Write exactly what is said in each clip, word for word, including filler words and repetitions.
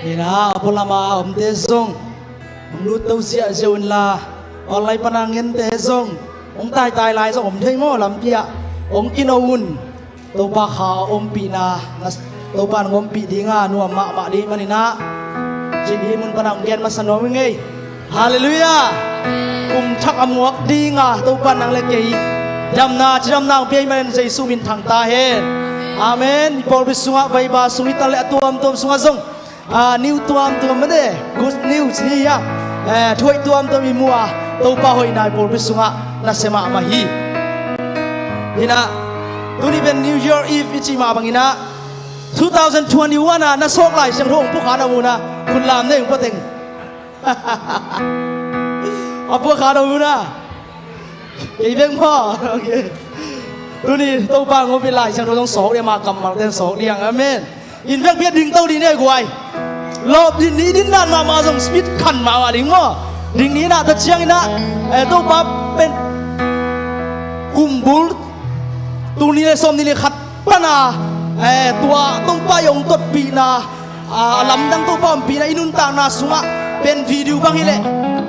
Ina a pualama a omte zong hong lut to ziahziah unla, online pana ngente zong hong taitai lai zong om thei maw, lampi ah hong kino un. Topa kha ompihna, Topa nang ompih dinga nuam mahmah ding maninah, cih hi mun pana hong gen masa nuam ing ei. Halleluiah. Kum thak a muak dinga Topa nang le kei damna, cidamna hong pia hi manin Jesu min thang ta hen. Amen. I pawlpi sungah, vaiba sung hi ta le a tuamtuam sungah zong, ah, new tuamtuam mate, good news ni hiam, eh, thuaih tuamtuam i mu a, Topa hoihna i pawlpi sungah nasia mahmah hi. Hinah tuni pen New Year Eve i cih mah banginah two thousand twenty-one a na sawk Lai Siangtho hong pukha na munah khut lam nei hong pateng. A pukha na munah kei bek maw? Okay. Tuni Topa hong ompih Lai Siangtho zong sawk ding, ama kammalte sawk ding. Amen. Inn vekpi ah ding to ding ni ei guai. Lawp ding ni, ding dan mahmah zong speed khan mahmah ding maw? Ding ni inah, tua cianginah, eh, Topa pen kumbul tul nih le sawmnih le khat pana, eh, tua Topa i hong totpihna, ah, a lamdang Topa ompihna i nuntakna sungah pen video bang hileh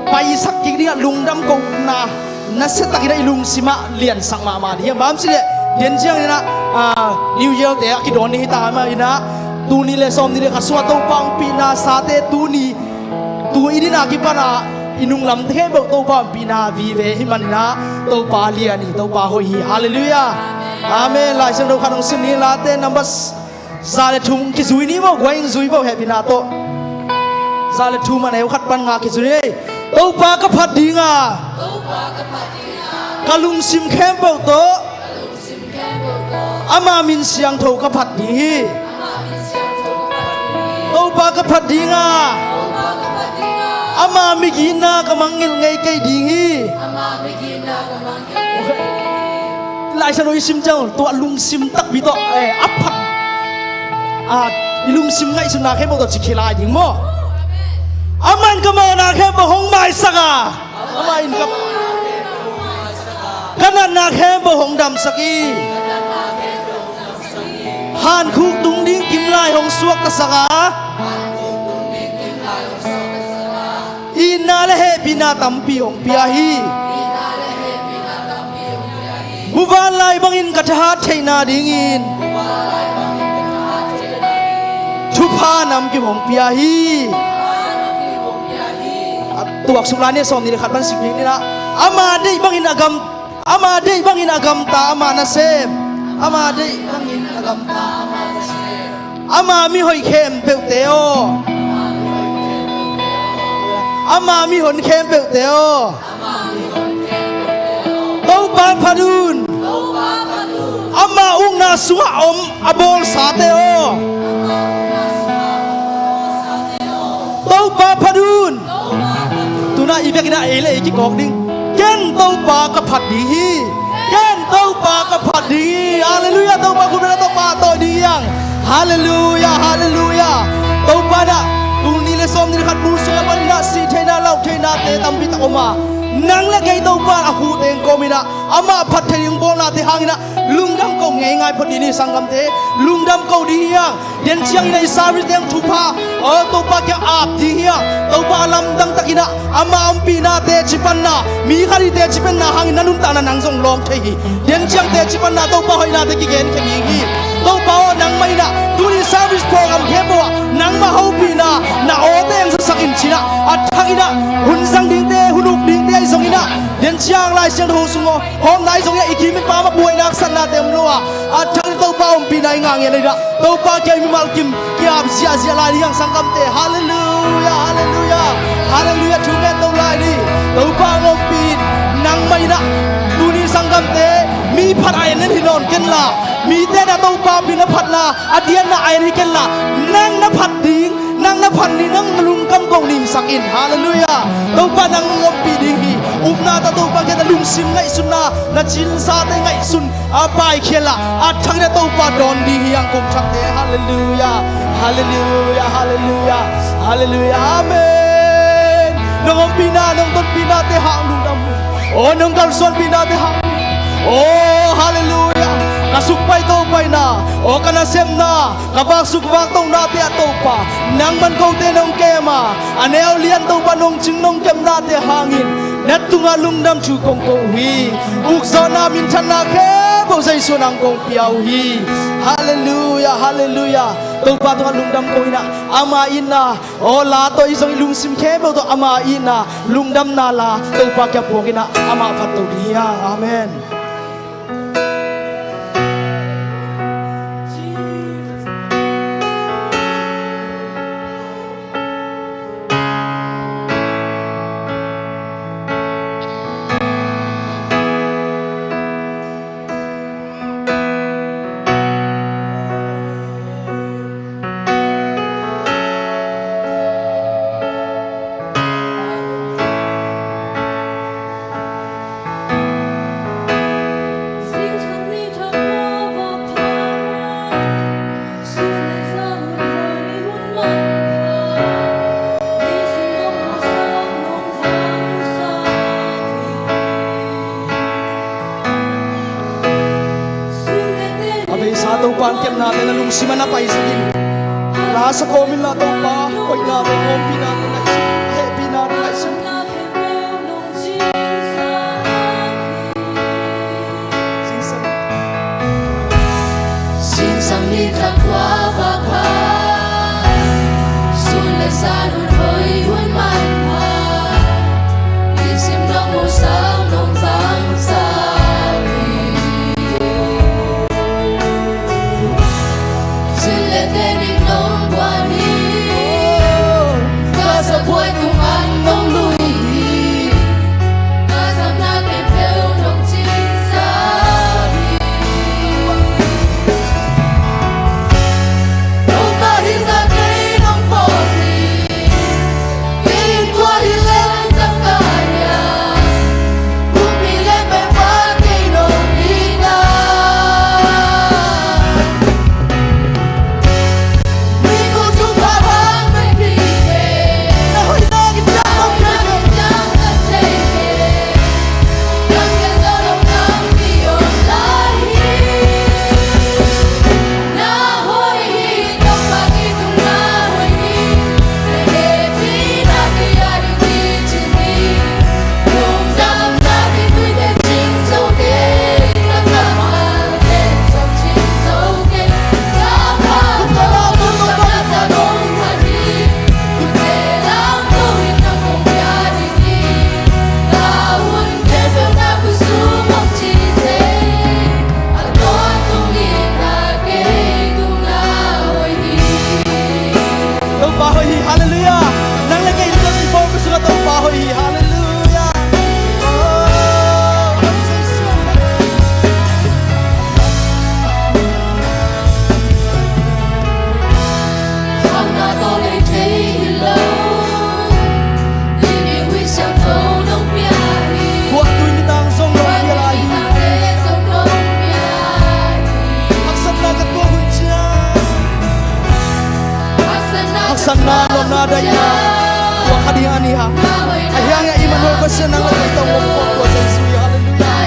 paisak kik dingah lungdam kohna nasiatakinah i lungsimah liansak mahmah ding hiam? Bang hiam cih leh den cianginah, ah, New Year te a kidawn ding hi ta mah inah, tul nih le sawmnih le khat sungah Topa ompihna sate tuni, tu i dina kipana i nunglam te khempeuh Topa ompihna vive hi maninah Topa lian hi, Topa hoih hi. Halleluiah. Amen. Lai Siangtho khat hong sim ni, Late number za le thum kizui ni maw, guai in zui vo hehpihna tawh. Za le thum a neu khat pan nga kizui ni. Topa ka phat dinga, ka lungsim khempeuh tawh ama min siangtho ka phat ding hi. Topa ka phat dinga, ama migitna ka mangngilh ngei kei ding hi. Lai Siangtho i sim ciang tua lungsim takpi tawh, eh, a phat, ah, i lungsim ngaihsutna khempeuh tawh ci khia lai ding maw? Aman ka mawhna khempeuh hong maisak a, ama in ka, ka natna khempeuh hong damsak hi. Hankhuk tung ding kimlai hong suaktasak a, itna le hehpihna tampi hong pia hi. Muvanlai bangin ka thahat theihna dingin thupha namkim hong pia hi. A tuaksuk lai ni, sawmnih le khat pan sik ding ninah, ama deih bangin a gam, ama deih bangin a gamta ama nasem. Ama deih bangin a gamta ama nasem. Ama mihoih khempeuhte aw, ama mihon khempeuhte aw, Topa phat un. Ama ukna sungah om a bawlsate aw, Topa phat un. Tunah i vekinah ei le ei kikawk ding. Ken Topa ka phat ding hi. Ken Topa ka phat ding hi. Halleluiah. Topa khut beng a, Topa tawh ding hi hang. Halleluiah, halleluiah. Topa inah tul nih le sawmnih le khat bul sungah paninah sih theihna, lauh theihnate tampi tak om a, nang le kei Topa a huh teng kawminah amah phat thei ding bawlnate hanginah lungdam ko ngeingai phot ding hi, sanggamte. Lungdam ko ding hi hang. Den ciangin a i service teng thupha, aw, Topa kiang ap ding hi a, Topa a lamdang takin a, ama ompihna teci panna, mi khat i teci panna hangin na nuntakna nang zong lawng thei hi. Den ciang teci panna Topa hoihnate kigenkhia ding hi. Topa aw, nangmah in a tuni service program khempeuh ah nangmah hopihna na awte eng sasak in ci-in a, a thak in a hun zang dingte, hun uk dingte ahi zongin a, den ciang Lai Siangtho sung aw hawmna ahi zongin a, i kim in pam a buaina haksatnate om lo a, a thak in Topa ompihna i ngah ngiat in a, Topa kiang i mimal kim ki-ap ziahziah lai ding hi hang sanggamte. Halleluiah, halleluiah, halleluiah. Thungen to lai ni. Topa hong ompih in, nangmah in a tuni sanggamte, mi phat a en en hi nawn kenla, mite na Topa ompihna phatna a dianna a en hi kenla, nang na phat ding, nang na phat ni, nang na lungkam ko ni hisak in. Halleluiah. Topa nang hong ompih ding hi. Upna tawh Topa kiang na lungsim ngaihsutna, na cinsate ngaihsun a paikhia in la, a thak in a Topa dawn ding hi hang kum thakte. Halleluiah, halleluiah, halleluiah, halleluiah. Amen. Nong ompihna, nong tonpihnate hang lungdam un. Aw, nong kalsuanpihnate hang. Aw, halleluiah. Ka sukpai topaina, aw ka nasemna, ka vaksuk vaktohnate ah Topa, nangman kote nong kem a, a neu lian Topa nong cing nong kemnate hangin na tungah lungdam thu kong ko uh hi. Ukzawhna minthanna khempeuh Jesu nang kong pia uh hi. Halleluiah, halleluiah. Topa tungah lungdam ko inah, ama itna, aw la tawh i zong i lungsim khempeuh tawh ama itna, lungdamna la Topa kiang puak inah, amah phat to ding hi hang. Amen. A beisa Topa in kepnate na lungsim ah na paisak in. La sa kawm inla Topa, koihnate, kawmpihnate ngaihsun, hehpihnate ngaihsun. Zingsang nitak kua vak pha, sun le zan hun hoih hun man pha, nisim nong musak nong zangsak hi. Cin le tenin nong guan hi. Ka zabuai tungah nong lui hi. Ka zamna khempeuh nong cinsa hi. Nong ka hi zah kei nong pawt hi. Topa hoih hi, halleluiah. Nang le kei in Topa hoih hi, halleluiah. Oh, Jesu. Khuahtui nitang zong nong pia lai hi. Haksatna ka tuak hun ciang, haksatna, lawpna, daihna tuak kha ding a ni hang. A hiang a Immanuel Pasian nang le kei tawh om kong tua Jesu hi. Halleluiah.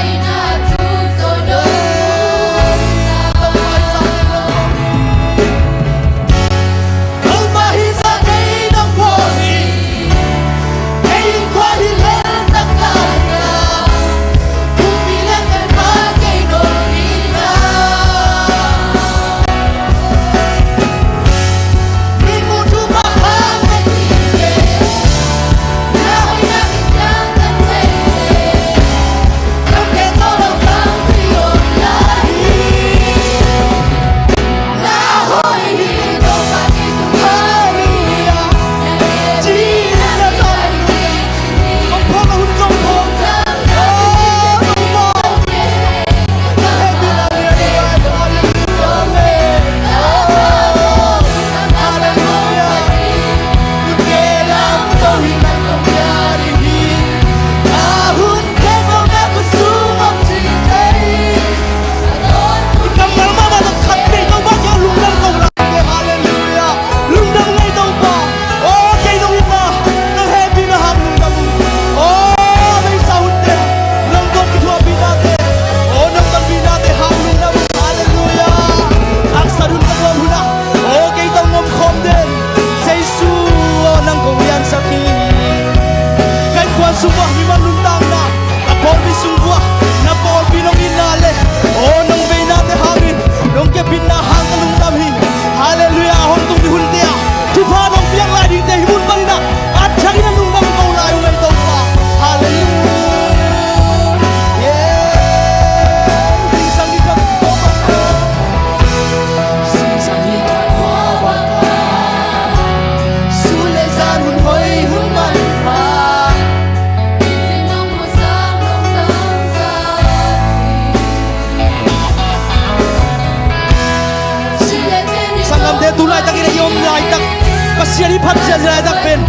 Pasian i phat ciat hi laitak pen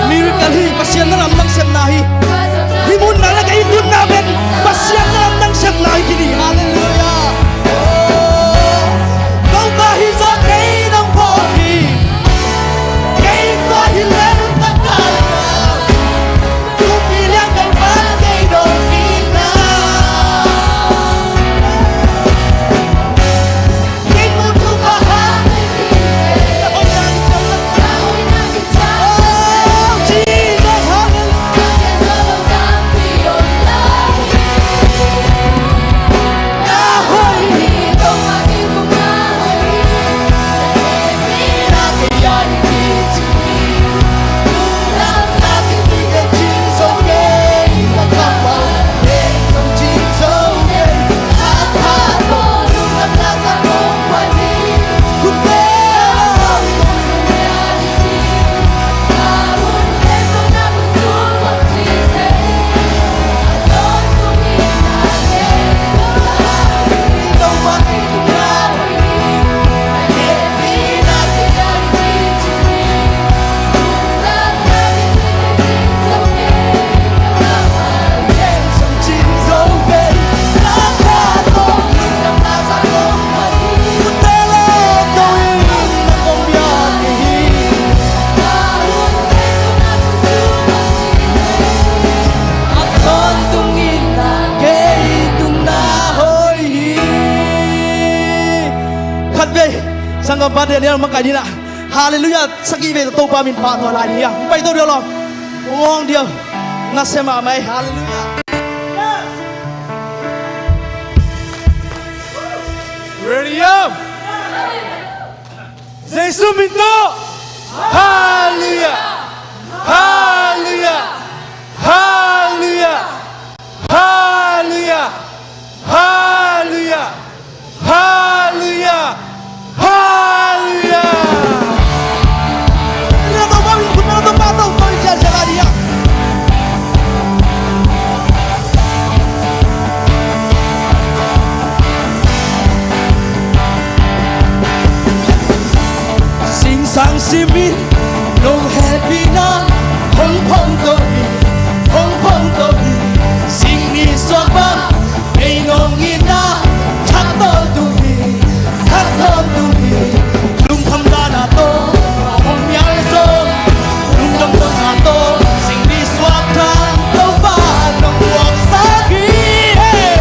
miracle hi. Pasian na lamdang sepna hi. Hih mun nang le kei tunna pen Pasian na lamdang sepna hi kini. Halleluiah. Topa hi zaw kei nong phawk hi. Kei tua hi lem takal. Tupi liang kei pan kei dong hi na. Khatvei sanggam pa Daniel makaih ni na. Halleluiah. Sagih vei tawh Topa min pahtawi lai ni a. Pai to dia law. Ngawng dia. Nasia mahmah ei. Halleluiah. Ready up. Jesu min tawh. Halleluiah. Halleluiah. Halleluiah. Halleluiah. Halleluiah. Halleluiah. Halleluiah. Singsang simin nong hehpihna hong phong to hi, hong phong to hi. Sing nisuak bang ei nong itna thak tawntung hi, thak tawntung hi. Lungkham dan a tawh hong mial zong, lungdam tawntung a tawh sing nisuak dan Topa nong puaksak hi. Hey!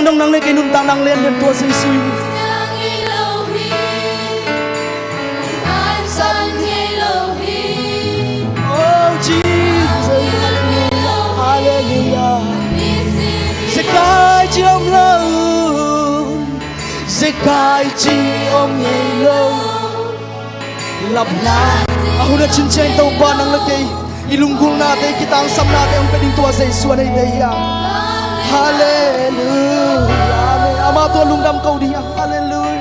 Nang le kei nuntak nang lianlian tua Jesu hi. Oh Jesus, hallelujah. Zekai ci om lo, zekai ci om ngei lo. Lapna a hun a cincian Topa nang le kei i lunggulhnate, i kitangsamnate hong pia ding tua Jesu a neite hi a. Halleluia. Amen. Amah tua lungdam ko ding a. Halleluia.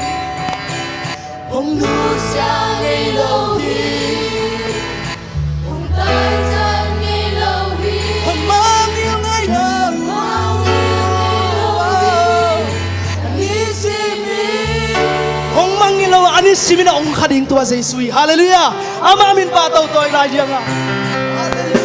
Hong nusia ngei lo hi. Hong taisan ngei lo hi. Hong mangngilh ngei lo. Hong mangngilh ngei lo hi. Hong mangngilh lo, a nisim in a hong kha ding tua Jesu hi. Halleluia. Amah min pahtawi tawi lai diang a. Halleluia.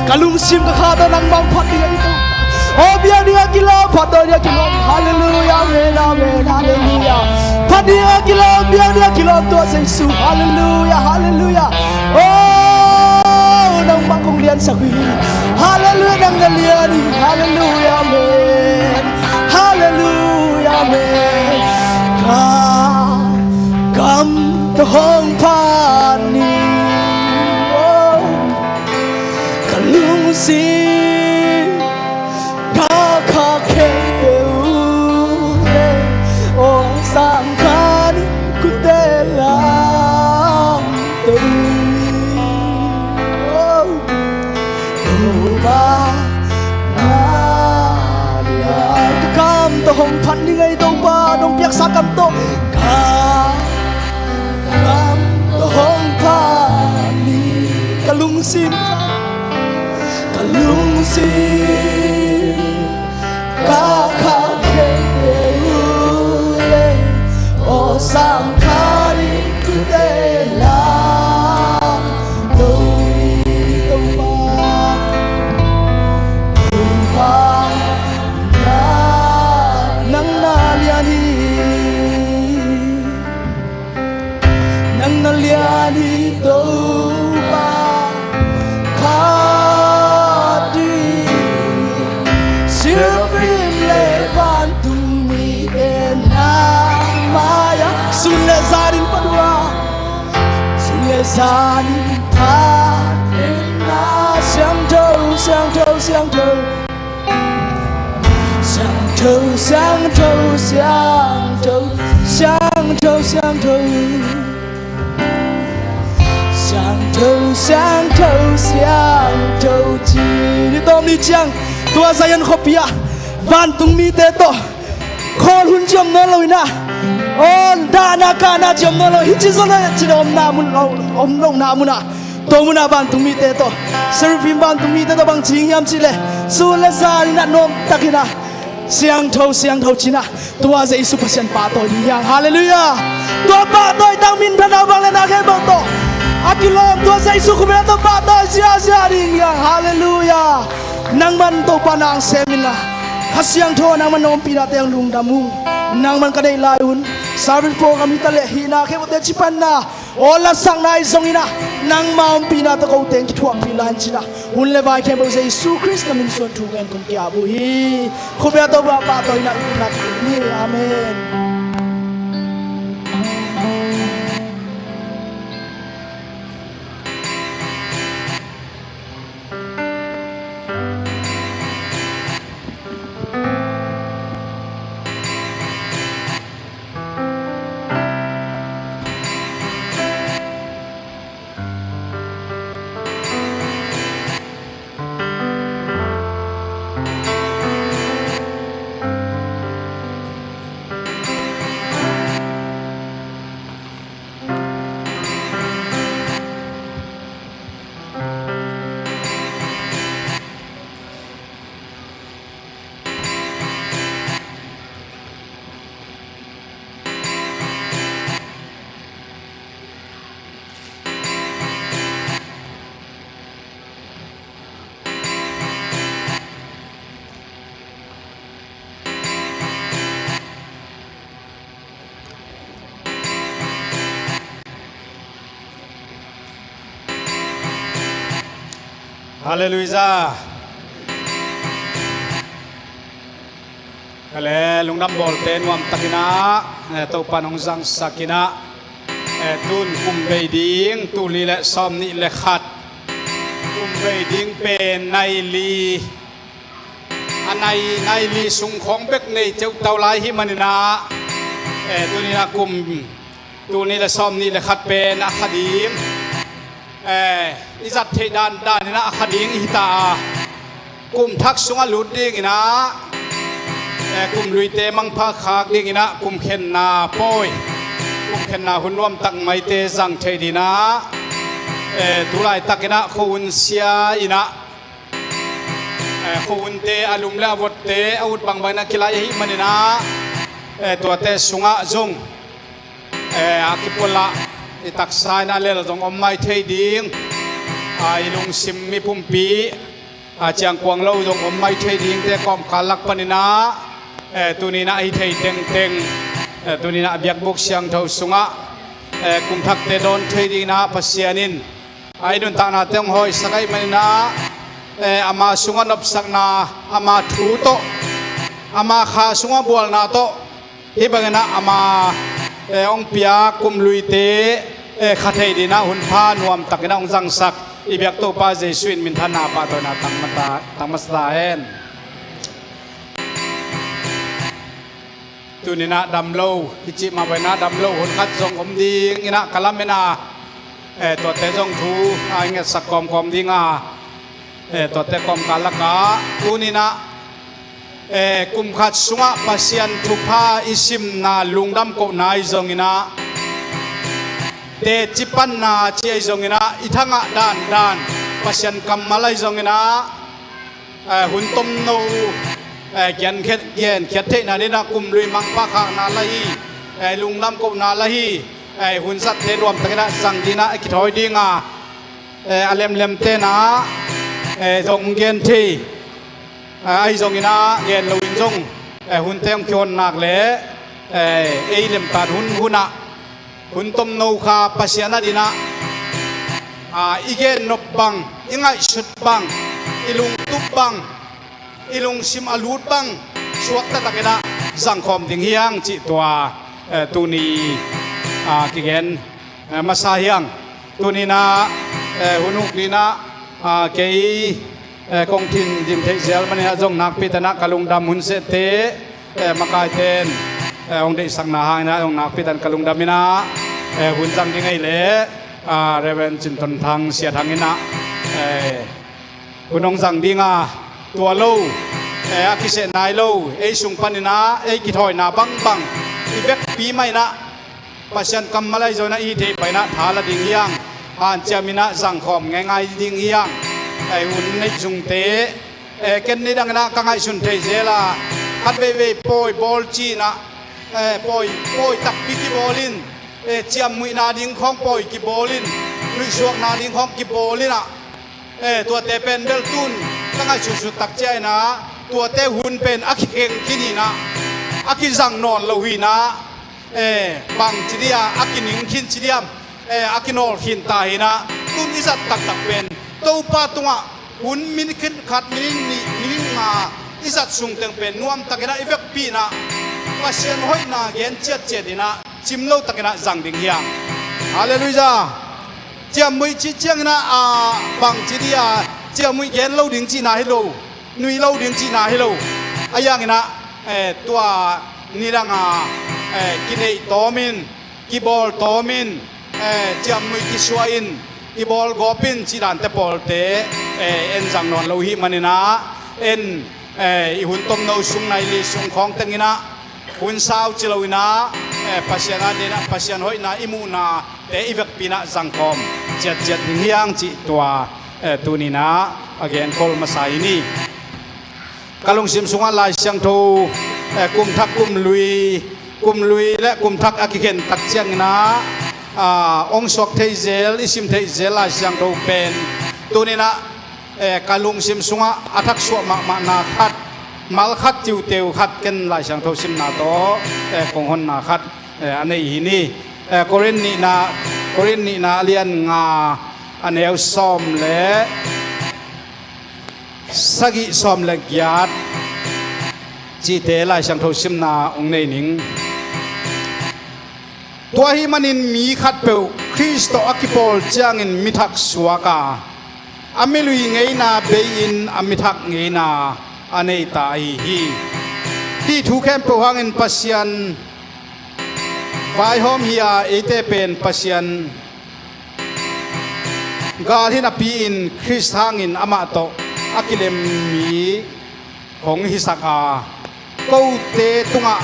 Ka lungsim ka kha tawh nangmah hong phat ding ahi Topa. Aw, biak ding a kilawm, phat tawi ding a kilawm. Halleluiah, amen, amen, halleluiah. Phat ding a kilawm, biak ding a kilawm, tua Jesu. Halleluiah, halleluiah. Aw, nangmah kong liansak uh hi. Halleluiah, nang na lian hi. Halleluiah, amen. Halleluiah, amen. Ka kam tawh hong phat ni. Aw. Ka lungsim ka khak khempeuh le, aw, sangkhan in kote lamto in. Aw, Topa na lian. Ka kam tawh hong phat ni ngei Topa, nong piaksa kam tawh. Ka kam tawh hong phat ni. Ka lungsim, ka lungsim ka khak khempeuh le, aw, sangkhan in kote lamto in. Topa, Topa, nang na lian hi. Nang na lian hi Topa, phat ding. Seraphim le vantung mite nang mai-ah sun le zanin phat uh a, sun le zanin phat in a, siangtho, siangtho, siangtho. Siangtho, siangtho, siangtho, siangtho, siangtho. Siangtho, siangtho, siangtho ci ni. Tawm ni ciang tua Zion khuapi ah vantung mite tawh khawl hun ci om nawn lo in a, aw, dahna kahna ci om nawn lo. Hih ci zaw le cin omna mun, om lohna mun ah, tua mun ah vantung mite tawh, Seraphim vantung mite tawh bang ci hiam cih leh, sun le zanin a nuamtak in a, siangtho, siangtho ci in a, tua Jesu Pasian pahtawi ding hi hang. Halleluiah. Tua pahtawi tang minthanna bang le na khempeuh tawh a kilawm tua Jesu khuapi ah tawh pahtawi ziahziah ding hi hang. Halleluiah. Nangman Topa na hong sem in la, Kha Siangtho nangman na ompihnate hong lungdam ung. Nangman ka deih lai un, service program hi ta leh hihna khempeuhte cipanna, aw, lasakna ahi zongin a, nangma ompihna tawh ko teng kithuahpih lai in ci in a, hun le vai khempeuh Jesu Khrist na min suang thu ngen kong ki-ap uh hi. Khuapi ah Topa pahtawi in a, i upna ki-ap hi. Amen. Halleluiah. Ka le lungdam bawlte nuamtak in a, eh, Topa in hong zangsak in a, eh, tun kum bei ding, tul nih le sawm nih le khat, kum bei ding pen nai li, a nai, nai li sung khawng bek nei teuhtau lai hi manin a, eh, tuni in a kum tul nih le sawm nih le khat pen a kha ding, eh, i zat theih dan, dan in a kha ding hi ta a, kum thak sungah lut ding in a, eh, kum luite mangpha khak ding in a, kum khenna pawi, kum khenna hun nuamtak maite zang thei ding in a, eh, tulaitak in a khuahun sia in a, eh, khuahunte a lum le a votte a ut bangbang in a kilai ahih manin a, eh, tuate sungah zong, eh, a kipualah i taksa in a lel zong om mai thei ding, ah, i lungsim i pumpi, A ciangkuang lo zong om mai thei dingte kawmkal lak paninah, eh, tuninah hi thei tengteng, eh, tuninah biakbuk siangtho sungah, eh, kumthakte dawn thei dinginah Pasian in a i nuntaknate hong hawisak ahih maninah, eh, ama sungah nopsakna, ama thu tawh, ama kha sungah bualna tawh, hih banginah ama, eh, hong piak kumluite, eh, kha thei dinah hunpha nuamtakinah hong zangsak i biak Topa Jesuh in minthanna pahtawina tang masa hen. Tuninah dam lo, i cih mah banginah dam lo hun khat zong om dinginah ka lamen a, eh, tuate zong thu a i ngetsak kawmkawm dinga, eh, tuate kawmkal lakah tuninah, eh, kum khat sungah Pasian thupha i simna lungdam kohna ahi zonginah, teci panna ci ahi zonginah, i thangah dandan Pasian kammal ahi zonginah, eh, hun tomno, eh, genkhiat, genkhiat theihna dinah kumlui mangpha khakna la hi, eh, lungdam kohna la hi, eh, hun zatte nuamtakinah zang dinah a kithawi dinga, eh, a lemlem tenah, eh, zong gen thei, eh, ahi zonginah gen loin zong, eh, hunte hong kihonnak le, eh, ei lemtan hun hunah hun tomno kha Pasian a dinah, ah, i gennop bang, i ngaihsut bang, i lungtup bang, i lungsim a lut bang suakta takinah zangkhawm ding hiang cih tua, eh, tuni, ah, kigen, eh, masa hiang. Tuninah, eh, hun uk dinah, ah, kei, eh, kong thin dim theih zel maninah zong nakpi tanah ka lungdam hun sehte, eh, makaiten, eh, hong deihsakna hanginah zong nakpi tan ka lungdam inah, eh, hun zang ding ahi leh, ah, Reverend Cin Ton Thang, Sia Thang inah, eh, hun hong zang dinga, tua lo, eh, a kiseh nai lo ei sung paninah ei kithawina bangbang i vekpi mah inah Pasian kammal ahi zonginah i hih theih painah tha la ding hiang. Hanciam inah zangkhawm ngeingai ding hiang. Ei hun neih zungte, eh, ken nidanginah ka ngaihsun thei zela khat veivei pawi bawl cinah, eh, pawi, pawi takpi kibawlin, eh, ciammuihna ding khawng pawi kibawlin, nuihsuakna ding khawng kibawlinah, eh, tuate pen bel tun ka ngaihsutsut tak ciainah tuate hun pen a kikheng khin hinah, a kizang nawn lo hinah, eh, bang ci dia a kining khin ci diam, eh, a kinawl khin ta hinah, tun i zat taktak pen Topa tungah hun minute khat, minute nih, minute nga i zat sungteng pen nuamtakinah i vekpi inah Pasian hoihna gen ciatciat inah cim lo takinah zang ding hiang. Halleluiah. Ciammuih cih cianginah, ah, bang ci dia, ciammuih gen lo ding cihna hi lo, nui lo ding cihna hi lo. A hianginah, eh, tua nidanga, eh, kineih tawmin, kibawl tawmin, eh, ciamnuih kisuahin, kibawl gawpin cih dante pawlte, eh, en zang nawn lo hih maninah, en, eh, i hun tomno sung nai li sung khawng tenginah hun sau ci loinah, eh, Pasian a dinah Pasian hoihna i muhnate i vekpi inah zangkhawm ciatciat ding hiang cih tua, eh, tuninah a genkhol masa hi ni. Ka lungsim sungah Lai Siangtho, eh, kumthak kumlui, kumlui le kumthak a kikhen tak cianginah, ah, hong suak thei zel, i sim thei zel Lai Siangtho pen tuninah, eh, ka lungsim sungah a thaksuah mahmahna khat, mal khat, tiuteu khat ken Lai Siangtho simna tawh, eh, kong honna khat, eh, a nei hi ni. Eh, Korin nihna, Korin nihna a lian nga a neu sawm le sagih sawm le giat cihte Lai Siangtho simna hong nei ning. Tua ahih manin mi khatpeuh Khrist tawh a kipawl ciangin mithak suak a, a milui ngeina bei-in a mithak ngeina a neita ahi hi. Hih thu khempeuh hangin Pasian vaihawm hi a, eite pen Pasian gal hi napi-in Khrist hangin amah tawh a kilem mi hong hisak a, kote tungah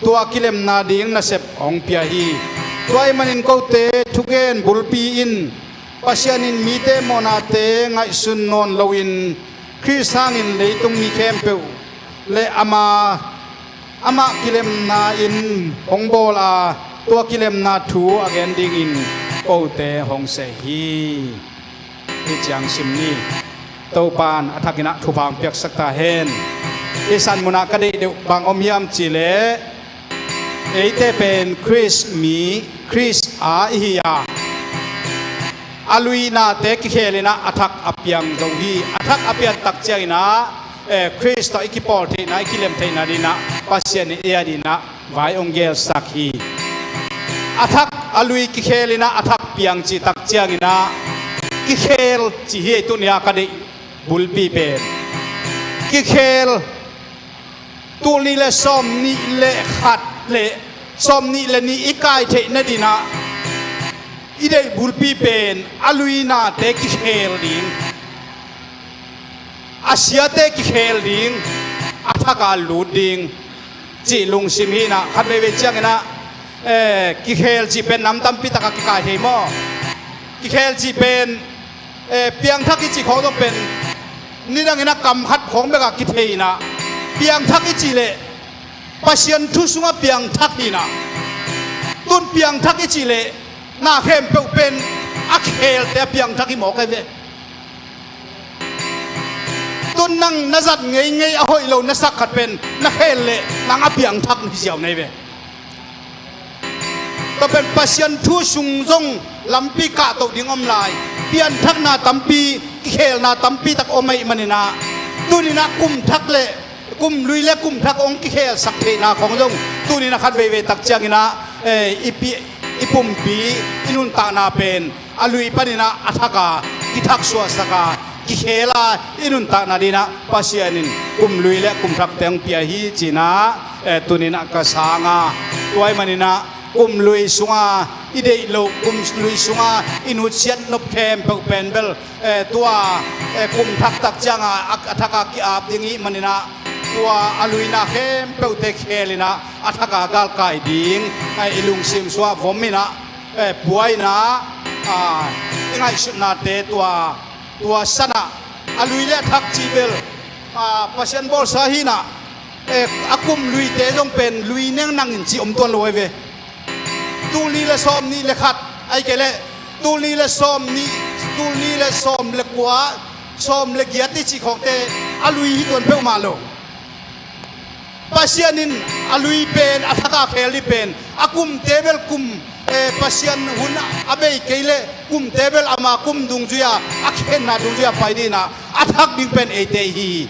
tua kilemna ding nasep hong pia hi. Tua ahih manin kote thugen bulpi in Pasian in mite mawhnate ngaihsun nawn loin Khrist hangin leitung mi khempeuh le ama, amah kilemna in hong bawl a, tua kilemna thu a gen dingin kote hong seh hi. Hih ciang sim ni. Topan a thakin ah thupha hong piaksak ta hen. Hih san munah ka deih deuh bang om hiam cihleh, eite pen Khrist mi, Khrist a i hi a, a lui nate kikhel in ah a thak a piang zo hi. A thak a pian tak ciangin ah, eh, Khrist tawh i kipawl theihna, i kilem theihna dingin ah Pasian in ei adingin ah vai hong gelsak hi. A thak a lui kikhel in ah a thak piang cih tak ciangin ah, kikhel cih hi ei tuni-a ka deih bulpi pen. Kikhel, tul nih le sawm nih le khat le sawm nih le nih i kai theih nadingin ah i deih bulpi pen a lui nate kikhel ding, a siate kikhel ding, a thak a lut ding cih lungsim hi in ah, khat veivei ciangin ah, eh, kikhel cih pen nam tampi takah kikai thei maw? Kikhel cih pen, eh, piangthak i cih khawng zong pen nidangin ah kam khat khawng bekah kithei in ah, piangthak i cih leh Pasian thu sungah piangthak hi in ah, tun piangthak i cih leh na khempeuh pen a khelte a piangthak hi mawk ahi ve. Tun nang na zat ngeingei a hoih lo na sak khat pen na khel leh nang a piangthak hi ziau na hi ve. Tua pen Pasian thu sung zong lampi kahtoh ding om lai. Pianthakna tampi, kikhelna tampi tak om ahih manin ah, tuni-in ah kum thak le kum lui le kum thak hong kikhelsak theihna khawng zong tuni-in ah khat veivei tak ciangin ah, eh, i pi-, i pumpi, i nuntakna pen a lui panin ah a thak a, kithak suahsak a, kikhel a i nuntakna dingin ah Pasian in kum lui le kum thakte hong pia hi ci-in ah, eh, tuni-in ah ka sang a. Tua ahih manin ah kum lui sunga i deih loh, kum lui sunga i nutsiat nop khempeuh pen bel, eh, tua, eh, kum thak tak ciang a, a, a thak a ki-ap ding ahih manin ah, tua a luina khempeuhte khel in ah a thak a galkai ding, eh, i lungsim sungah vom in ah, eh, buai in ah, ah, i ngaihsutnate tua, tua san ah a lui le a thak cih bel, ah, Pasian bawlsa hi in ah, eh, a kum luite zong pen lui neng nang in cih om tuan lo ahi ve. Tul nih le sawm nih le khat, ahih kei leh tul nih le sawm nih, tul nih le sawm le kua, sawm le giat i cih khawngte a lui hi tuan peuhmah lo. Pasian in a lui pen, a thak a khel ding pen, a kumte bel kum, eh, Pasian hun a bei kei leh kumte bel ama kum dungzui a, a khenna dungzui a pai dingin ah a thak ding pen eite i hi hi.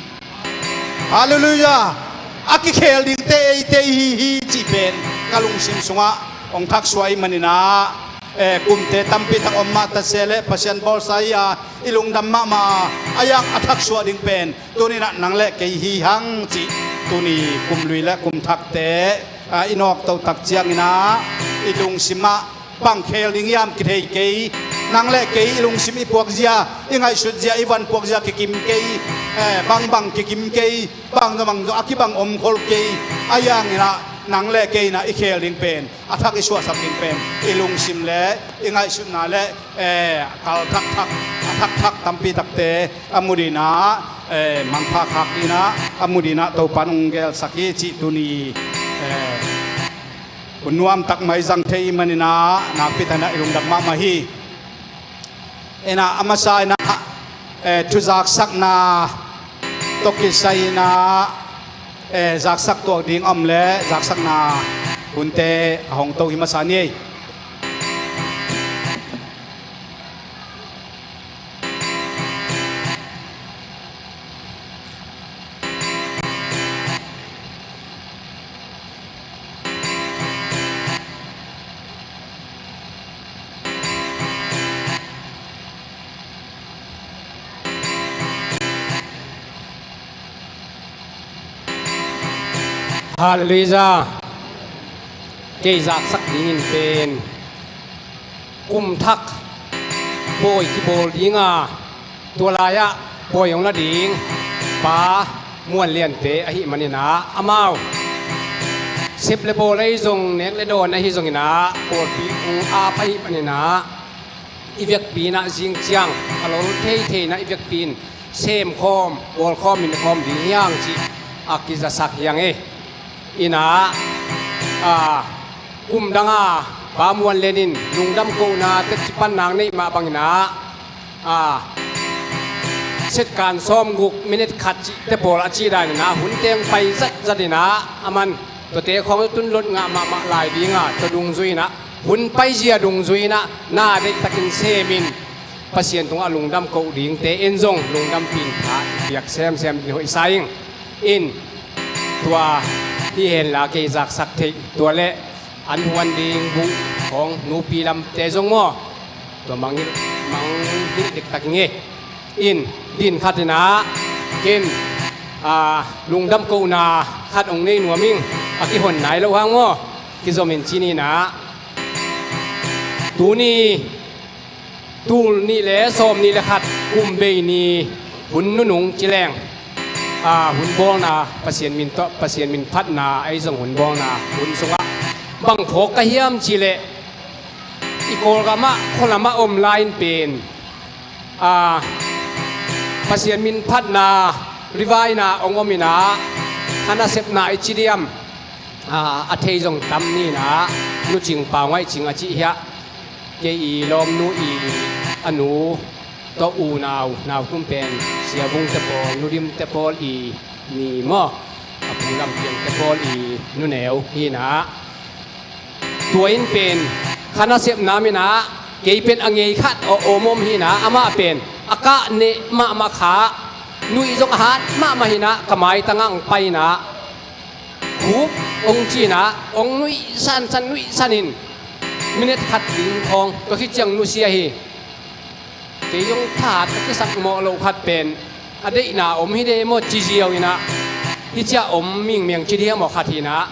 Halleluiah. A kikhel dingte eite i hi hi cih pen ka lungsim sungah hong thaksuah ahih manin ah, eh, kumte tampi tak om mah ta se leh Pasian bawlsa hi a, i lungdam mahmah a, a yang a thaksuah ding pen tuni-in ah nang le kei hi hang cih, tuni kum lui le kum thakte, ah, i nawkto tak ciangin ah i lungsim ah bang khel ding hiam kithei kei. Nang le kei i lungsim i puakzia, i ngaihsutzia, i van puakzia kikim kei. Eh, bangbang kikim kei, bangzah bangzah a kibang om khol kei. A yang in ah nang le kei in ah i khel ding pen, a thak i suahsak ding pen i lungsim le i ngaihsutna le, eh, kal thakthak, a thakthak tampi takte a mu dingin ah, eh, mangpha khak dingin ah a mu dingin ah Topan hong gelsak hi cih tuni, eh, hun nuam tak mah i zang thei ahih manin ah nakpi takin ah i lungdam mahmah hi. In ah a masa in ah, eh, thu zaksakna tawh kisai in ah, eh, zaksak tuak ding om leh zaksakna hunte a hong to hi masa ni ei. Halleluiah. Kei zaksak dingin pen kum thak pawi kibawl ding a, tua lai-ah pawi hong la ding Pa Muan Liante ahih manin ah, amau sep le bawl ahi zong, nek le dawn ahi zongin ah, pawlpi u ap ahih manin ah, i vekpi in ah zing ciang a lol theithei in ah i vekpi in sem khawm, bawl khawm, min khawm ding hi hang cih a kizasak hi hang e. In ah, a, kum dang a Pa Muan Lian in lungdam kohna teci pan nang neih mah bangin ah, a, Setkan sawmguk minit khat cihte pawl a cih danin ah hun teng pai zatzat in ah, aman tuate khawng tun lot ngah mahmah lai ding a, tua dungzui in ah, hun paizia dungzui in ah na deihtakin sem in, Pasian tungah lungdam koh dingte in zong lungdam pin pha piak semsem ding hoih sa ing. In tua hi henla kei zaksak theih tua le an huan ding buh khawng nupi lamte zong maw, tua mangngilh, mangngilh dektak ing e. In din khat in ah ken, a, lungdam kohna khat hong nei nuam ing. A kihon nai loh hang maw, kizom in ci ni in ah, tuni tul nih le sawm nih le khat kum bei ni hun nunung ci leng, a, hun bawlna, Pasian min tawh, Pasian min phatna ahi zong hun bawlna hun sungah bang phawk ka hiam cih leh, i Kawlgamah khualamah om lai-in pen, a, Pasian min phatna, revival-na hong om in ah, kha nasepna i ci diam, a, a thei zong tam ni in ah, Nu Cing Pau Ngaih Cing a cih hiah, kei i lawmnu i a nu tawh unau, nau tum pen Sia Vungte pawl, Nu Dimte pawl i ni maw, a pu Lampiangte pawl i nu neu hi in ah, tua in pen kha nasepna min ah kei pen a ngei khat a om om hi in ah, amah pen a kah neh mahmah kha, nuih zong a hat mahmah hi in ah, ka maitangah hong pai in ah, khup hong ci in ah, hong nuih sansan, nuih san in, minit khat ding khawng, tua khit ciang nusia hi. Kei zong thahat ka kisak mawh loh khat pen, a deihna om hi de maw ci ziau in ah, hih ciah om mingmeng ci di hiam aw khat hi in ah,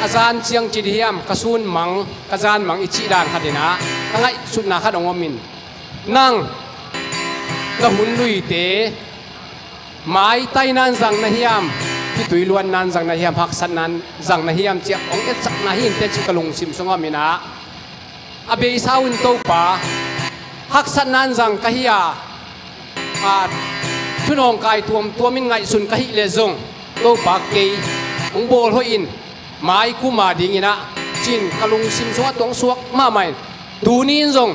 a zan ciang ci di hiam, ka sun mang, ka zan mang i cih dan khat in ah, ka ngaihsutna khat hong om in, nang na hun luite, maitai nan zang na hiam, khitui luan nan zang na hiam, haksat nan zang na hiam, ciah hong etsakna hi in teh ci ka lungsim sungah om in ah, a beisa un Topa, haksat nan zang ka hi a, a, thunawngkai tuamtuam in ngaihsun ka hih leh zong, Topa kei hong bawl hoih in, mai kum a ding in ah, ci-in ka lungsim sungah tua hong suak mahmah in, tuni in zong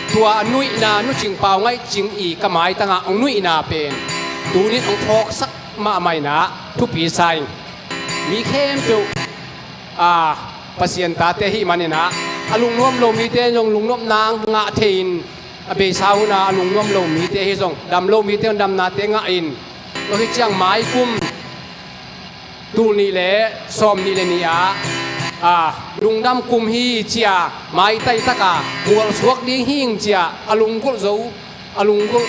tua nuihna, Nu Cing Pau Ngaih Cing i ka maitangah hong nuihna pen tuni in hong phawksak mahmah in ah, thupi sa ing. Mi khempeuh, a, Pasian tate ahih man in ah, a lungnuam lo mite in zong lungnopna ngah thei in, a beisa hun a a lungnuam lo mite hi zong, dam lo mite in damnate ngah in, tua hi ciang mai kum tul nih le sawm nih le nih ah, a, lungdam kum hi ci a, maitai tak a mualsuak ding hi ing ci a, a lunggulh zo, a lunggulh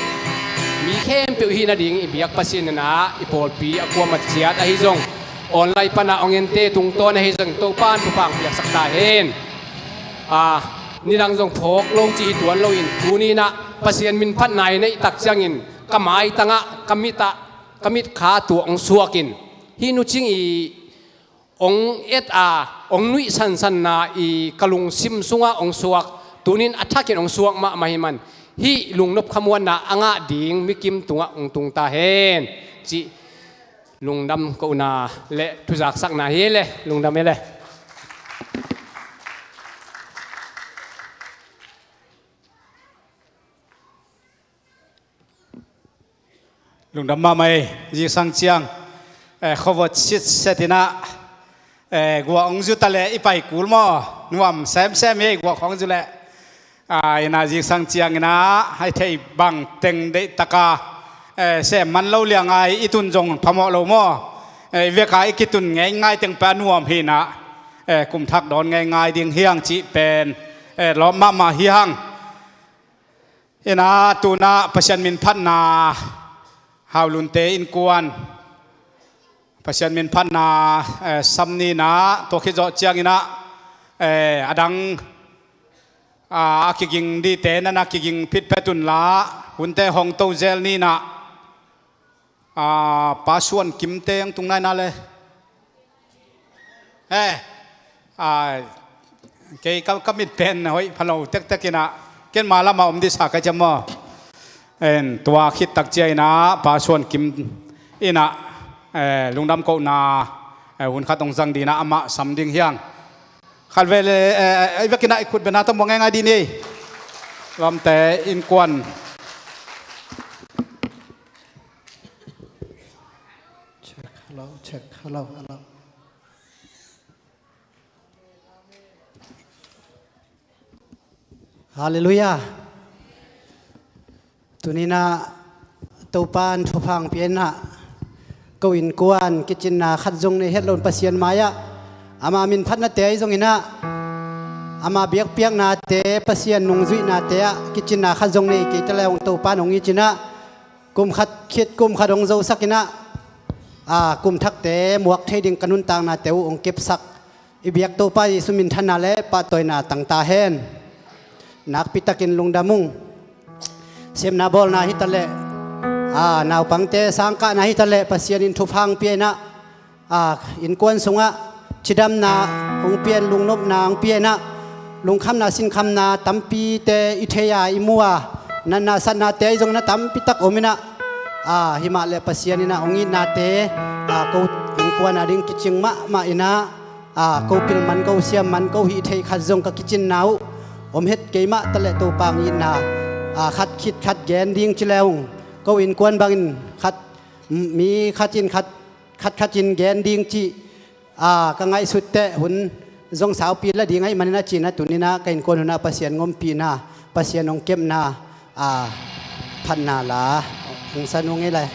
mi khempeuh hi nading i biak Pasian in ah, i pawlpi a kuamah ciat ahi zong, online pan a hong ente tungtawn ahi zong, Topa in thupha hong piaksak ta hen. A, nidang zong phawk lo ci hi tuan lo in, tuni in ah Pasian min phatna i neih tak ciangin, ka maitangah, ka mit ah, ka mitkha tua hong suak in, hih Nu Cing i hong et a, hong nuih sansanna i ka lungsim sungah hong suak, tuni in a thakin hong suak mahmah hi man, hih lungnop khamuanna a ngah ding mikim tungah hong tung ta hen, cih lungdam kohna le thuzaksakna hi le, lungdam hi le. Lungdam mahmah ei, zingsang ciang, eh, khuavot sitset in ah, eh, guah hong zu ta leh i pai kul maw, nuam semsem ei, guah khawng zu leh. Ah, in ah zingsang ciang in ah, hai thei bang teng deihtak a, eh, sem man lo liang a i tun zong phamawh lo maw. Eh, i vek a i kitun ngeingai teng pen a nuam hi in ah, eh, kum thak dawn ngeingai ding hi hang cih pen, eh, lawp mahmah hi hang. In ah tu-in ah Pasian min phatna, Hau Lunte innkuan Pasian min phatna, eh, sam ni in ah, tua khit zawh ciang in ah, eh, a dang, ah, a kiging dingte na na kiging phitphet un la, hunte hong to zel ni in ah, ah, Pa Suan Kimte hong tung nai na le. Eh, ah, kei ka, ka mit pen hoih pha lo tektek in ah, ken ma lam ah om ding sa ka ciam maw. En, tua khit tak ciang in ah Pa Suan Kim in ah, eh, lungdam kohna, eh, hun khat hong zang ding in ah amah sam ding hi hang. Khat vei le, eh, eh, i vek in ah i khut beng a tam buang ngeingai ding ni. Lawmte innkuan Check. Hello, hello. Halleluiah. Tuni-in ah Topa'n thupha hong pia-in ah, ko innkuan kicinna khat zong nei het lo-in Pasian mai-ah, ama minphatnate ahi zongin ah, ama biakpiaknate, Pasian nungzuihnate ah kicinna khat zong nei kei ta leh hong, Topa'n hong it-in ah, kum khat khit kum khat hong zosak-in ah, a, kum thakte muak thei ding ka nuntaknate uh hong kepsak i biak Topa Jesu minthanna le pahtawina tang ta hen. Nakpi takin lungdam ung. Sepna bawlna hi ta leh, a, naupangte sangkahna hi ta leh, Pasian in thupha hong pia-in ah, a, innkuan sungah cidamna hong pia-in, lungnopna hong pia-in ah, lungkhamna sinkhamna tampite i thei a, i mu a, natna satnate ahi zongin ah tampi tak om-in ah, a, himah leh Pasian in ah hong itnate, a, ko innkuan a ding kicing mahmah in ah, a, ko pil man, ko siam man, ko hih theih khat zong ka kicinna uh om het kei mah ta leh, Topa hong itna, a, khat khit khat gen ding ci le hong, ko innkuan bangin khat, mi khat in khat, khat khat in gen ding cih, a, ka ngaihsut teh hun zong saupi la ding ahih manin ah, ci-in ah tuni-in ah ka innkuan hun ah Pasian ngompihna, Pasian hong kepna, a, phatna la hong san ung ei lai.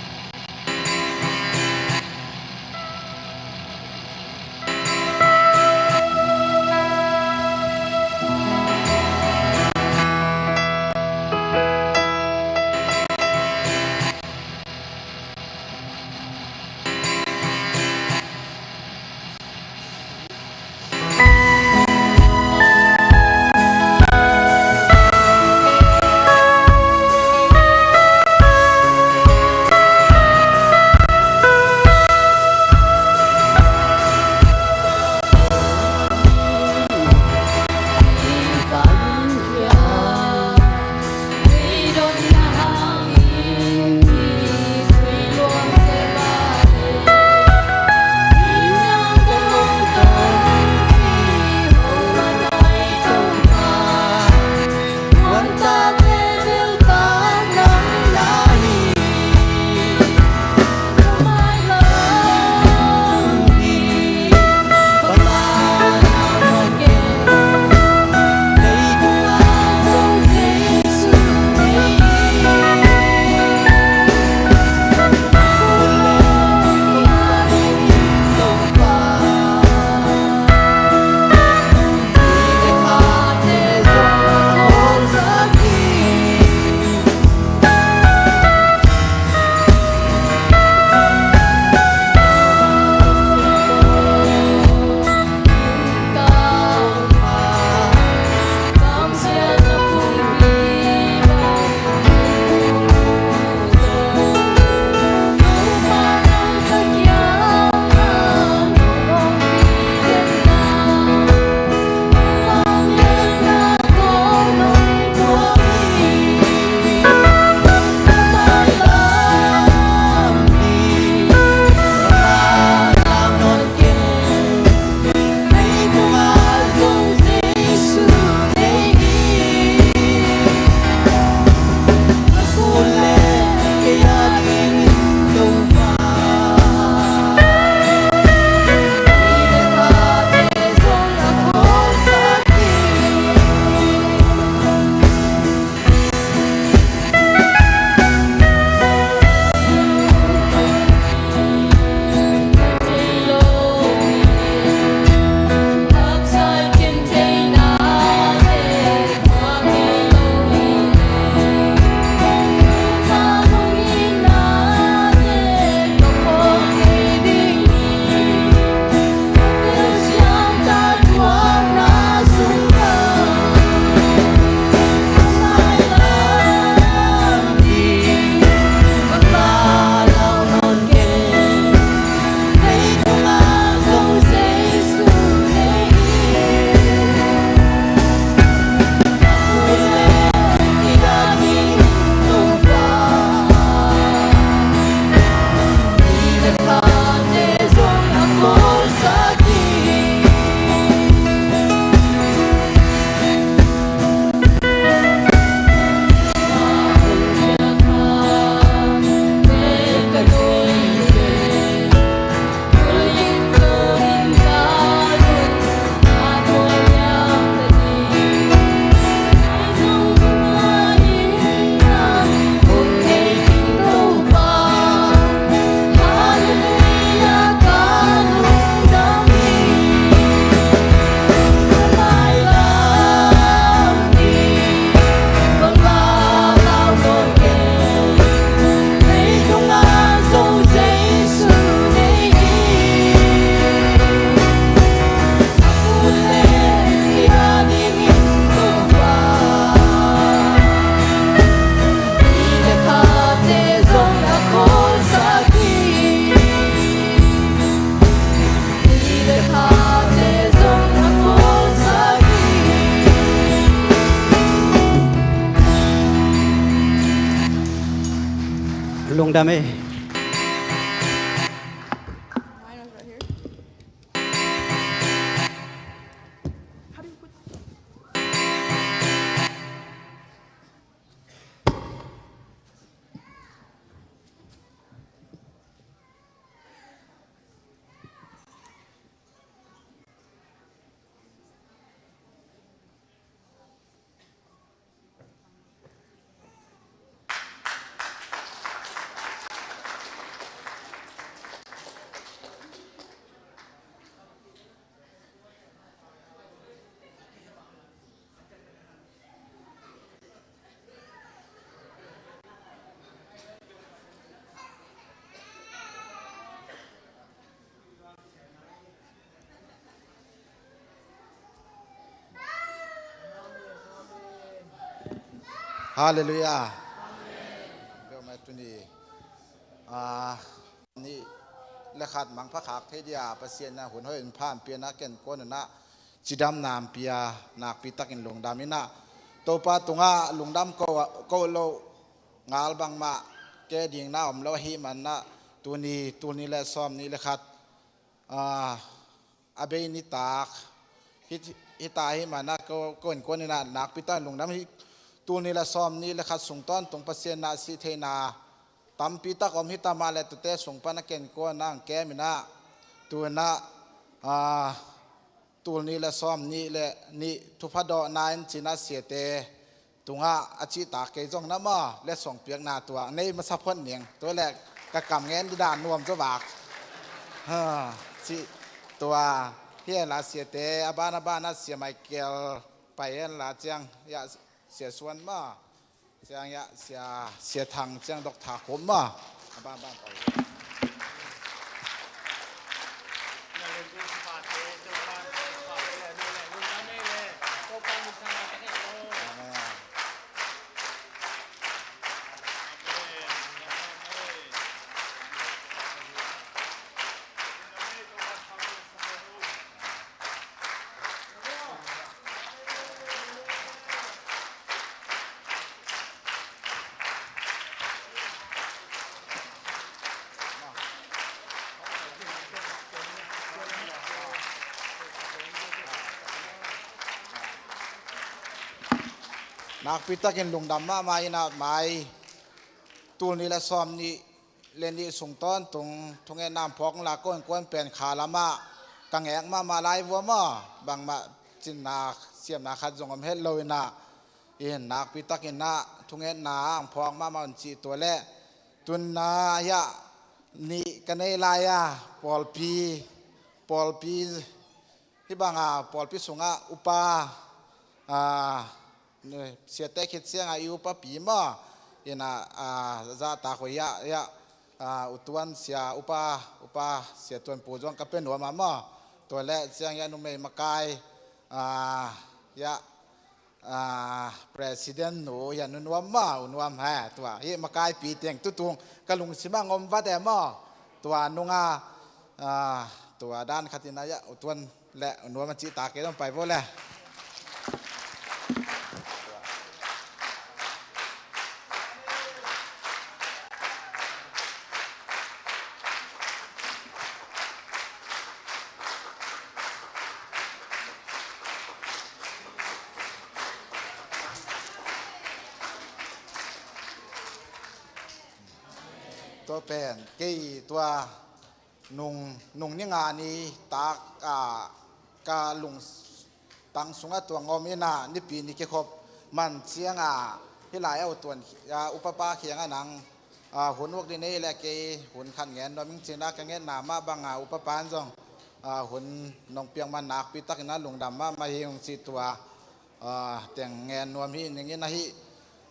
Dam e. Halleluiah. Amen. Tuni, ah, nih le khat mangpha khak thei dia Pasian in hun hoih in pha hong pia na, ken kuan un ah cidamna hong pia, nakpi takin lungdam in ah, Topa tungah lungdam ko, ko lo ngal bangmah ke ding na om lo ahih man ah, tuni, tul nih le sawm nih le khat, ah, a bei nitak hi, hi ta ahih man ah, ko, ko innkuan in ah nakpi takin lungdam hi. Tul nih le sawm nih le khat sung tawntung Pasian in ah sih theihna tampi tak om hi ta mah leh, tuate sung pan a ken kuan ah hong kem in ah, tu in ah, ah, tul nih le sawm nih le nih thupha dawhna in ci in ah siate tungah a cihtak kei zong na maw, letsong piakna tua nei masa phot ning, tua leh ka kam ngen ding dan nuam zaw vak. Ha, cih tua hi hen la, siate a ban a ban ah Sia Michael pai hen la, ciang ia Sia Suan maw, ciang ia Sia, Sia Thang, ciang Doctor Khum maw, a ban a ban pai. Nakpi takin lungdam mahmah in ah, mai tul nih le sawm nih le nih sung tawntung thungetna hong phawk la, ko innkuan pen kha lamah ka ngek mahmah lai vua maw, bangmah cinna siamna khat zong om het lo in ah, in nakpi takin ah thungetna hong phawk mahmah un cih, tua leh tun ah ia nih ka nei lai a, pawlpi, pawlpi, hih bang a pawlpi sungah upa, ah, siate khit ciang a i upapi maw, in ah, ah, zahtak uh ia, ia, ah, U Tuan Sia, upa, upa Sia Tuan Pu zong ka pia nuam a maw, tua leh ciang ia numei makai, ah, ia, ah, president nu ia Nu Nuam maw, U Nuam, ha, tua hih makaipi teng tutung ka lungsim ah hong om vat e maw, tua nung ah, ah, tua dan khat in ah ia U Tuan le U Nuam a cihtak kei zong pai vo le. Tua pen kei tua nung, nung ni nga ni tak a ka lungtang sungah tua hong om in ah, Nipi ni kikhop man ciang a, hih lai a U Tuan, a, upapa kiangah nang, a, hun uk ding nei leh kei hun khat ngen nuam ing ci in ah ka ngetna mah bang a, upapa in zong, a, hun nong piak man nakpi takin ah lungdam mahmah hi ung ci, tua, a, teng ngen nuam hi ning in ah, hih,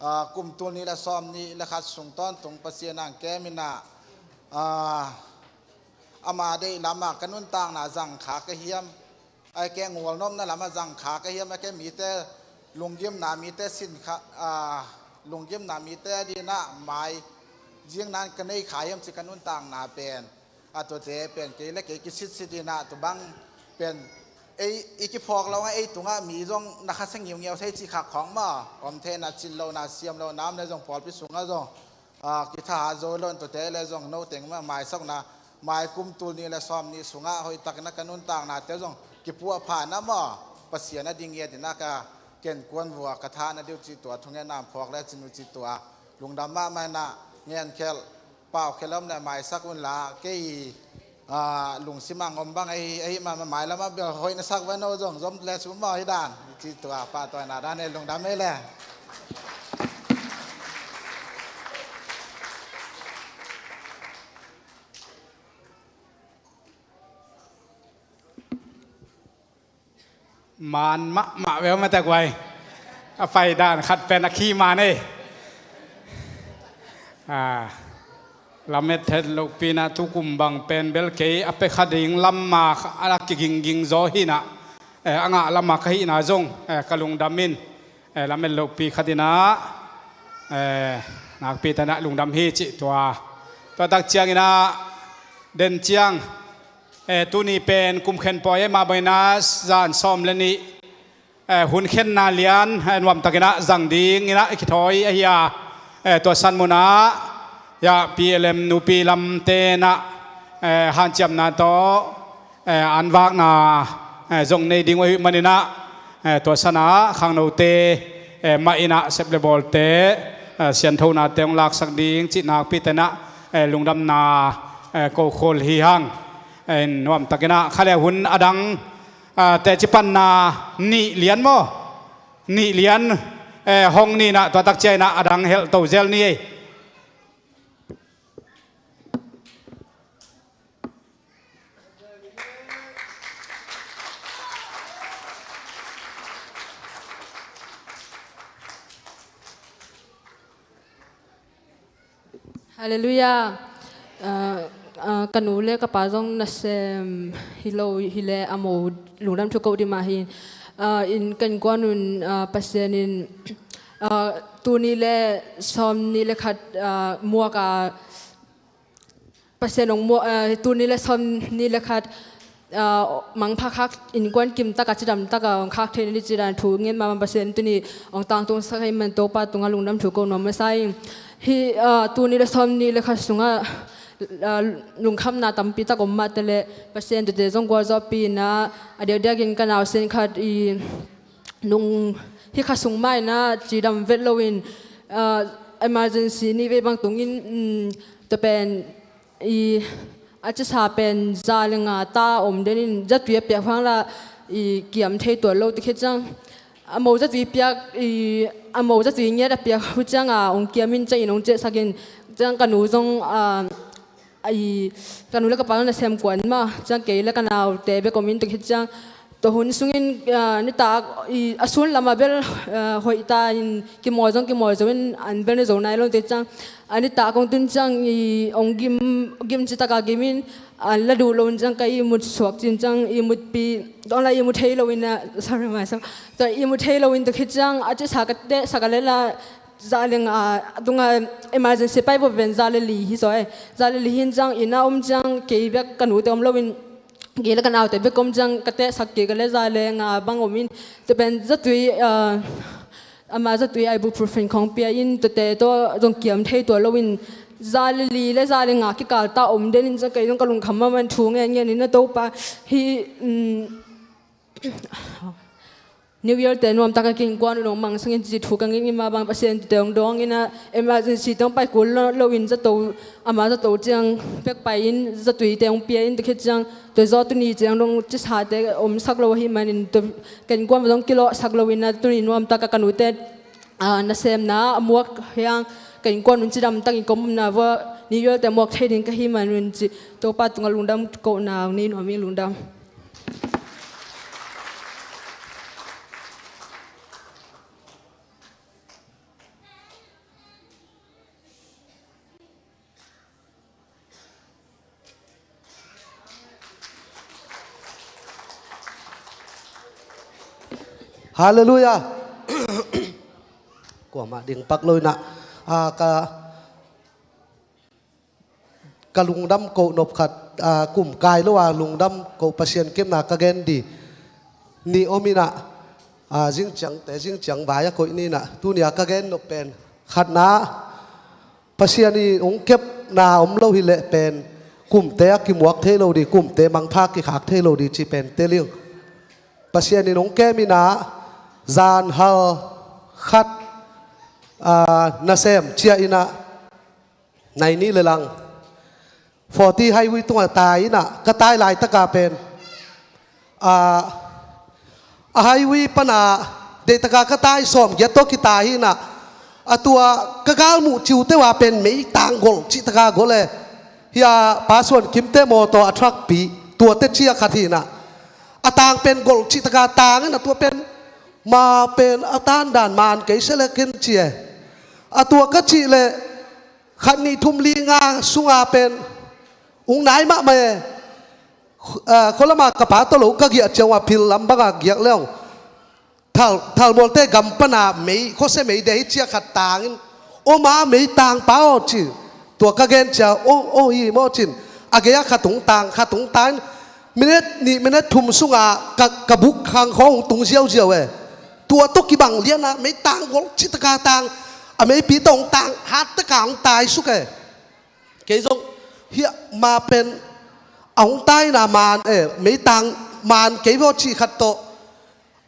a, kum tul nih le sawm nih le khat sung tawntung Pasian hong kem in ah, a, ama deih lamah ka nuntakna zang kha ka hiam, ahih kei leh gualnopna lamah zang kha ka hiam, ahih kei leh mite lunggimna, mite sin kha, a, lunggimna, mite ading ah maizingna ka nei kha hiam ci ka nuntakna pen, a, tuate pen kei le kei kisitsit in ah, tua bang pen ei i kiphawk lo ngai, ei tungah mi zong na khasia ngiungeu thei cih kha khawng maw, om thei in ah, cin lohna, siam lohna om leh zong pawlpi sungah zong a, kitha zo lo in, tuate le zong no teng mah maisakna, mai kum tul nih le sawm nih sungah hoihtakin a ka nuntaknate zong kipuah pha na maw, Pasian a ding ngiat in a ka ken kuan vua ka tha na diu cih tua thungen nam phawk le cin uh cih tua lungdam mahmah in a ngenkhelh paukhelh om le maisak unla kei, ah, lungsim a ngom bang ahi, ahi mah mah mailam ah bia hoih na sak ven aw zong zom le sum maw hi dan. Ci tua pahtawi na dan e lungdam e le. Man mahmah veu mate guai. A pai dan khat pen a khi man ei. A, lamet het lohpi na tukum bang pen bel kei a pe kha ding lam ma a kigingging zaw hi na. Eh, a ngah lam a ka hihna zong, eh, ka lungdam in, eh, lamet lohpi khat in a, eh, nakpi ta na lungdam hi cih tua. Tua tak ciangin a den ciang, eh, tuni pen kum khen pawi e mah bang in a zan sawm le nih, eh, hun khenna lian, eh, nuamtakin a zang ding in a i kithawi ahi a, eh, tua san mun ah, ya, P L M nupi lamte na, eh, hanciamna tawh, eh, an vakna, eh, zong nei ding uh ahih manin a, eh, tua san a khangnote, eh, mah in a sep le bawlte, eh, sianthonate hong laksak ding cih nakpi ta na, eh, lungdamna, eh, ko khol hi hang. Eh, nuamtakin a kha le hun a dang, ah, teci panna nih lian maw? Nih lian, eh, hong ni na tua tak ciang in a a dang helh to zel ni ei. Halleluiah. Ah, ah, ka nu le ka pa zong nasem hi lo hi le a mo lungdam thu ko dih mah hi. Ah, in ka innkuan un, ah, Pasian in, ah, tul nih le sawm nih le khat, ah, muak a Pasian hong muak, ah, tul nih le sawm nih le khat, ah, mangpha khak innkuan kim taka cidam taka hong khak thei ni ci dan thu ngen mah bang Pasian tuni hong tangtung sak ahih man Topa tungah lungdam thu ko nuam masa ing. Hih, ah, tul nih le sawm nih le khat sungah, ah, lungkhamna tampi tak om mah te le Pasian tuate zong gualzawhpih in a, a diakdiakin ka nausen khat i nung hih kha sung mah in a cidam vet loin, ah, emergency nih vei bang tungin, mm, tua pen i a cisa pen za le nga ta om den in zatui a piak hang la i kiam thei tuan lo ti khit ciang a mo zatui piak i a mo zatui ngiat a piak hu ciang a hong kiam in ciang in hong ciahsak in ciang ka nu zong, ah, i ka nu le ka pa zong nasem kuan mah ciang kei le ka naute bek om in ti khit ciang Tua hun sungin, ah, nitak i, a sun lamah bel, ah, hoih ta in kimawl zong kimawl zo in an bel ne zo nai lo te ciang. A nitak kong tun ciang i ong gim, gim citak a gim in an la duh lo in ciang ka ihmut suak cin ciang ihmutpi dong la ihmut thei lo in a, sorry, myself. Tua ihmut thei lo in tua khit ciang a cisa ka teh sak a le la za le nga a tunga emergency pai vot ven za le li hi zaw e. Za le li hin ciang inn a om ciang kei bek ka nute om lo in Kei le ka naute bek om ciang ka teh sak kei ka le za le nga bang om in tua pen zatui, ah, ama zatui ibuprofen khong pia in tuate tawh zong kiam thei tuan lo in za le li le za le nga kikal ta om den in ciang kei zong ka lungkham mahmah in thu ngen ngen in a Topa hi, um, New Year te nuam taka kei innkuan un ong mang sangin ci thu ka ngin ngin mah bang Pasian te ong dawng in a emergency te ong pai kul lo, lo in zato ama zato ciang pek pai in zatui te ong pia in tua khit ciang tua zaw tuni ciang dong cisa te om sak lo ahi man in tua kei innkuan dong kilawh sak lo in a tuni nuam taka ka nu te, ah, nasemna a muak hiang kei innkuan un cidam takin ka omna vua New Year te muak thei ding ka hi man un ci Topa tunga lungdam kohna ong nei nuam ing lungdam. Halleluiah. Kuamah ding pak lo in a, ah, ka Ka lungdam koh nop khat, ah, kum kai lo a lungdam koh Pasian kemna ka gen di. Ni om in a, ah, zingciang te, zingciang vai a koih ni in a, tuni a ka gen nop pen. Khatna, Pasian in hong kepna om lo hi leh pen kumte a kimuak thei lo ding, kumte mangpha kikhak thei lo ding ci pen tel ing. Pasian in hong kem in ah zan hal khat, aa, nasem ciah in ah nai nih le lang forty highway tungah tai in ah ka tai laitaka pen, aa, a highway pana deihtaka ka tai sawmgiat tawh kitai hi in ah, a tua ka galmuh ciute uh a pen mei tang golh cihtaka golh e. Hia Pa Suan Kimte mawtaw a truck pi tuate ciah khat hi in ah, a tang pen golh cihtaka tang in a tua pen ma pen a tandan man kei se le ken ci e. A tua ka cih leh khat nih thum li nga sunga pen ung nai mahmah e. Khu-, ah, khualama ka pa tawh lo ka giah ciang uh a phil lam banga giak leng thal, thalmualte gam pana mei, khuasia mei dei hi ciah khat tangin, "Aw ma, mei tang pa aw," ci. Tua ka gen ciang, "Aw, aw hi maw," cin. A gei-ah khat tung tang, khat tung tangin minit nih minit thum sunga ka, ka buk khang khawng hong tung ziauziau e. Tua tawh kibang liana mei tang golh cihtaka tang, a meipi tawh hong tang hattaka hong tai suk e. Kei zong hiah ma pen a hong taina man e, mei tang man kei vaw cih khat tawh.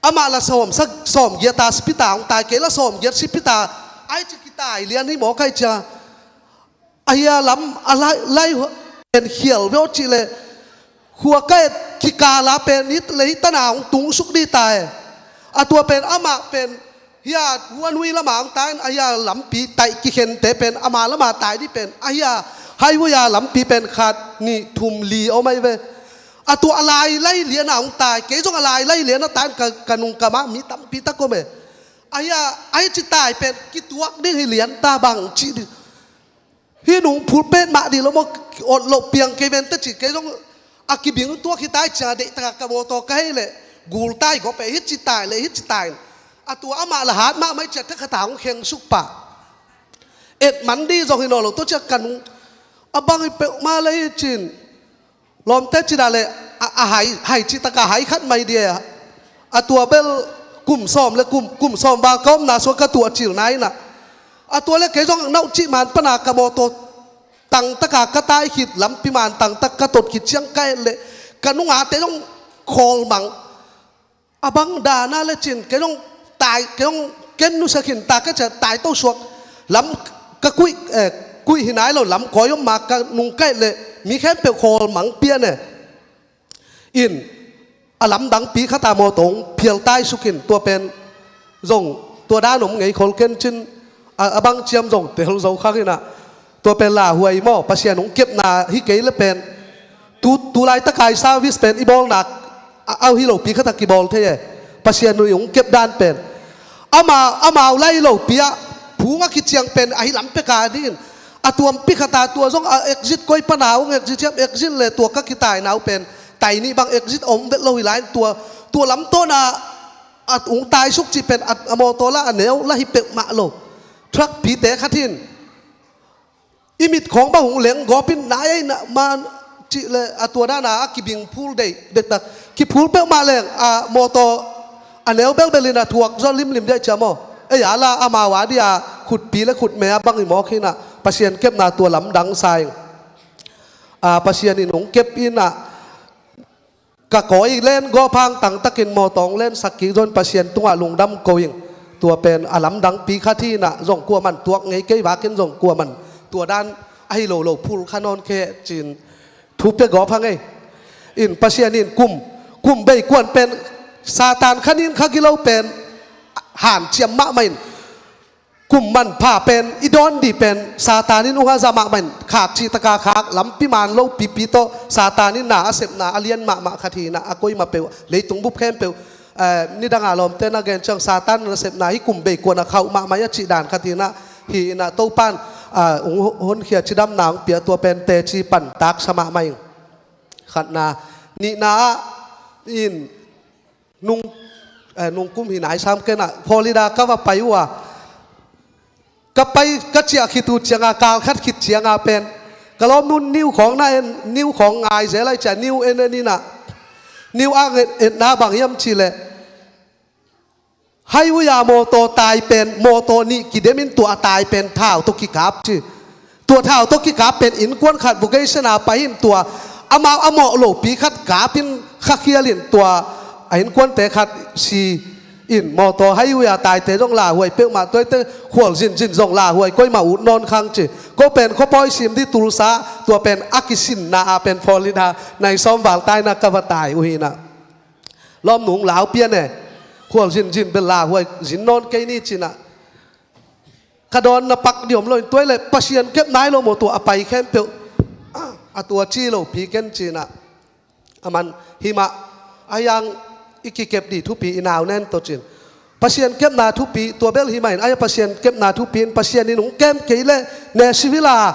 Amah la sawm, sa, sawmgiata sipita hong tai, kei la sawmgiat sipita. Ai ci kitai lian hi maw kai cia. A hia lam a lai, lai pen khial veo cih le khua ka et kikala pen it le hitana hong tung suk dih tai. A tua pen amah pen hia huanhui lama hong tai in a hia lampi taih kikhente pen ama lama tai dih pen a hia highway a lampi pen khat nih thum li om ai ve. A tua a lai lai liana hong tai, kei zong a lai lai liana tai in ka, ka nungkamah mi tampi tak om e. A hia, a hi ci tai pen kituak ding hi lian ta bang cih dih. Hih nung phul pet mah dih lo maw, ot loh piang kei ven ta ci, kei zong a kibing tuak hi tai cia deihtaka ka mawtaw ka hei leh gul tai gawp e, hih ci tai leh hih ci tai. A tua amah la hat mahmah hi cia thakhat a hong kheng suk pah. Et man dih zong hi nawn lo tua cia ka nung a bang hi peuhmah le hi cin. Lawmte cina le a, a hai, hai citaka hai khat mai dia. A tua bel kum sawm le kum, kum sawm val ka omna sua ka tuah cilna ina. A tua le kei zong nauh cih man pana ka mawtaw tangtaka ka tai khit lampi man tangtak ka tot khit ciang ka et le ka nungate zong khawlmang. A bang dana le cin, kei zong tai, kei zong ken nusia khin ta ka cia tai to suak. Lam ka kuih, eh, kuih hi nai lo lam kawi om ma ka nung kaih le mi khempeuh khawl mang pian e. In, a lamdang pi khata maw tong phial tai sukin tua pen zong tua dan om ngei khol ken cin, a, a bang ciam zong tel zo khang ina. Tua pen lauhuai maw, Pasian hong kepna hi kei le pen. Tu, tu laitaka i service pen i bawlna a, au hi lopi khatah kibawl thei e. Pasian hong kep dan pen. Ama, amau lai lopi ah phung a kiciang pen ahi lam peka dingin. A tuampi khata tua zong a exit koi pana hong exit hiam, exit le tua ka kitaina uh pen. Tai nih bang exit om vet lo hi lai tua, tua lam tawna a hong tai suk cih pen a, a mawtaw la a neu la hi peuhmah lo. Truck pite khat hin. I mit khawng bang hong leng gawpin nai ei na man cih le a tua dana a kibing phul deih dektak kiphul peuhmah leng a mawtaw a neu belbelin a thuak zaw limlim deih ciam aw. Ei a la amau a dia khutpi le khutme a bang i mawk hinah Pasian kepna tua lamdang sa ing. A Pasian in hong kep inah ka kawi len gawphang tangtakin mawtaw hong lensak kik zon Pasian tungah lungdam ko ing. Tua pen a lamdangpi khat hinah zong kuaman tuak ngei kei vakin zong kuaman tua dan ahi lo lo phul kha nawn khe cin thu pia gawphang ei. In Pasian in kum, kum bei kuan pen Satan khanin kha gilo pen hanciam mahmah in. Kum manpha pen i dawn dih pen Satan in ung a za mahmah in khak cihtaka khak lampi man lo pipi tawh Satan in na a sepna a lian mahmah khat hinah a koima peuh leitung bup khempeuh, eh, nidanga lawmte na gen ciang Satan na sepna hi kum bei kuan a khauh mahmah a cih dan khat hinah hi inah Topan, ah, ung honkhia cidamna ung pia tua pen teci pan taksa mahmah ing. Khatna, nihna ah in nung, eh, nungkum hi nai sam kenah Florida ka va pai uh a. Ka pai ka ciah khit uh cianga kal khat khit cianga pen ka lawmnun niu khawng na en, niu khawng ngai zel ai cia niu en en inah. Niu ang en, enna bang hiam cih leh. Highway a mawtaw tai pen, mawtaw nih kidemin tua a tai pen thau tawh kikap ci. Tua thau tawh kikap pen innkuan khat vocation a pai in tua amau a mawh lopi khat kapin khakhial in tua a innkuante khat si in mawtaw highway a taite zong lauhuai peuhmah, tuaite khual zinzin zong lauhuai, koimah ut nawn khang ci. Ko pen khuapawi sim di Tulsa, tua pen a kisinna a pen Florida nai sawm val taina ka va tai uh hinah. Lawmnung lau pian e, khual zinzin bel lauhuai zin nawn kei ni cinah. Ka dawn na pak diom lo in tuai le Pasian kep nai lo maw tua a pai khempeuh a tua ci lo pi ken cinah. A man himah a hiang i kikep di thupi i nau nen tawh cin. Pasian kepna thupi tua bel himah in a hia Pasian kepna thupi in Pasian in hong kem kei le ne sivila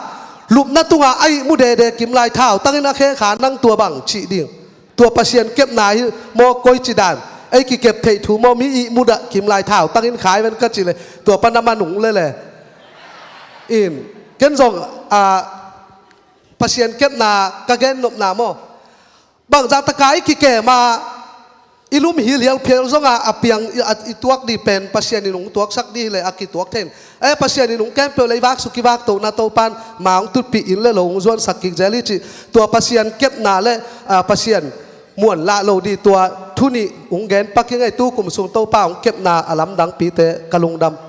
lupna tungah a ihmu dede kim lai thau tangin a khe kha nang tua bang cih ding. Tua Pasian kepna hi maw koi ci dan ei kikep theih thu maw mi ihmu dah kim lai thau tangin khai ven ka ci le tua pan a man hong le le. In ken zong a Pasian kepna ka gen nopna maw? Bangzah taka i kikem a i lum hi lialphial zonga a piang i, a, i tuak di pen Pasian in hong tuaksak di le a kituak thein. E Pasian in hong kempeuh le i vaksuk i vaktohna Topan ma hong tutpih in le lo hong zuansak kik zel hi cih. Tua Pasian kepna le a, Pasian muan lah lo di tua thu nih hong gen pak ing ei. Tu kum sung Topa hong kepna a lamdangpite ka lungdam.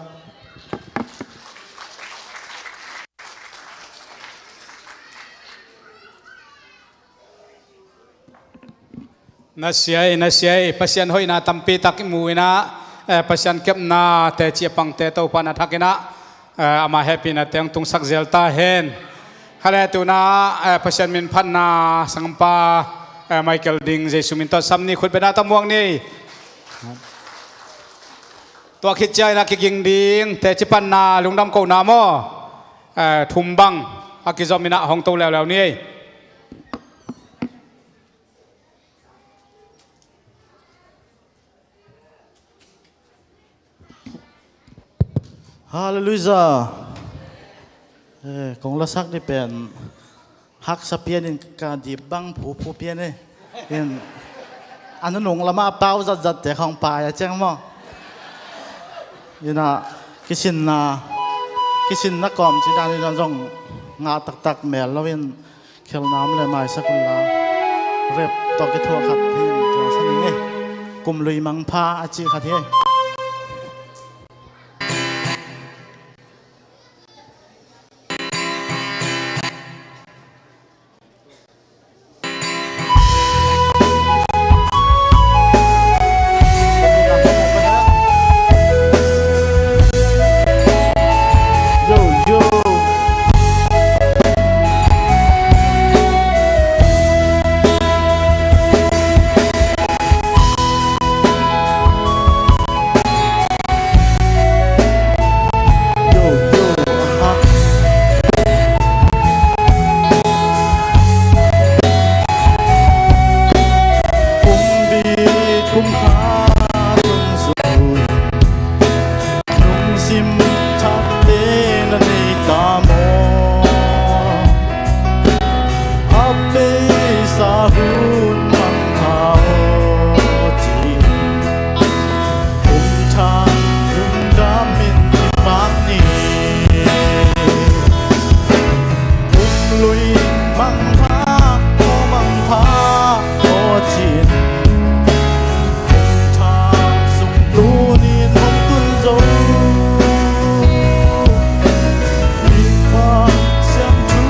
Na siai, na siai, Pasian hoihna tampi tak i mu inah, eh, Pasian kepna teci a pangte Topa na thak inah, eh, ama hehpihna teng tungsak zel ta hen. Khale tuna, eh, Pasian min phatna sangpa, eh, Michael Ding Jesu min tawh sam ni khut bena tamuang ni. Tua khit ciang inah kiging ding teci panna lungdam kohna maw? Eh, thum bang a kizom inah hong to leuleu ni ei. Halleluiah. Eh, kong lasak di pen haksa pianin ka dip bang phuphu pian eh. In a nunung lama a pau zatzatte khong pai a ciang maw? Inah kisinna kisinna kawm ci dan inah zong ngah taktak mel loin khelnam le maisak unla rep tawh kithuah khat hi in tua sa ning eh. Kum lui mangpha a cih khat hi. Kum bit kum khat hong zui, lungsim thakte na nei ta maw? A beisa hun mangpha aw ci-in, kum thak lungdamin i pak ni. Kum lui mangpha aw, mangpha aw ci-in, kum thak sung tunin hong tun zo. I Pasian thu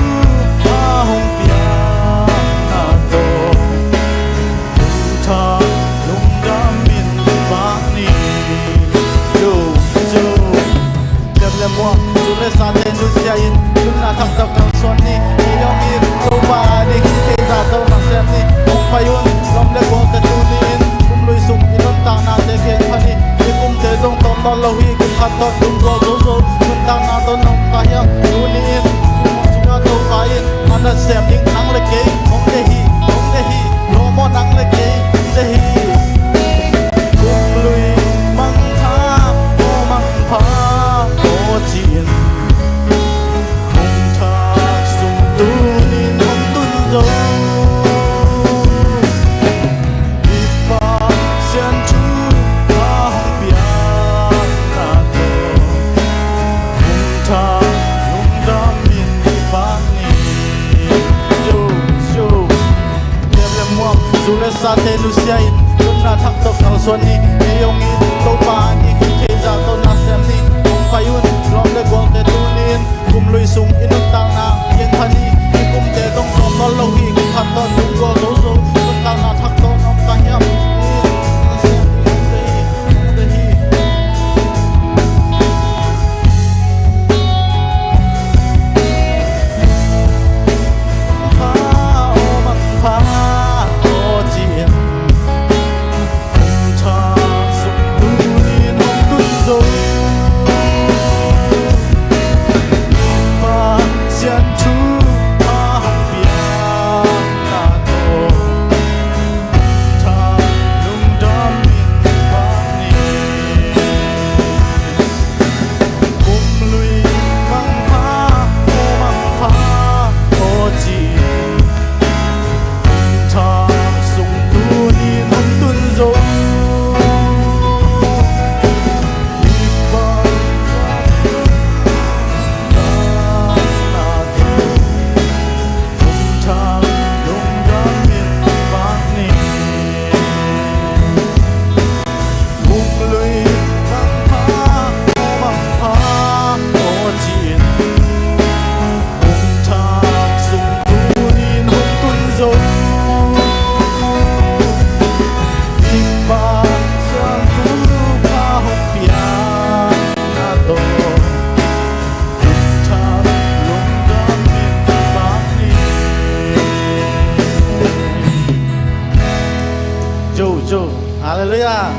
a hong piakna tawh, kum thak lungdamin i pak ni. Yo, yo. Lemlem muang, sum le sate nusia in, nunna thaktak kalsuan ni. I hong it Topa a ding hi thei zato nasem ni. Hong pai un, lom le gualte tuni-in kum lui sung i nuntaknate gen pha ni. I kumte zong tawm nawn lo hi, kum khat tawh kum zaw zo zo nuntakna tawh nong ta hiam? Tuni-in i hong sungah Topa in a nasem ding nang le kei hong deih hi, hong deih hi. Lawm aw, nang le kei hong deih hi. Kum lui mangpha aw, mangpha aw ci-in, kum thak sung tunin hong tun zo. I Pasian thu a hong piakna tawh, kum thak lungdamin i Te nusia in, nunna thak tawh kalsuan ni. Ei hong it Topa a nih hi thei zah tawh nasem ni. Hong pai un, lawm le gualte tuni in kum lui sung i nuntakna piangthak ni. I kumte zong tawm nawn lo hi, kum khat tawh kum gual zo zo nuntakna thak tawh nawm ta hiam? Nasem ni, hong deih hi, hong deih hi. Halleluiah.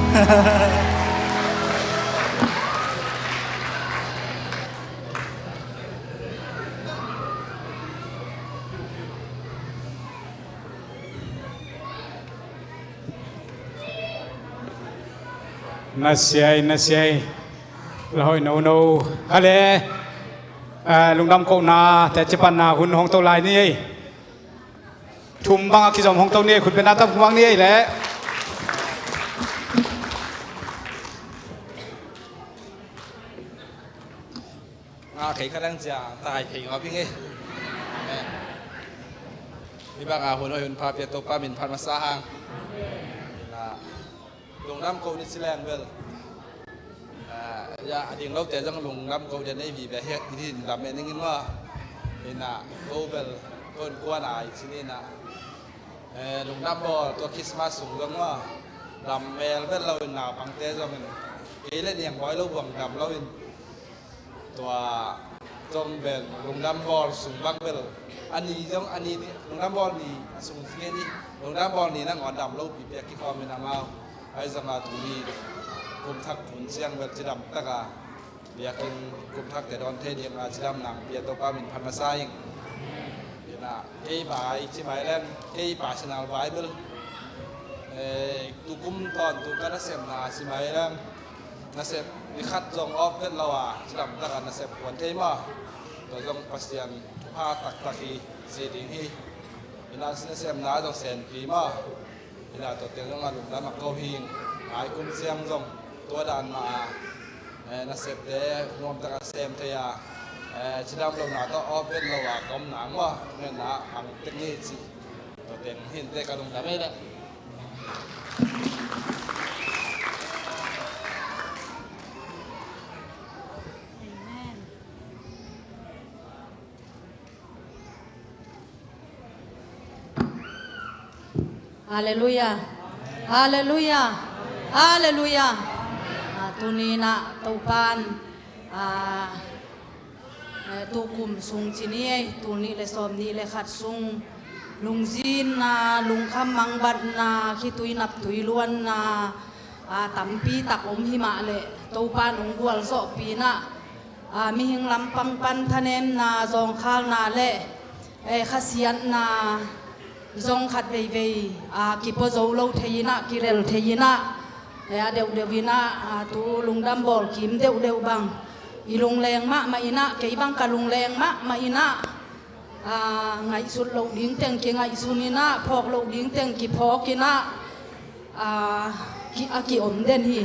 Nasiai, nasiai. Lahoi no no. Hale. Ah, lungdam kohna te cipanna hun hong to lai ni ei. Thum bang a kizom hong to ni ei, khut bena tam khum bang ni ei le. Nga kei ka dang cia tai kei nga bing ei. Amen. Hi bang a hun hoi hun pha pia Topa min phat masa hang. Na lungdam ko ni ci leng bel. Ah, ya, a ding lote zong lungdam ko den ei vive hi, hi lam e ning in maw. Ina ko bel kon kuan ai ci ni na. Eh, lungdam bawl tua Christmas sung zong maw. Lam mel bel lo in naupangte zong in. Kei le niang bawi lo buang dam lo in. Tua zong bel lungdam bawl sung bang bel. A ni zong a ni lungdam bawl ni sung zia ni. Lungdam bawl ni nangawn dam lo pi pia kikhawm in amau. Ahi zong a tuni kum thak hun ciang bel cidam taka biakinn kum thakte dawn thei ding a cidam nang pia Topa min phat masa ing. Ina kei bai ci mai leng kei personal Bible. Eh, tu kum tawn tu ka nasepna ci mai leng. Nasep ni khat zong off vet lo a, cidam taka nasep kuan thei maw. Tua zong Pasian thupha taktak hi, si ding hi. Ina nasepna zong senpi maw. Ina tua teng zong a lungdam a ko hing. Ai kum siang zong tua dan mah a, eh, nasepte nuam taka sem thei a, eh, cidam lo na tawh off vet lo a ka om nang maw. Ngen na ang tek ni ci. Tua teng hinte ka lungdam ei leh. Amen. Halleluiah. Halleluiah. Halleluiah. Ah, tuni na Topan, ah, eh, tu kum sung ci ni ei, tul nih le sawm nih le khat sung lungzinna, lungkham mangbatna, khitui naptui luanna, ah, tampi tak om hi mah leh Topan hong gualzawhpih na, ah, mihing lampang pan thanemna, zawngkhalna le, eh, khasiatna zong khat veivei, ah, kipua zo lo thei inah, kirel thei inah, eh, a deuhdeuh inah, ah, tu lungdam bawl kim deuhdeuh bang i lungleng mahmah inah, kei bang ka lungleng mahmah inah, ah, ngaihsut loh ding teng kingaihsun inah, phawk loh ding teng kiphawk inah, ah, ki, a kiom den hi.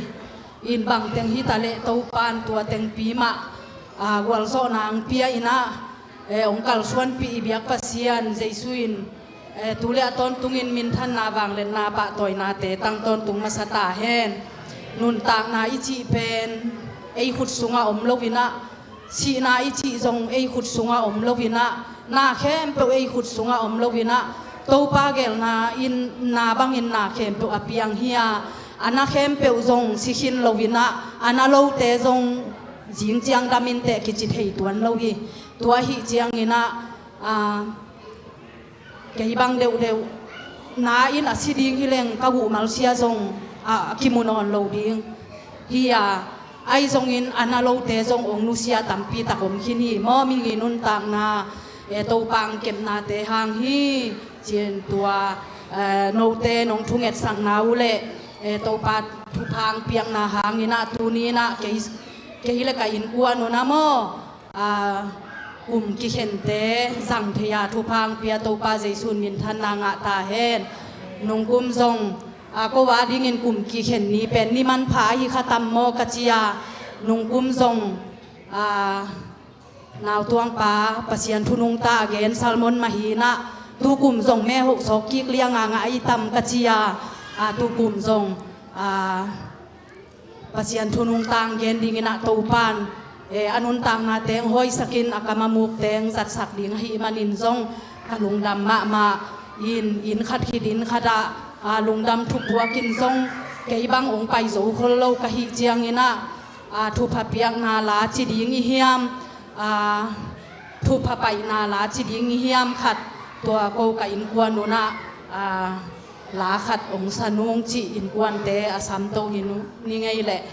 In bangteng hita leh Topan tua tengpi mah, ah, gualzawhna ang pia inah, eh, hong kalsuanpih i biak Pasian Jesu in, Eh, tu le a tawntungin minthanna, vangliatna, pahtawinate tang tawntung masa ta hen. Nuntakna i cih pen ei khut sungah om lo inah, sihna i cih zong ei khut sungah om lo inah, na khempeuh ei khut sungah om lo inah, Topa gelna in na bangin na khempeuh a piang hi a, a na khempeuh zong si khin lo inah, a na lote zong zing ciang dam inteh kici thei tuan lo hi. Tua ahih cianginah, a, kei bang deuhdeuh na in a si ding hi leng ka guhmal sia zong a, a kimu nawn lo ding hi a, ahi zongin a na lote zong ong nusia tampi tak om khin hi maw. Mingi nuntakna, eh, Topa ang kepnate hang hi. Cian tua, eh, note nong thungetsakna uh le, eh, Topa thupha ang piakna hangin ah tuni in ah kei, kei le ka innkuan un ah maw, a, kum kikhente zang thei a thupha ang pia Topa Jesu in minthanna ngah ta hen. Nungkum zong, a, ko a dingin kum kikhen ni pen ni manpha ahi kha tam maw ka ci a, nungkum zong, a, nautuangpa Pasian thu nungta a gen sermon mah hi inah, tukum zong me hoh sawk kik liang a ngah ahi tam ka ci a, a, tukum zong, a, Pasian thu nungta ang gen dingin ah Topan, eh, a nuntakna teng hawisakin a kam a muk teng zatsak ding ahih manin zong ka lungdam mahmah. In, inn khat khit inn khat ah, a, lungdam thupuakin zong kei bang ong pai zo khol lo ka hih ciangin ah, a, thupha piakna la ci ding i hiam, a, thupha paihna la ci ding i hiam khat, tua ko ka innkuan un ah, a, la khat ong sa nung cih innkuante a samto hi nu, ni ngei leh.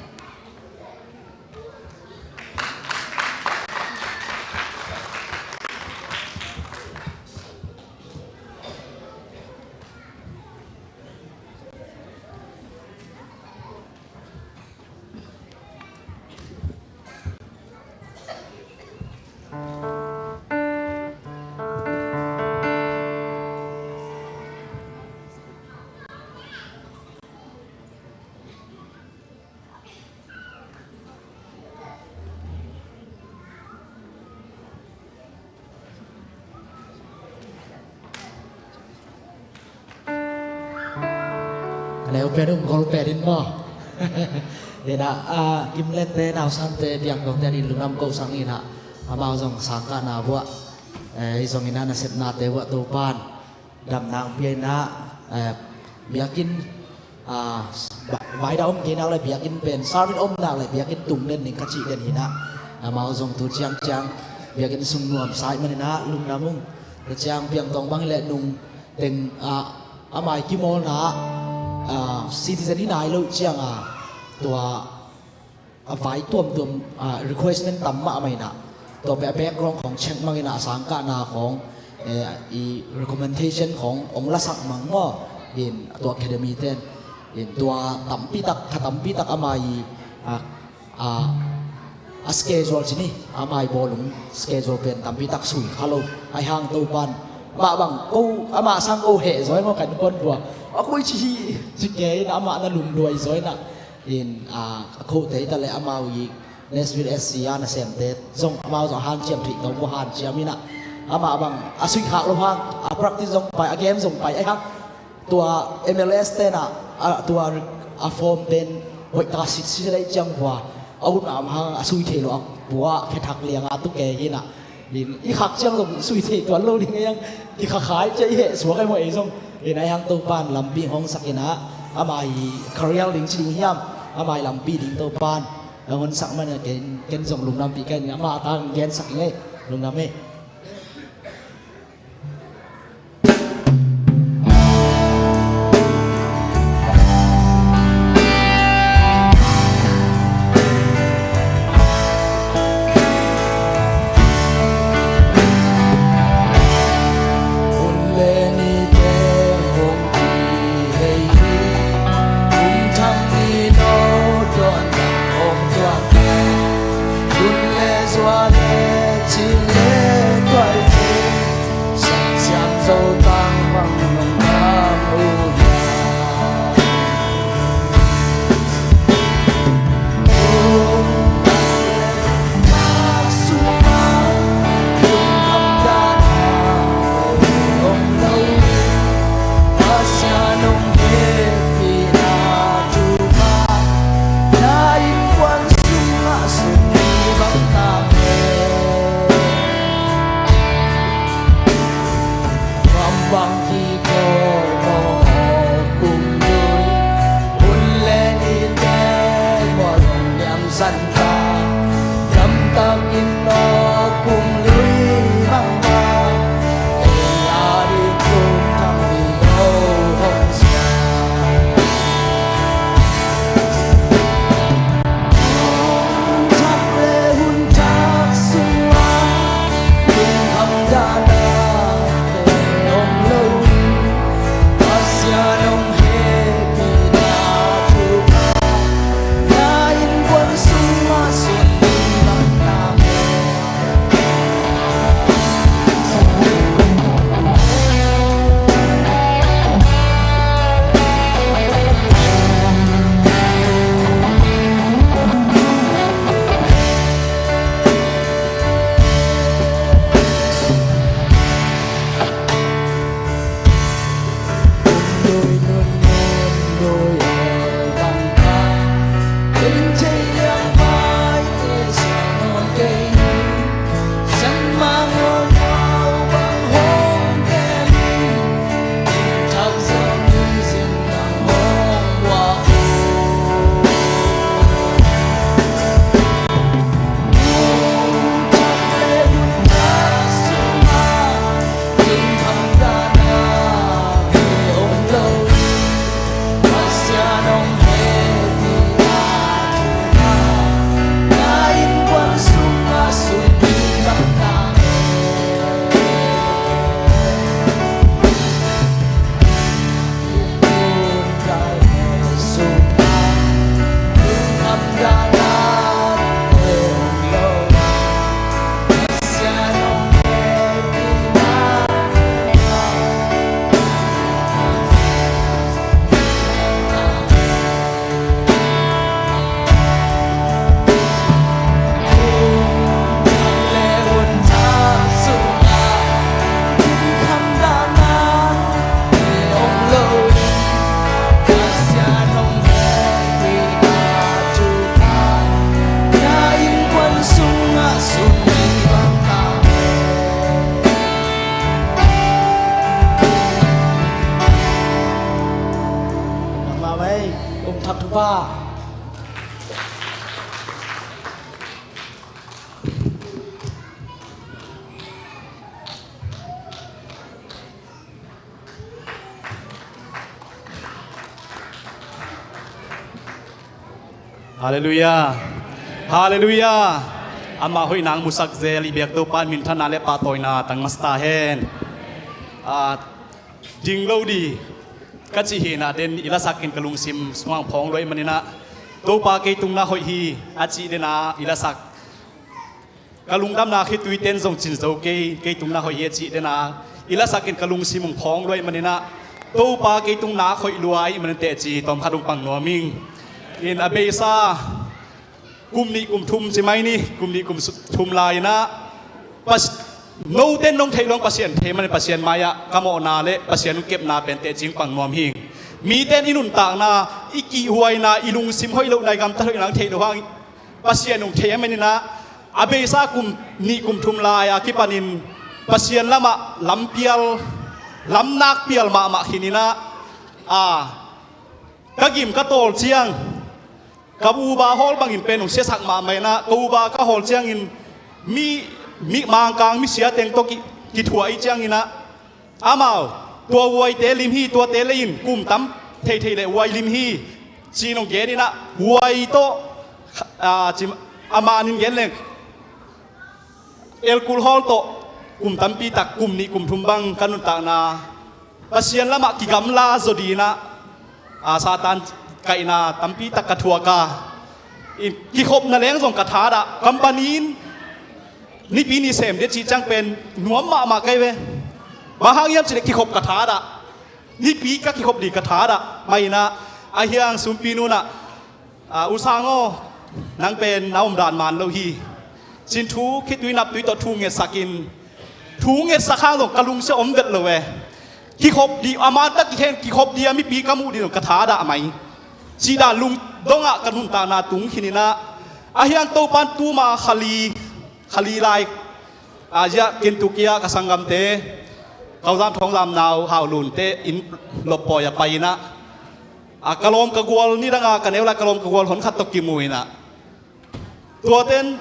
Ka neu pen um gol pen in maw. Dena, a, Kimlente, Nausante, Piangdongte a din lungdam ko sang inah, amau zong sangkahna vuah, eh, i zong inah nasepnate vuah Topan damna ang pia inah, eh, biakinn, a, va-, vai dah om kei nak le biakinn pen service om nak le biakinn tung den ning ka cih den hi inah, amau zong tu ciangciang biakinn sung nuam sa ahih man inah lungdam ung. Tua ciang Piangdong bang hi leh nung teng, a, amai kimawlna, a, citizen hi nai lo ciang a, tua a vai tuamtuam, a, request men tam mahmah inah, tua pen a background khawng check mang inah, a sangkahna khawng, eh, i recommendation khawng ong lasak mang maw. In tua academy ten, in tua tampi tak, kha tampi tak amai, a, a, a schedule ci ni, amai bawlung schedule pen tampi tak sui kha lo. Ahi hang Topan mah bang ko, amah sang ko heh zaw maw, kan kon bua a koi ci hi ci kei inah, amah na lungduai zaw inah. In, a, a khote hi ta le amau i Nashville S C a nasemte zong amau zong hanciam theih tawh, hanciam inah, amah bang a sui khak lo hang, a practice zong pai, a game zong pai, ahi hang tua M L S tenah, a, tua a form pen hoih taka sit si lei ciang hua a ut am hang a sui thei lo a, pua khe thak liang a tu kei hi inah. In, i khak ciang zong sui thei tuan lo ding a, i khak khai cia i heh suak ai maw ei zong. In, ahi hang Topan lampi hong sak inah, amai career ding ci ding hiam, amai lampi ding Topan hong sak man a, ken, ken zong lungdampih ka in, amah tang gen sak ing ei, lungdam ei. Takin no kum lui bangmah ei a ding kum thak ni no hong sia. Hun thak le hun thak sungah lungkham dahna te om lo in Pasian hong hehpihna thupha na innkuan sungah sung ni bang ta hen. Halleluiah. Halleluiah. Ama hoihna hong musak zel i biak Topa in minthanna le pahtawina tang masa ta hen. Ah, ding lo di ka cih hi inah den i lasak in ka lungsim sungah hong phawng lua ahih maninah Topa kei tungah hoih hi a cih dena i lasak ka lungdamna khitui ten zong cin zo kei, kei tungah hoih hi a cih dena i lasak in ka lungsim hong phawng lua ahih maninah Topa kei tungah hoih lua ahih manin teci tawmkhat hong pang nuam ing. In a beisa kum nih kum thum ci mai ni, kum nih kum su-, thum lai inah Pas-, note nong theih lo hang Pasian thei manin Pasian mai-ah ka mawhna le Pasian hong kepna pen teci hong pang nuam hi ing. Mite in i nuntakna, i kihhuaina, i lungsim hoih lohna, i gamtat hoihna hong theih lo hang Pasian hong thei ahih maninah a beisa kum nih kum thum lai-a kipanin Pasian lamah lampial, lamnak pial mahmah khin inah, a, ka gim ka tawl ciang ka uba hawl bangin pen hong siasak mahmah inah, ka uba ka hawl ciangin mi, mi Mangkang misia teng tawh ki, kithuah i cianginah amau tua uaite lim hi, tuate lei in kum tam theithei le uai lim hi ci-in hong gen inah uai tawh, a, ci, a manin gen leng alcohol tawh kum tampi tak, kum nih kum thum bang ka nuntakna Pasian lamah kigamla zaw dinah, a, Satan kaihna tampi tak ka thuak a, i kikhopna leng zong ka thadah, company in nipi ni sem dih cih ciang pen nuam mahmah ka hi ve. Bang hang hiam cih leh kikhop ka thadah, nipi ka kikhop dih ka thadah mah inah, a hiang sumpi nunah, a, U Sang aw, nang pen na omdan man lo hi. Cin thu khitui naptui tawh thu ngetsak in, thu ngetsak hang zong ka lungsim om vet lo e. Kikhop dih a man tak kikhen, kikhop dih a mipi ka muh dih zong ka thadah mai. Cih dan lungdongah ka nuntakna tung khin inah, a hiang Topan tuma khali, khali lai, a, ziah Kentucky ah ka sanggamte, Kauzam Thawngzam nau Haulunte inn loppawi a pai inah, a, ka lawm ka gual nidanga ka neu lai ka lawm ka gual honkhat tawh kimu inah, tuaten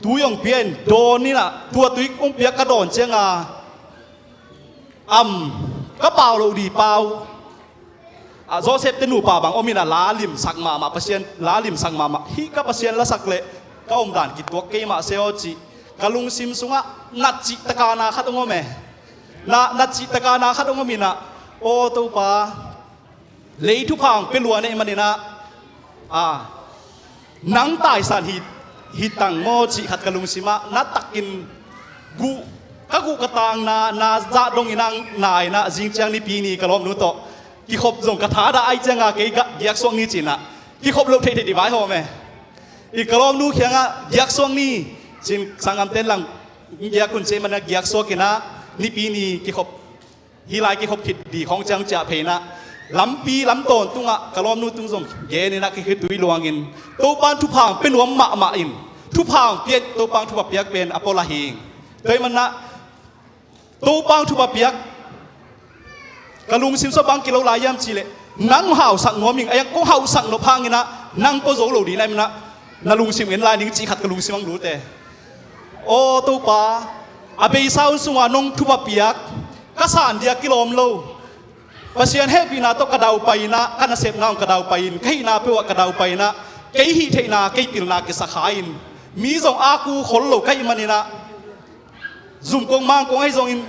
tui hong pia in dawn in ah, tua tui hong piak ka dawn ciang a, am, ka pau loh di pau. A, Joseph te nupa bang om in ah, la limsak mahmah, Pasian la limsak mahmah. Hih ka Pasian lasak leh ka omdan kituak kei mah se aw cih ka lungsim sungah nat cih takana khat hong om e. Na, nat cih takana khat hong om in ah, aw Topa, lei thupha hong pia lua na hih manin ah, a, nang taisan hi, hi tang maw cih khat ka lungsim ah, na takin guh, ka guh ka tang na, na zah dong in ah, na in ah, zing ciang Nipi ni ka lawmnu tawh kikhop zong ka thadah ahih ciang a, kei giak suak ni ci in ah, kikhop loh theihtheih di vaihawm e. I ka lawmnu kiangah giak suak ni ci in, sanggamte in lang giak hun ci ahih manin ah, giak suak in ah, Nipi ni kikhop, hih lai kikhop khit di khawng ciang ciah phei in ah, lampi lam tawntungah ka lawmnu tung zong gen in ah, ka khitui luang in, Topa in thupha hong pia nuam mahmah in, thupha hong pia, Topa in thupha piak pen a pua lah hi. Tua ahih manin ah, Topa in thupha piak ka lungsim sungah bang kilo lai hiam cih leh, nang hong hausak nuam ing, a, kong hausak nop hangin ah nang pua zo lo ding na hih manin ah, na lungsim en lai ning cih khat ka lungsim ah hong lut e. Aw Topa, a beisa hun sungah nong thupha piak, ka san dia kilawm lo. Pasian hehpihna tawh ka daupai in ah, ka nasepna hong ka daupai in, ka hihna peuh ah ka daupai in ah, kei hih theihna, kei pilna kisa kha in, mi zong a ku khol lo ka hih manin ah, zum kong mang kong ahi zongin,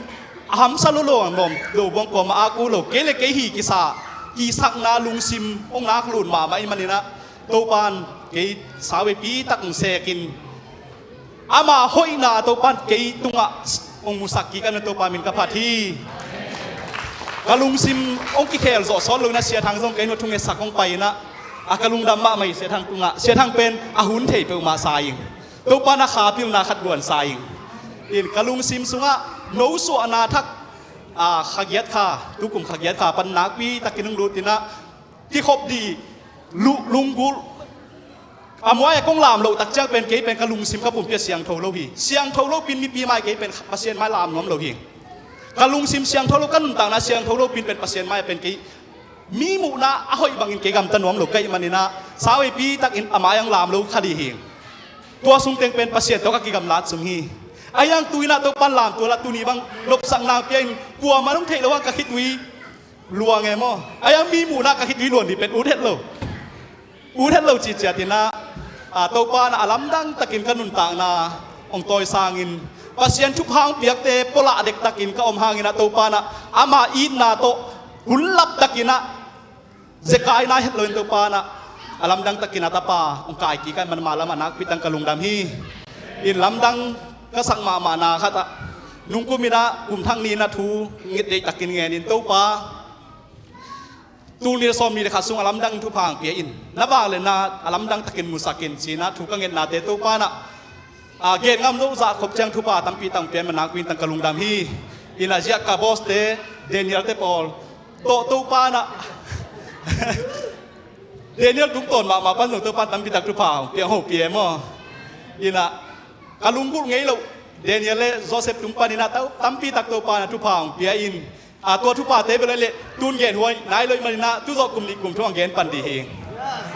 a hamsa lo lo ang lawm lo buang kuamah a ku lo, kei le kei hi kisa, kisakna lungsim hong nak lut mahmah ahih manin ah, Topa in kei savepi tak hong sek in, ama hoihna Topa in kei tungah hong musak kik ahih manin Topa min ka phat hi. Ka lungsim hong kikhel zawh sawt lo in ah, Sia Thang zong kei nuam thungetsak hong pai in ah, a, ka lungdam mahmah hi Sia Thang tungah. Sia Thang pen a hun thei peuhmah sa ing. Topa in a kha pilna khat guan sa ing. In ka lungsim sungah no suahna thak, a, kha giat kha, tukum kha giat kha pan nakpi takin hong lut in ah, kikhop di lu-, lunggulh, a muai ah kong lam loh tak ciang pen kei pen ka lungsim ka pumpi ah siangtho lo hi. Siangtho lo pin mipi mai kei pen Pasian mai lam nuam lo hi. Ka lungsim siangtho lo, ka nuntakna siangtho lo pin pen Pasian mai ah pen kei mi muhna a hoih bangin kei gamta nuam lo ka hih manin ah, savepi takin a mai ah hong lam lo kha ding hi. Tua sung teng pen Pasian tawh ka kigamlat sung hi. Ahi hang tu-in ah Topa in lamtual ah tuni bang nopsakna hong pia in, kuamah in hong theih loh hang ka khitui luang e maw. Ahi hang mi muhna ah ka khitui luang ding pen ut het lo. Ut het lo cih ciat in ah, a, Topa in ah a lamdang takin ka nuntakna hong tawisang in, Pasian thupha hong piakte pua lah dektak in ka om hangin ah, Topa in ah ama itna tawh hun lap takin ah zekai nai het lo in, Topa in ah a lamdang takin a tapa hong kai kik ahih manin ama lamah nakpi takin ka lungdam hi. In lamdang ka sak mahmahna khat ah, nungkum in ah kum thak ni in ah thu nget deih takin ngen in, Topa, tul nih le sawmnih le khat sung a lamdang thupha hong pia in, na vangliatna a lamdang takin musak in ci-in ah thu ka ngetnate Topa in ah, a, gen ngam lo zah khop ciang thupha tampi tak hong pia in, ama nakpi takin ka lungdam hi. In ah ziah ka boss te, Daniel te pawl tawh Topa in ah Daniel tungtawn mahmah pan zong Topa in tampi tak thupha hong pia, hong pia maw. In ah ka lunggulh ngei loh Daniel le Joseph tung panin ah tau-, tampi tak Topa in ah thupha hong pia in, a, tua thuphate bel ahih leh tun genhuai nai lo ahih manin ah, tu zawh kum nih kum thum hong gen pan ding hi.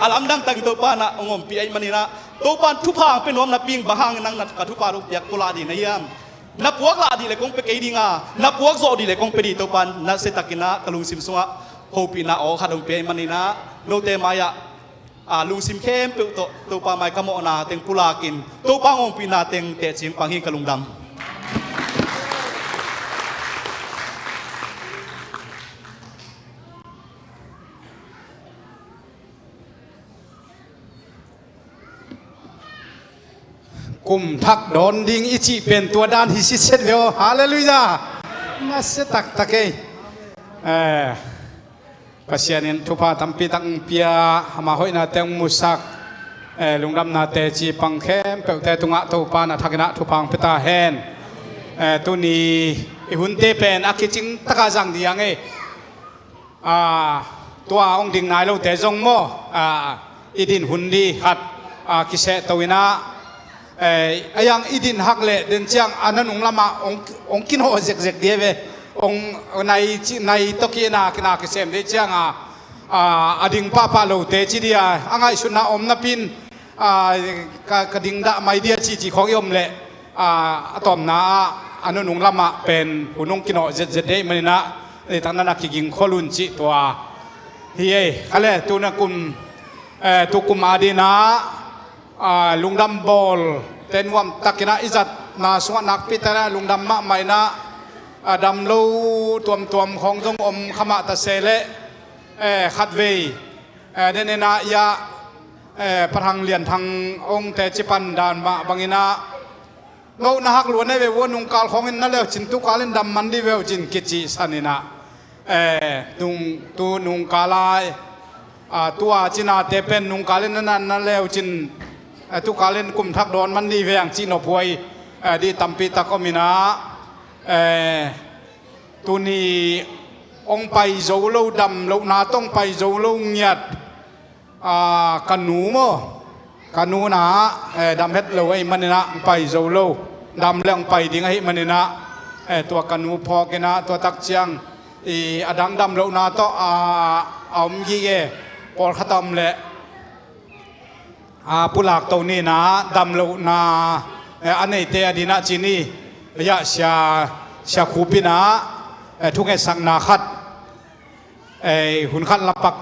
A lamdang takin Topa in ah hong ompih ahih manin ah, Topa in thupha hong pia nuam napi-in bang hangin nang na ka thupha hong piak pua lah ding na hiam? Na puak lah ding leh kong pia kei ding a, na puak zawh ding leh kong pia ding, Topa in nasia takin ah ka lungsim sungah hopihna aw khat hong pia ahih manin ah, note mai-ah, a, lungsim khempeuh tawh Topa mai ka mawhna teng pulak in, Topa hong ompihna teng teci pang hi. Ka lungdam. Kum thak dawn ding i cih pen tua dan hi sitset ve aw. Halleluiah. Nasia taktak ei. Eh, Pasian in thupha tampi tak hong pia, ama hoihna teng musak, eh, lungdamna teci pang khempeuhte tungah Topa in a thakin ah thupha hong pia ta hen. Eh, tuni i hunte pen a kicing takin zang ding hi hang ei. A, tua hong ding nai lote zong maw, a, i din hun ding khat, a, kisehto in ah, eh, ahi hang i din hak leh den ciang a nanung lamah hong, hong kinawh zekzek ding hi ve. Hong nai ci, nai tawh kina, kina kisem ding ciang a, a, a ding pahpah lote ci ding a, a ngaihsutna om napi-in, ka, ka dingdah mai dia cihcih khawng i om leh, a tawmna ah a nunung lamah pen hun hong kinawh zetzet dei maninah, leitak nana kiging khol un cih tua hi ei. Khale tuna kum, tukum adinah lungdam bawl te nuamtakinah i zatna sungah nakpitakinah lungdam mahmah inah, a dam lo tuamtuam khawng zong om khamah tase leh, khatvei, denenah iah, pathang lianthang ongte cipan dan mah banginah, no na hak lua nei ve ua, nungkal khawngin na leucin tukalin dam man di veucin kicihsaninah, tu nungkal ai, tua cinate pen nungkalin na, na leucin, tukalin kumthak dawn man di veng cih nophuai di tampitak ominah, tuni ong pai zo lo, dam lohna tawh ong pai zo lo ngiat, ka nu maw, ka nu na, dam het lo ahih maninah ong pai zo lo, dam le ong pai ding ahih maninah, tua ka nu phawkinah tua takciang i a dang dam lohna tawh a om gige, pawlkhat a om leh pulak to ninah dam lohna a neite adinah cini, iah sia, sia khupinah thungetsakna khat, hun khat lapak,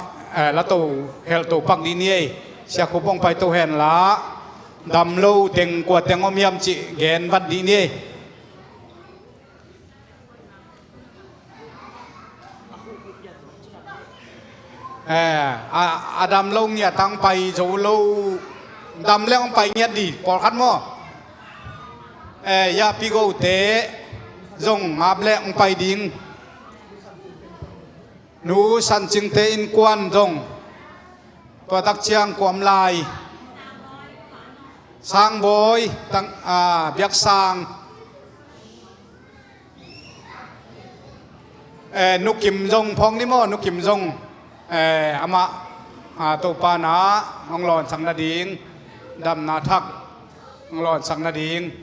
lato, helh to pak dih ni ei. Sia khup ong pai to henla, dam lo teng kua teng om hiam cih gen vat dih ni ei. A dam lo ngiat ang pai zo lo, dam le ong pai ngiat di pawlkhat maw. Iah pigote zong ngap le ong pai ding. Nu Sancingte innkuan zong tua takciang kuam lai, Sangbawi, Biaksang, Nu Kim zong phawng ni maw, Nu Kim zong, amah Topa na hong lawnsak nading, damna thak hong lawnsak nading.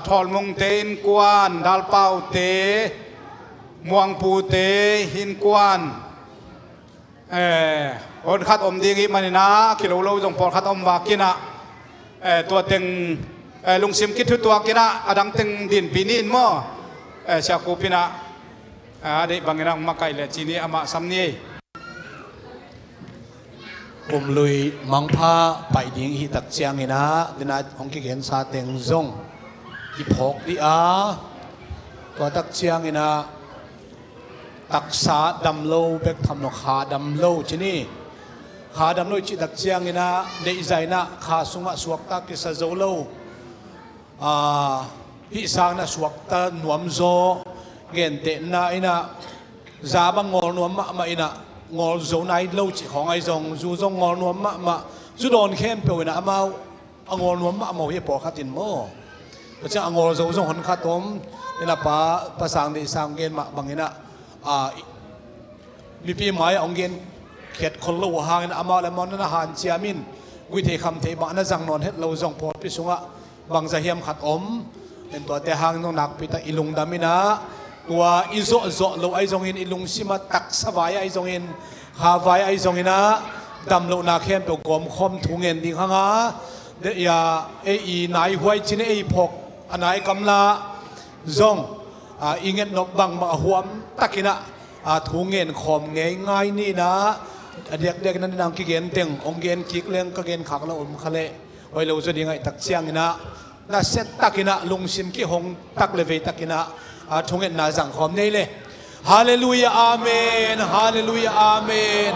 Thawlmungte innkuan, Dalpaute, Muangpute innkuan, hon khat om ding hih maninah, kilo lo zong pawlkhat om vakinah, tua teng lungsim kithutuakinah a dang teng dinpi ni in maw. Sia khupinah a deih banginah hong makaih le cini amah sam ni ei. Kumlui mangpha paih ding hih takcianginah, dinah hong kigensa teng zong i phawk dih a, tua takcianginah taksa dam lo bek tham lo, kha dam lo cini. Kha dam lo i cih takcianginah deihzainah kha sungah suakta kisa zo lo. Hih sangin a suakta nuamzaw gentehna inah, za bang ngawl nuam mahmah inah, ngawl zo nai lo cih khawng ahi zong, zu zong ngawl nuam mahmah, zu dawn khempeuh inah amau a ngawl nuam mahmah uh hi a pawlkhat in maw. Tua ciang a ngawl zo zong honkhat om inah, pa, pa sang deih sang gen mah banginah, mipi mai-ah hong gen khiat khol lo uh hangin amau le amau na hanciam in, guih thei kham thei mah na zang nawn het lo zong pawlpi sungah bangza hiam khat om. En tuate hangin zong nakpi tak i lungdam inah, tua i zawhzawh loh ahi zongin, i lungsim ah taksa vai ahi zongin, kha vai ahi zonginah, dam lohna khempeuh gawmkhawm thu ngen ding hanga, ei i naihuai cin ei phawk a nai kamlah zong i ngetnop bangbang a huam takinah thu ngen khawm ngei ngai ninah, a diakdiakin a nidang kigen teng hong gen kik leng ka gen khak lo om kha leh hoih lo zaw ding ahih takcianginah, nasia takinah lungsim kihong tak le vei takinah thungetna zang khawm nei le. Halleluiah, amen. Halleluiah, amen.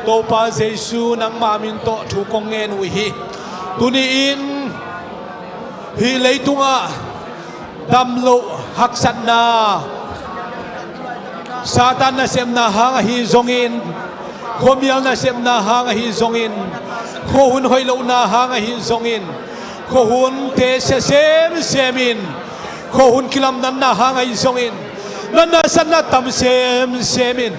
Topa Jesu, nangma min tawh thu kong ngen uh hi. Tuni-in hih leitungah dam loh haksatna, Satan nasepna hang ahi zongin, khuamial nasepna hang ahi zongin, khuahun hoih lohna hang ahi zongin, khuahunte sia semsem in, khuahun kilamdanna hang ahi zongin, na nasatna tam semsem in,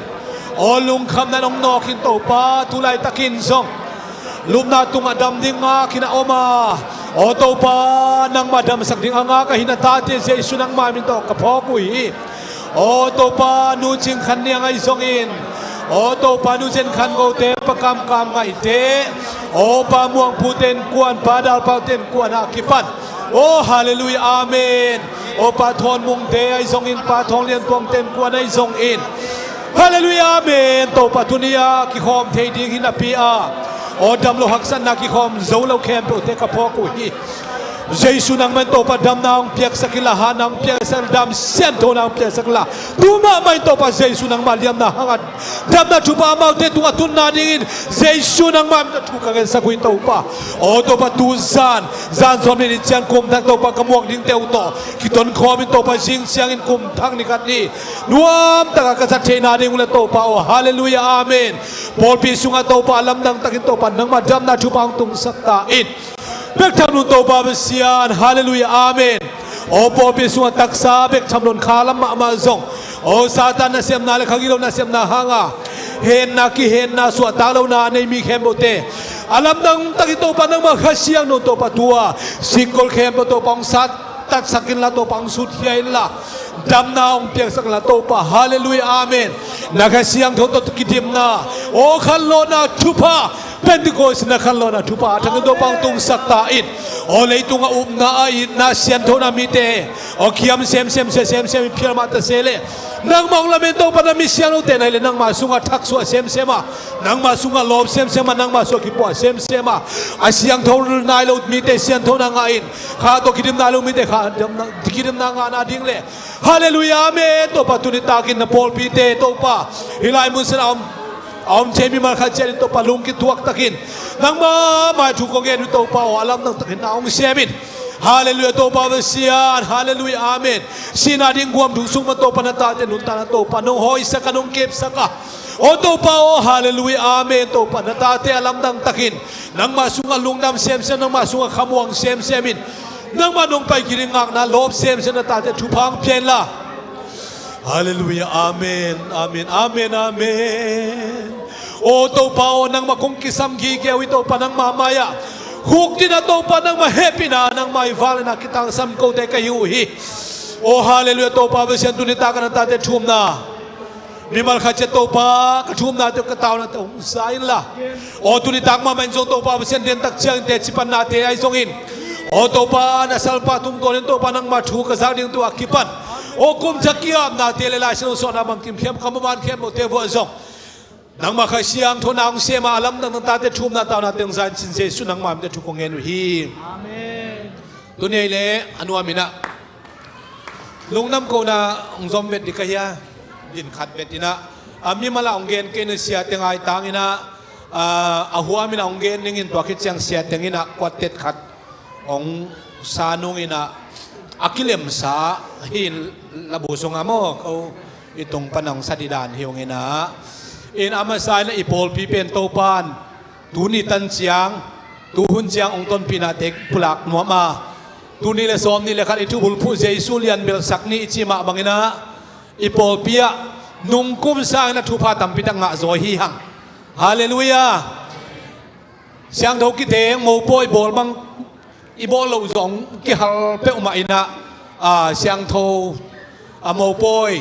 aw lungkhamna nong nawkin Topa, tu laitakin zong lupna tungah dam ding ngakin a om a, aw Topa, nangma damsak ding a ngak ahi na tate Jesu nangma min tawh ka phawk uh hi. Aw Topa, Nu Cing Khan Niang ahi zongin, Aw Topa, nu Zen Khan Go te, Pa Kam Kam Ngaih te, aw Pa Muang Phu te innkuan, Pa Dal Pau te innkuan a kipan, aw halleluiah, amen. Aw Pa Thawn Mung te ahi zongin, Pa Thawng Lian Puang te innkuan ahi zongin, halleluiah, amen. Topa, tuni a kikhawm thei ding hi napi a, aw dam lo haksatna kikhawm zo lo khempeuhte ka phawk uh hi. Jesu nangmah in Topa damna hong piaksak inla, hatna hong piaksak, dam sianthona hong piaksak inla, tu mahmah in Topa Jesu nangmah liamna hanga damna thupha amaute tungah tunna dingin Jesu nangmah min tawh thu ka ngetsak uh hi Topa. Aw Topa, tu zan, zan sawm le nih ciang kum thak Topa ka muak dingte uh tawh kiton khawmin Topa, zing ciangin kum thak ni khat ni nuam takah ka zat theihna ding uh le Topa, aw halleluiah, amen. Pawlpi sungah Topa lamdang takin Topa nangmah damna thupha hong tungsak ta in. Bek tham lo un Topa Pasian, halleluiah, amen. Aw pawlpi sungah taksa bek tham lo un, kha lam mahmah zong, aw Satan nasepna le kha gilo nasepna hanga henna kihenna, suahtak lohna a nei mi khempeuhte a lamdang takin Topa nangmah Kha Siangtho Topa tua sikkol khempeuh Topa hong sat tatsak inla, Topa hong sutkhia inla, damna hong piaksak inla Topa, halleluiah, amen. Na Kha Siangtho tawh kidimna, aw khanlawhna thupha, Pentecost na khanlawhna thupha a thangin Topa hong tungsak ta in. Aw leitungah upna a itna sianthona mite, aw khiam semsem, sia semsem in phial mah ta se leh, nangmah hong lamen Topa, na mi siangthote na hi leh nangmah sungah thaksuah semsem a, nangmah sungah lawp semsem a, nangmah sungah kipuah semsem a, a siangtho nai lo mite sianthona ngah in, kha tawh kidim nai lo mite kha damna, kidimna ngahna ding le, halleluiah, amen. Topa tuni takin na pawlpite Topa, hih lai mun sungah a om, a om thei mimal khat ciat in Topa lungkituak takin nangmah mai thu kong ngen uh Topa aw, a lamdang takin na hong sem in. Halleluiah Topa Pasian, halleluiah, amen. Sihna ding guam thu sung pan Topa na tate nuntakna Topa nong hawisak a, nong kepsak a, aw Topa aw, halleluiah, amen. Topa na tate a lamdang takin nangmah sungah lungdam semsem, nangmah sungah khamuang semsem in, nangmah nong pai kik ding ngakna lawp semsem, na tate thupha hong pia inla. Halleluiah, amen, amen, amen, amen. Aw Topa aw, nangmah kong kisam gige uh hi Topa, nangmah mai-ah khukdina Topa, nangmah hehpihna, nangmah i vangliatna kitangsam kote ka hi uh hi. Aw halleluiah Topa Pasian, tuni takin na tate thumna mimal khat ciat Topa ka thumnate, ka taunate hong za inla, aw tuni tak mahmah in zong Topa Pasian, den tak ciangin teci pannate ahi zongin, aw Topa na salpa tungtawnin Topa nangmah thu ka zak ding tu a kipan, aw kum thak ki-apnate le Lai Siangtho suahna bangkim khempeuh, ka maban khempeuhte vuah zong nangmah Kha Siangtho na hong sem a, a lamdang na tate thumna taunate hong za in cin Jesu nangmah min tawh thu kong ngen uh hi. Amen. Tuni ei le a nuam inah lungdam kohna hong zom vet ding ka hi a, din khat vet inah, a mimal ah hong gen kei na siate ngaitang inah, a huam inah hong gen dingin tua khit ciang siate inah kuatet khat hong sa nung inah, a kilemsa hi in, labu sungah maw, ko i tung pan hong sa dih dan hi ung inah, in a masa inah i pawlpi pen Topan tuni tan ciang, tuhun ciang hong tonpihnate pulak nuam a, tul nih le sawm nih le khat i thubulphuh Jesu lianbelsak ni i cih mah bang inah, i pawlpi ah nungkum sangin a thupha tampi tak ngah zaw hi hang. Halleluiah. Siangtho kiteng mopawi bawl bang i bawl loh zong kihal peuhmah inah, a siangtho, a mopawi,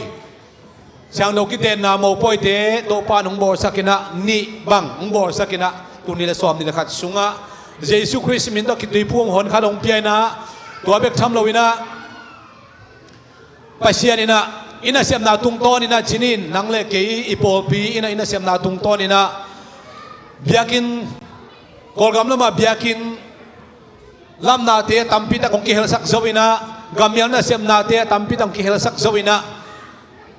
siangtho kitenna mopawite Topan hong bawlsak inah, nih bang hong bawlsak inah, tul nih le sawm nih le khat sungah Jesu Khrist min tawh kituiphum hon khat hong pia inah, tua bek tham lo inah, Pasian inah i nasepna tungtawn inah cinin, nang le kei i pawlpi inah i nasepna tungtawn inah biakinn, Kawlgam lamah biakinn lamnate a tampi tak hong kihelsak zo inah, gammial nasepnate a tampi tak hong kihelsak zo inah,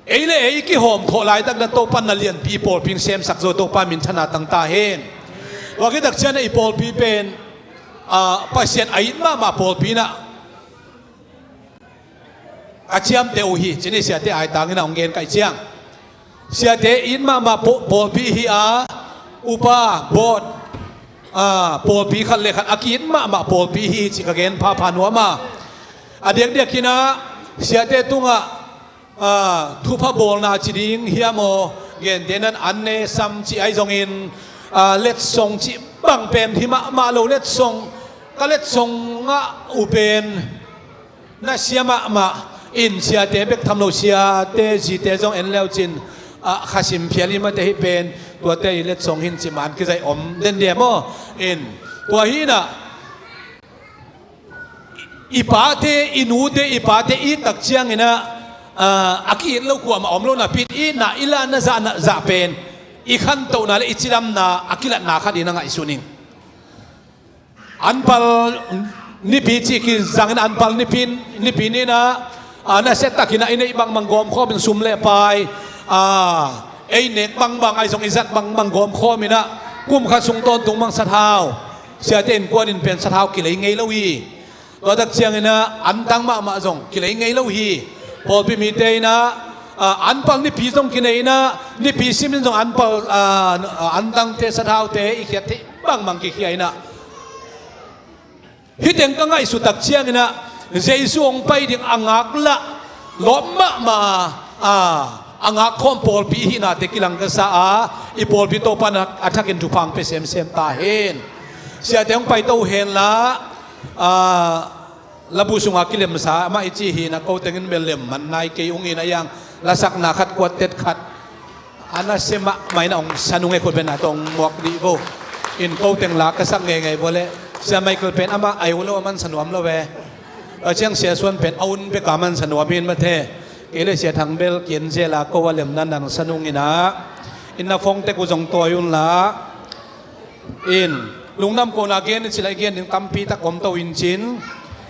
ei le ei kihawm khawh laitak na Topan na lianpi i pawlpi hong semsak zo, Topa minthanna tang ta hen. Tua khit tak ciang inah i pawlpi pen, a, Pasian a it mahmah pawlpi inah ka ciamteh uh hi, cinin siate aitang inah hong gen ka hih ciang, siate it mahmah paw-, pawlpi hi a, upa, board, a, pawlpi khat le khat a ki-it mahmah pawlpi hi cih ka gen phapha nuam a, a diakdiak inah siate tungah, a, thupha bawlna ci ding hiam aw, gentehna-in an ne sam cih ahi zongin, a, letsong cih bang pen hi mahmah lo, letsong, ka letsong ngah uh pen na sia mahmah in, siate bek tham lo, siate zite zong en le uh cin, a khasim phial i mate hi pen, tuate i letsong hin ci man kizaih om den dia maw? In, tua hi inah, i pate, i nute, i pate i tak cianginah, a, a ki-it lo kuamah om lo napi-in, i na i la na zah na zah pen i khantohna le i cidamna a kilatna khat in a ngaihsun ing. Anpal nipi cih kizangin anpal nipi, nipi ninah, a, nasiatakinah i neih bangbang gawmkhawmin sum le pai, a, ei nek bangbang, ahi zong i zat bangbang gawmkhawminah kum khat sung tawntung bang sathau, siate innkuanin pen sathau kilei ngei lo hi. Tua tak cianginah antang mahmah zong kilei ngei lo hi. Pawlpi mite inah, a, anpal nipi zong kinei inah, nipi simin zong anpal, a, antangte, sathaute i khiat theih bangbang kikhia inah, hih teng ka ngaihsut tak cianginah Jesu hong pai ding a ngaklah lawp mahmah a, a ngakkhawm pawlpi i hihnate kilang ka sa a, i pawlpi Topa'n a thakin thupha hong pia semsem ta hen. Siate hong paito henla, a, labu sunga kilemsa amah i ci hi inah, ko tengin bel lem man nai kei ung inah, a yang lasakna khat, kuat tet khat a nasia mahmah inah hong sa nung e, khut beng a tawh hong muak dih vo. In, ko teng la ka sak ngeingei vua leh, Sia Michael pen amah a eu lo a mansa nuam lo ve. A ciang Sia Suan pen a un bek a mansa nuam hi in mate. Kei le Sia Thang bel ki-en zel a, ko a lemna nang sa nung inah, in na phone tek uh zong tawi unla. In, lungdam kohna gen in ci lai, gen ding tampi tak om to in cin,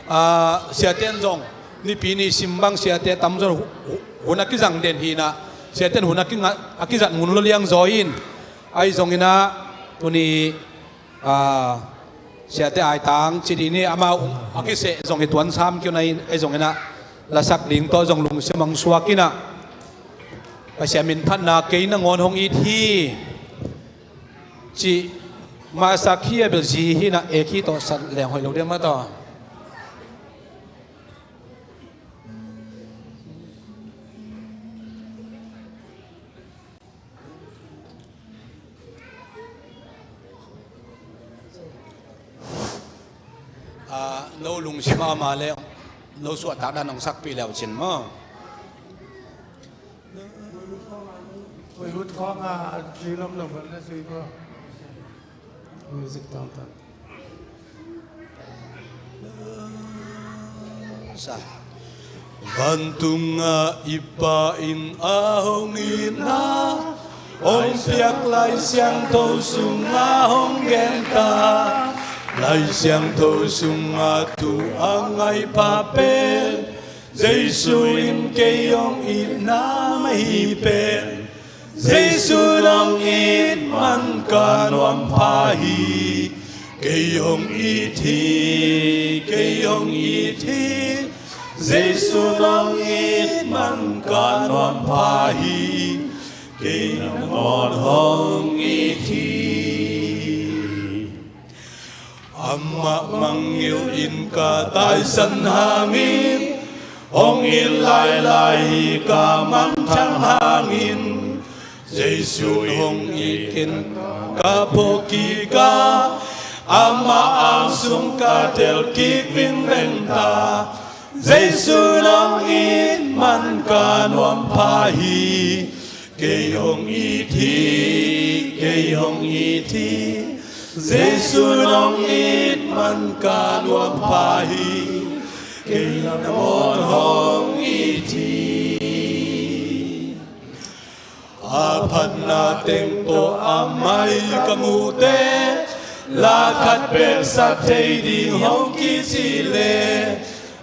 a, siate'n zong nipi ni sim bang siate tamzaw hu-, hu-, hun a kizang den hi inah, siate'n hun a kinga-, a kizat ngun lo liang zaw in, ahi zonginah tuni, a, siate aitang ci dih ni, amau a kiseh zong hi tuan sam kiu na in, ahi zonginah lasak ding tawh zong lungsim hong suak inah, Pasian min phatna, kei nangawn hong it hi cih masa khi a bel zi hi inah, e khi tawh sat leng hoih lo dia mah tawh. A, no lungsim a om a leh no suahtak dan hong sakpih le uh cin maw? Ui, hut khawng a, a tui lom lo, van le sui ko. Music tawngtawng. Sa. Vantung a i Pa in a hong itna hong piak, Lai Siangtho sungah hong gen ta. Lai Siangtho sungah thu a ngaih pha pen, Jesu in kei hong itna mah hi pen. Jesu in hong it man ka nuam pha hi. Kei hong it hi, kei hong it hi. Jesu in hong it man ka nuam pha hi. Kei nangawn hong it hi. Amah mangngilh in ka taisan hangin, hong it lailai hi ka manthang hangin. Jesu in hong it ken ka phawk kik a, amah ang sung ka tel kik vingveng ta. Jesu in hong it man ka nuam pha hi. Kei hong it hi, kei hong it hi. Jesu in hong it man ka nuam pha hi. Kei nangawn hong it hi. A phatna teng tawh a mai ka muhte, la khat bek sak thei ding hong kici le,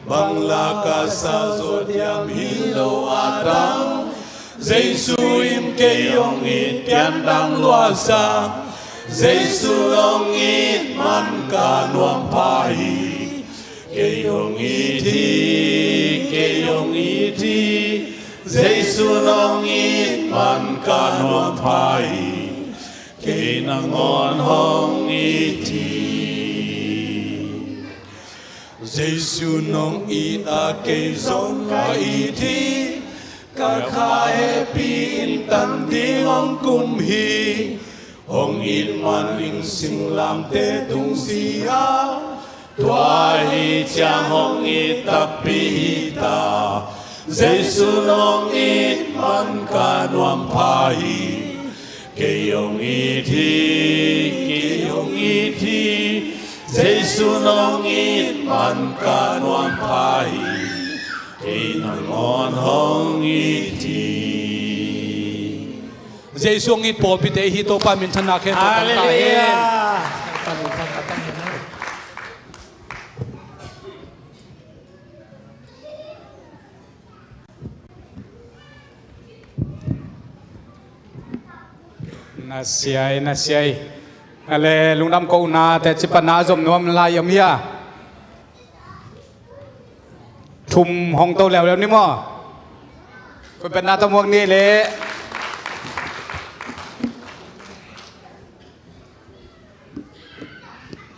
bang la ka sa zawh diam hi lo a dang. Jesu in kei hong it pian dang luahsak. Jesu hong it man ka nuam pha hi. Kei hong it hi, kei hong it hi. Jesu hong it man ka nuam pha hi. Kei nangawn hong it hi. Jesu nong it a kei zong ka it hi. Ka kha hehpih in tan ding hong kum hi. Hong it man ning singlamteh tung si a, tua hi ciang hong it takpi hi ta. Jesu nong it man ka nuam pha hi. Kei hong it hi, kei hong it hi. Jesu nong it man ka nuam pha hi. Kei nangawn hong it hi. Jesu hong it pawlpite hi. Topa minthanna khempeuh tang ta hen. Halleluiah. Na siai, na siai. Ale, lungdam kohna te cipatna a zom nuam lai om hia? Thum hong to leuleu ni maw? Koi petna tawh muak ni le.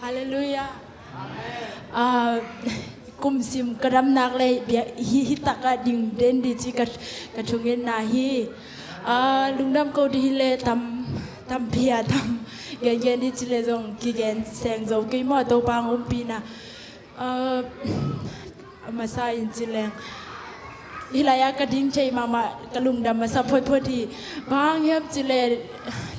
Halleluiah. Ah, kum sim ka dam nak leh bia hi, hi taka ding den di ci ka, ka thungetna hi. Ah, lungdam ko di hi leh tam, tam pia tam gen gen di ci leh zong kigen seng zo kei maw, Topa hong ompihna. Ah, a masa in ci leng, hih lai-ah ka ding thei mahmah, ka lungdam masa photphot hi. Bang hang hiam ci leh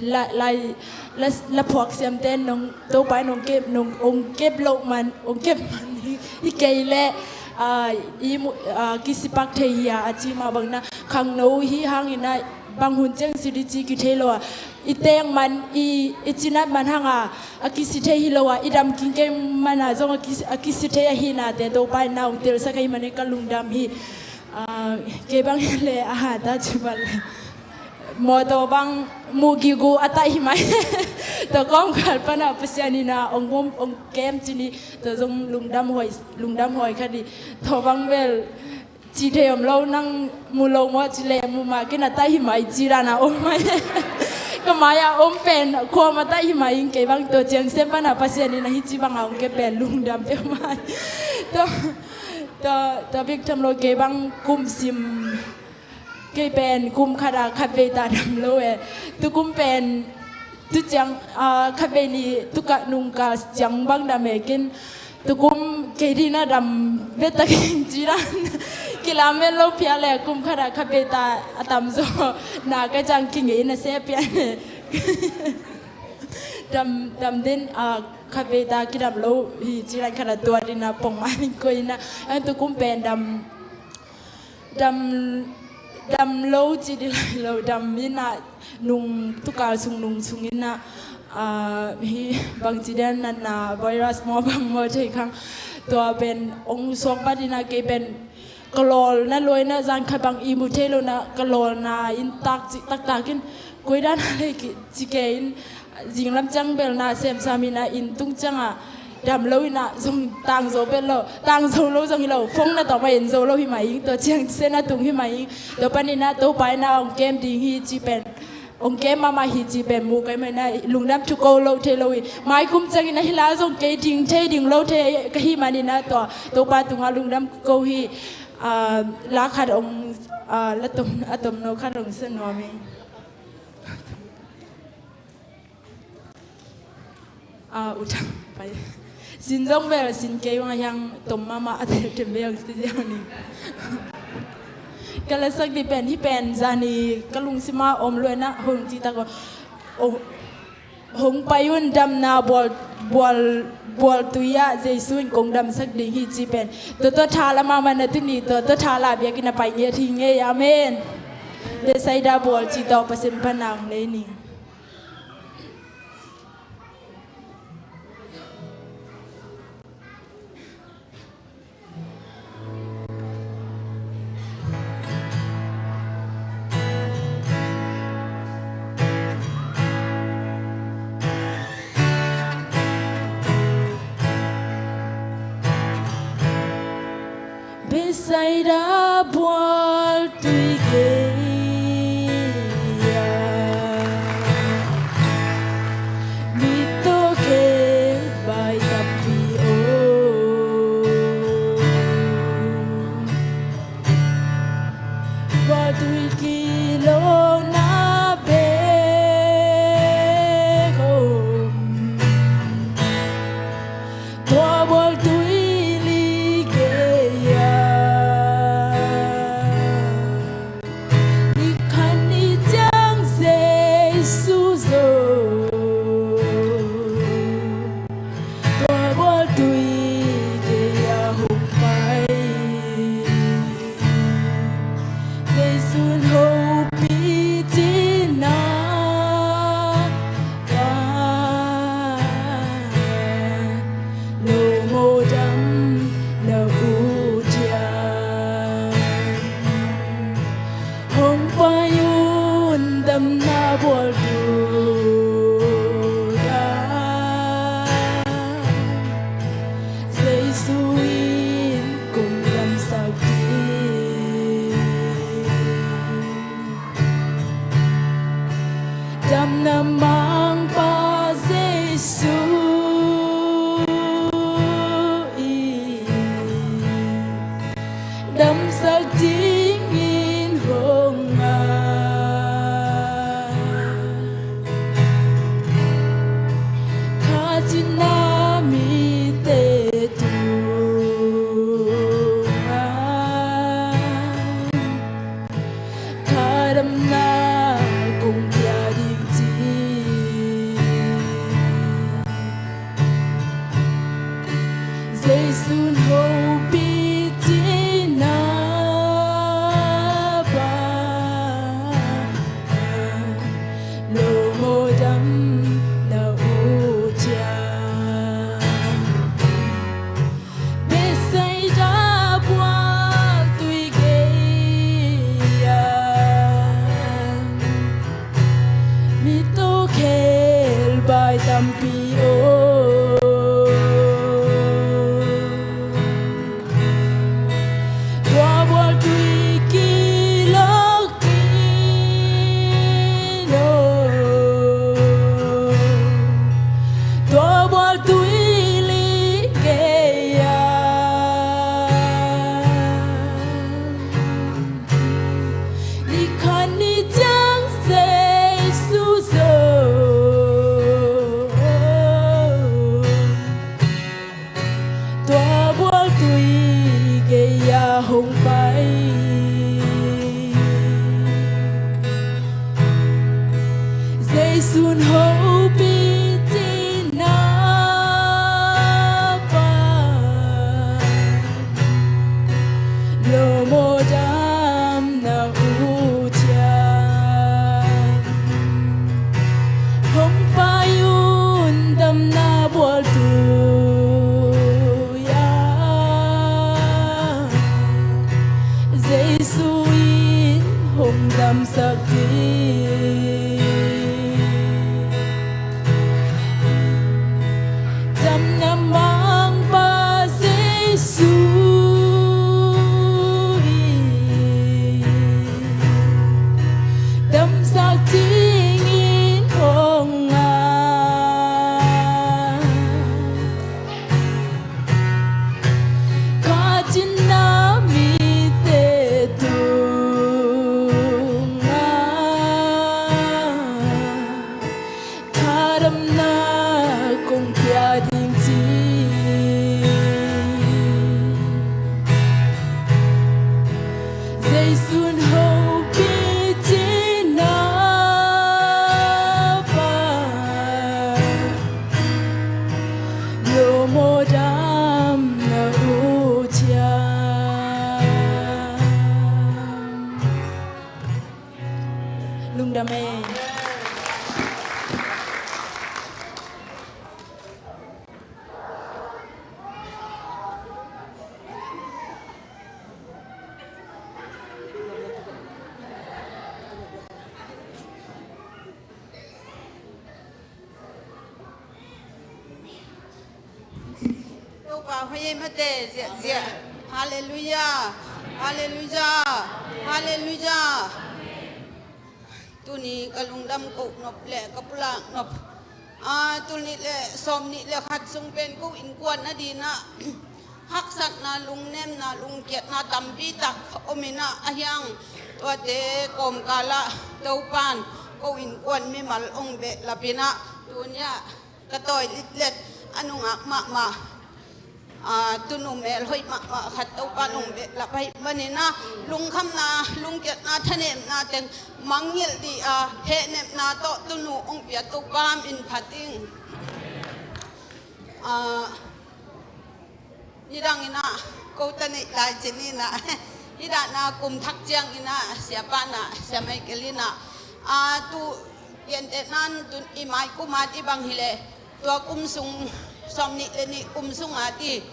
la, lai, la, la phuak siamte nong, Topa in hong kep, nong, hong kep loh man, hong kep man hi, hi kei leh, ah, i mu-, ah, kisipak thei hi a, a ci mah bangin ah, khangno hi hangin ah, bang hun ciang si di ci kithei lo a, i teng man, i, i cinat man hang a, a kisi thei hi lo a, i dam kingkeng man a zong a kisi, a kisi thei ahihnate Topa in na hong telsak ahih manin ka lungdam hi. Ah, kei bang hi leh a hat a ci bang leh mawtaw bang mu gige a taih hi mai. Tua kawmkal pan a Pasian in a hong, hong, hong kem ci ni, tua zong lungdam huai, lungdam huai kha di. Tua bang bel ci thei om lo, nang mu lo maw ci leh mu mah kei na taih hi mai ci dan a om mai. Ka mai-ah om pen khuam a taih hi mai ing, kei bang tua ciang sem pan a Pasian in a hi ci bang a hong kep pen lungdam peuhmah. Tua, tua, tua bek tham lo kei bang kum sim, kei pen kum khat a khatvei ta dam lo e. Tukum pen tu ciang, ah, khatvei ni tu ka nungkal ciang bang dam e ken. Tukum kei ding na dam bek ta keng ci dan. Kilamen lo phial leh kum khat a khatvei ta a tamzaw na ka ciang kingei na se pian. Dam, dam den, ah, khatvei ta kidam lo hi ci dan khat a tua ding na pong mah in koih in ah. An tukum pen dam, dam, dam lo ci di lai lo, dam in ah nung tukal sung nung sung in ah, ah, hi bangci den natna virus maw bang maw thei khang. Tua pen hong suak bat in ah kei pen ka lawlna luaina zan khat bang ihmu thei lo in ah ka lawlna in tak ci, taktak in koi dan a lei ki, ci kei in zinglam ciang bel na semsam in ah inn tung ciang ah dam lo in ah zong tang zo bel lo, tang zo lo zong hi lo, phone na tawh mah en zo lo hi mah ing, tua ciang se na tung hi mah ing, tua pan in ah Topa in ah hong kem ding hi ci pen, hong kem mahmah hi ci pen mu kei mah in ah lungdam thu ko lo thei lo hi. Mai kum ciang in ah hi la zong kei ding thei ding lo thei ka hih man in ah tua Topa tungah lungdam ko hi. Ah, la khat hong, ah, la tom, a tomno khat hong sa nuam ing. Ah, utang pai. Sin zong bel sin kei ung a hiang tom mahmah a tel tem bel si ziau ni. Ka lasak di pen, hih pen zani ka lungsim ah om lua in ah hong ci tak oh, hong pai un damna bual, bual, bual tui ah Jesu in kong damsak ding hi ci pen. Tua tua tha la mahmah na tuni, tua tua tha la biakinn a pai ngiat hi ngei. Amen. Bethsaida bual ci tawh Pasian pan nang nei ni. Bethsaida bual tui gei ah, mi tawh khel bai tampi om. Bual tui kilawhna bek om. Tua bual tui li gei ah, Tui gei-a hong pai, Jesu'n hopih cihna pan lo maw, dam na ut hiam? Hong pai un, damna bual tui a, Jesu in kong damsak ding. Damna mangpa Jesu in damsak dingin hong ngai. Khat in na mite tungah ka damna kong pia ding ci. Jesu'n hopih cihna pan lo maw, dam na ut hiam? Bethsaida bual tui gei-a mi tawh khelbai tampi om. Tua bual tui kilawk kei lo, tua bual tui li gei-a ni khat ni ciang Jesu zong tua bual tui gei-a hong pai. Jesu'n hopih cihna pan lo maw, dam na ut hiam? Hong pai un, damna bual tui a, Jesu in hong damsak ding. Damna mangpa Jesu in damsak dingin hong ngai. Khat in na mite tungah ka damna kong pia ding ci. Jesu'n hopih cihna pan lo maw, dam na ut hiam? Lungdam ei. Topa hoih ei mate, ziahziah. Halleluiah. Halleluiah. Halleluiah. Tuni ka lungdam koh nop le ka pulak nop, a, tul nih le sawm nih le khat sung pen ko innkuan a dinah haksatna, lungnemna, lungkiatna tampi tak om inah, a hiang tuate kawmkalah Topa'n ko innkuan mimal hong behlap inah, tuni-ah ka tawi litlet a nungak mahmah, a, tunu melhoih mahmah khat Topa'n hong behlap ahih manin ah, lungkhamna, lungkiatna, thanemna teng mangngilh dih a, hehnepna tawh tunu hong pia Topa min phat ing. A, Nidang in ah, ko ta neih lai cin in ah, hih dan a kum thak ciang in ah, siapa in ah, sia Michael in ah, a, tu, gentehna in tu i mai kum a dih bang hi leh, tua kum sung, sawmnih le nih kum sung a dih,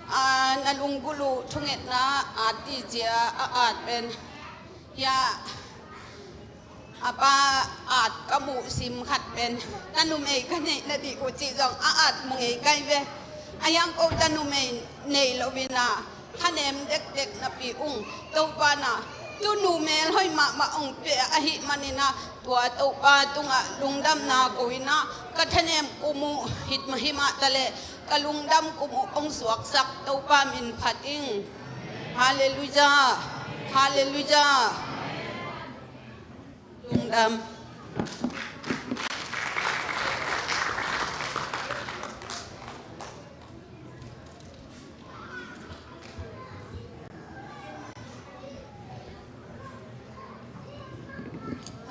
a, na lunggulh uh thungetna a dih ci a, a at pen, hia, a pa at ka muh sim khat pen, ta numei ka neih na dih uh cih zong a at mu ngei kai ve. A hiang ko ta numei nei lo in ah, thanem dekdek napi ung, Topa in ah, tu numei hoih mahmah ong pia ahih manin ah, tua Topa tungah lungdamna ko in ah, ka thanem kum uh hih mah, hih mah ta leh, ka lungdam kum uh ong suaksak Topa min phat ing. Halleluijah. Halleluijah. Lungdam.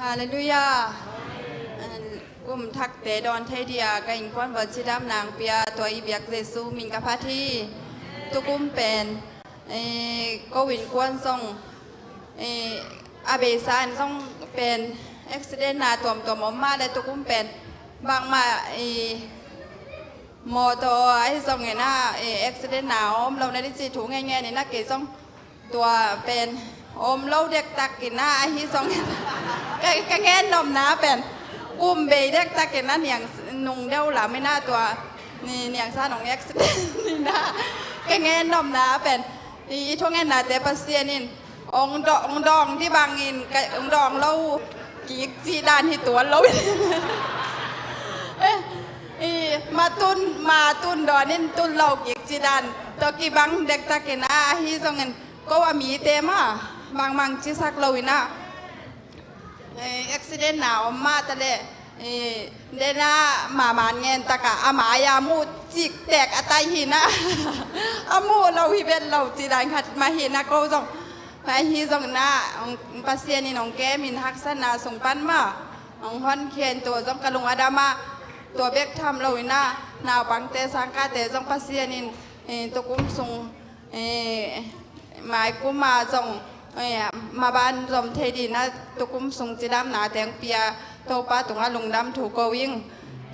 Halleluijah. Kum thakte dawn thei dih a ka innkuan vuah cidamna ong pia, tua i biak Jesu min ka phat hi. Tu kum pen, eh, ko innkuan zong, eh, a beisa in zong pen accident na tuamtuam om mah leh tu kum pen bangmah, eh, mawtaw ahi zongin ah, eh, accident na om lo na dih ci thu ngeingei in ah, kei zong tua pen om lo dektak in ah, ahi zongin ka, ka gen nopna pen kum bei dektak in ah, niang nung deuh lam in ah, tua ni, niang sa nong accident in ah, ka gen nopna pen i, i thungennate Pasian in ong dawng, ong dawng dih bangin, ka, ong dawng lo kik cih dan hi tuan lo. Eh, i, ma tun, ma tun dawn in tun lo kik cih dan tawh kibang dektak in ah, ahi zongin ko a mite mah bangmah cisak lo in ah, eh, accident na om mah ta leh, eh, den a maman ngen tak a, a mai a muh ciktek a tai hi in ah, a muh lo hi vet lo cih dan khat mah hi in ah, ko zong, ahi zongin ah, ong, Pasian in ong kem in haksatna sung pan mah ong honkhia in, tua zong ka lung a dam a, tua bek tham lo in ah, naupangte sangkahte zong Pasian in, eh, tu kum sung, eh, mai kum a zong, eh, maban zom thei dih in ah, tu kum sung cidamnate ong pia, Topa tungah lungdam thu ko ing.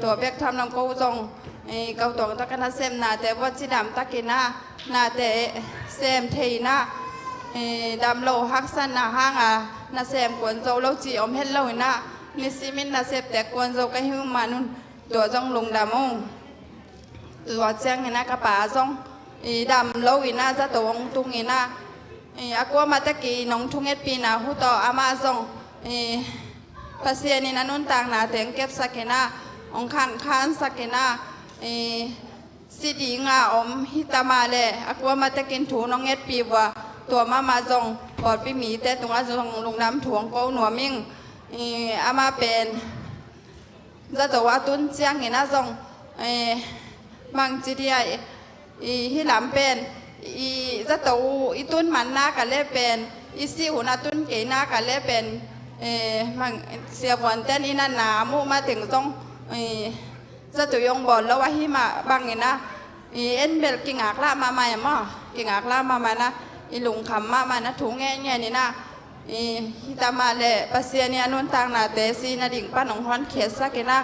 Tua bek tham lo in ko zong, eh, ko tuang tak a nasepnate vuah cidam tak in ah, nate sem thei in ah, eh, dam lo haksatna hang a nasem kuan zo lo cih om het lo in ah, nisim in nasepte kuan zo ka hi uh man un, tua zong lungdam ung. Tua ciangin ah ka pa zong, i, dam lo in ah zato ong tung in ah, i, a kuamah tek in ong thungetpihna uh tawh amah zong, i, Pasian in a nuntaknate ong kepsak in ah, ong khankhansak in ah, i, si ding a om hi ta mah leh, a kuamah tek in thu nong ngetpih uh a, tua mahmah zong pawlpi mite tungah zong lungdam thu ong ko nuam ing. I, amah pen zato a tun ciangin ah zong, eh, bangci dih a, i, hih lam pen, i, zato i tun man nak leh pen, i sih hun a tun kei nak leh pen, eh, bang, siavuante'n i natna a muh mah teng zong, eh, zato i ong bawl lo ahih mah bangin ah, i, en bel kingaklah mahmah e maw, kingaklah mahmah in ah, i lungkham mahmah in ah, thu ngeingei in ah, i, hi ta mah leh Pasian in a nuntaknate si nading pan ong honkhiatsak in ah,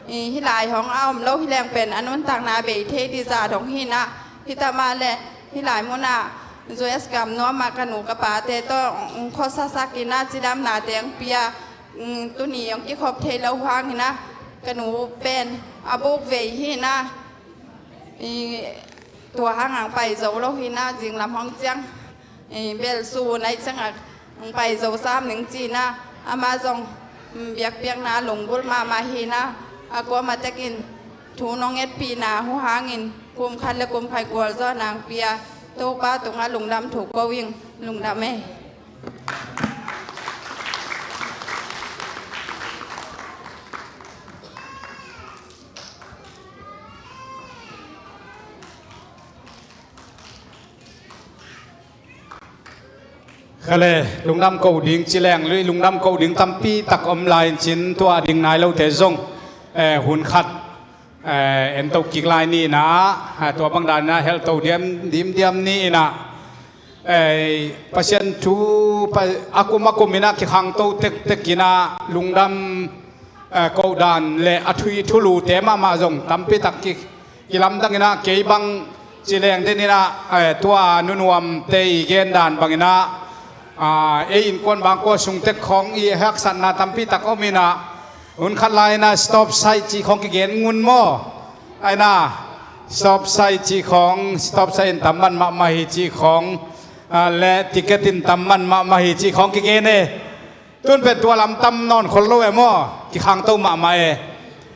i, hih lai hong a om lo hi leng pen a nuntakna bei thei ding zah dong hi in ah, hi ta mah leh hih lai mun ah U S gam nuam ah ka nu ka pate tawh ong khuasasak in ah, cidamnate ong pia, mm, tuni ong kikhop thei lo hang in ah, ka nu pen a buk vei hi in ah, i, tua hang ong pai zo lo hi in ah, zinglam hong ciang, i, bel sun ahih ciang a ong pai zo sam ning ci in ah, amah zong, mm, biakpiakna lunggulh mahmah hi in ah, a kuamah tek in thu nong ngetpihna uh hangin kum khat le kum khat gualzawhna ong pia, Topa tungah lungdam thu ko ing. Lungdam e. Kha le, lungdam ko ding ci leng, lui lungdam ko ding tampi tak om lai in cin, tua ding nai lote zong, eh, hun khat, eh, en to kik lai ni inah, eh, tua bang dan inah hel to diam, dimdiam ni inah, eh, Pasian thu pa, a kum a kum inah kikhangto tektek inah lungdam, eh, kohdan le a thu, thulute mahmah zong tampi tak ki, kilamdang inah kei bang ci leng den inah, eh, tua nunuamte i gendan bang inah, ah, ei innkuan bangkua sungtek khawng i haksatna tampi tak om inah, hun khat lai inah stop sign cih khawng kigen ngun maw? Ai na, stop sign cih khawng, stop sign in tam man mahmah hi cih khawng, ah, le ticket in tam man mahmah hi cih khawng kigen e. Tun pen tua lam tam nawn khol lo e maw? Kikhangto mahmah e.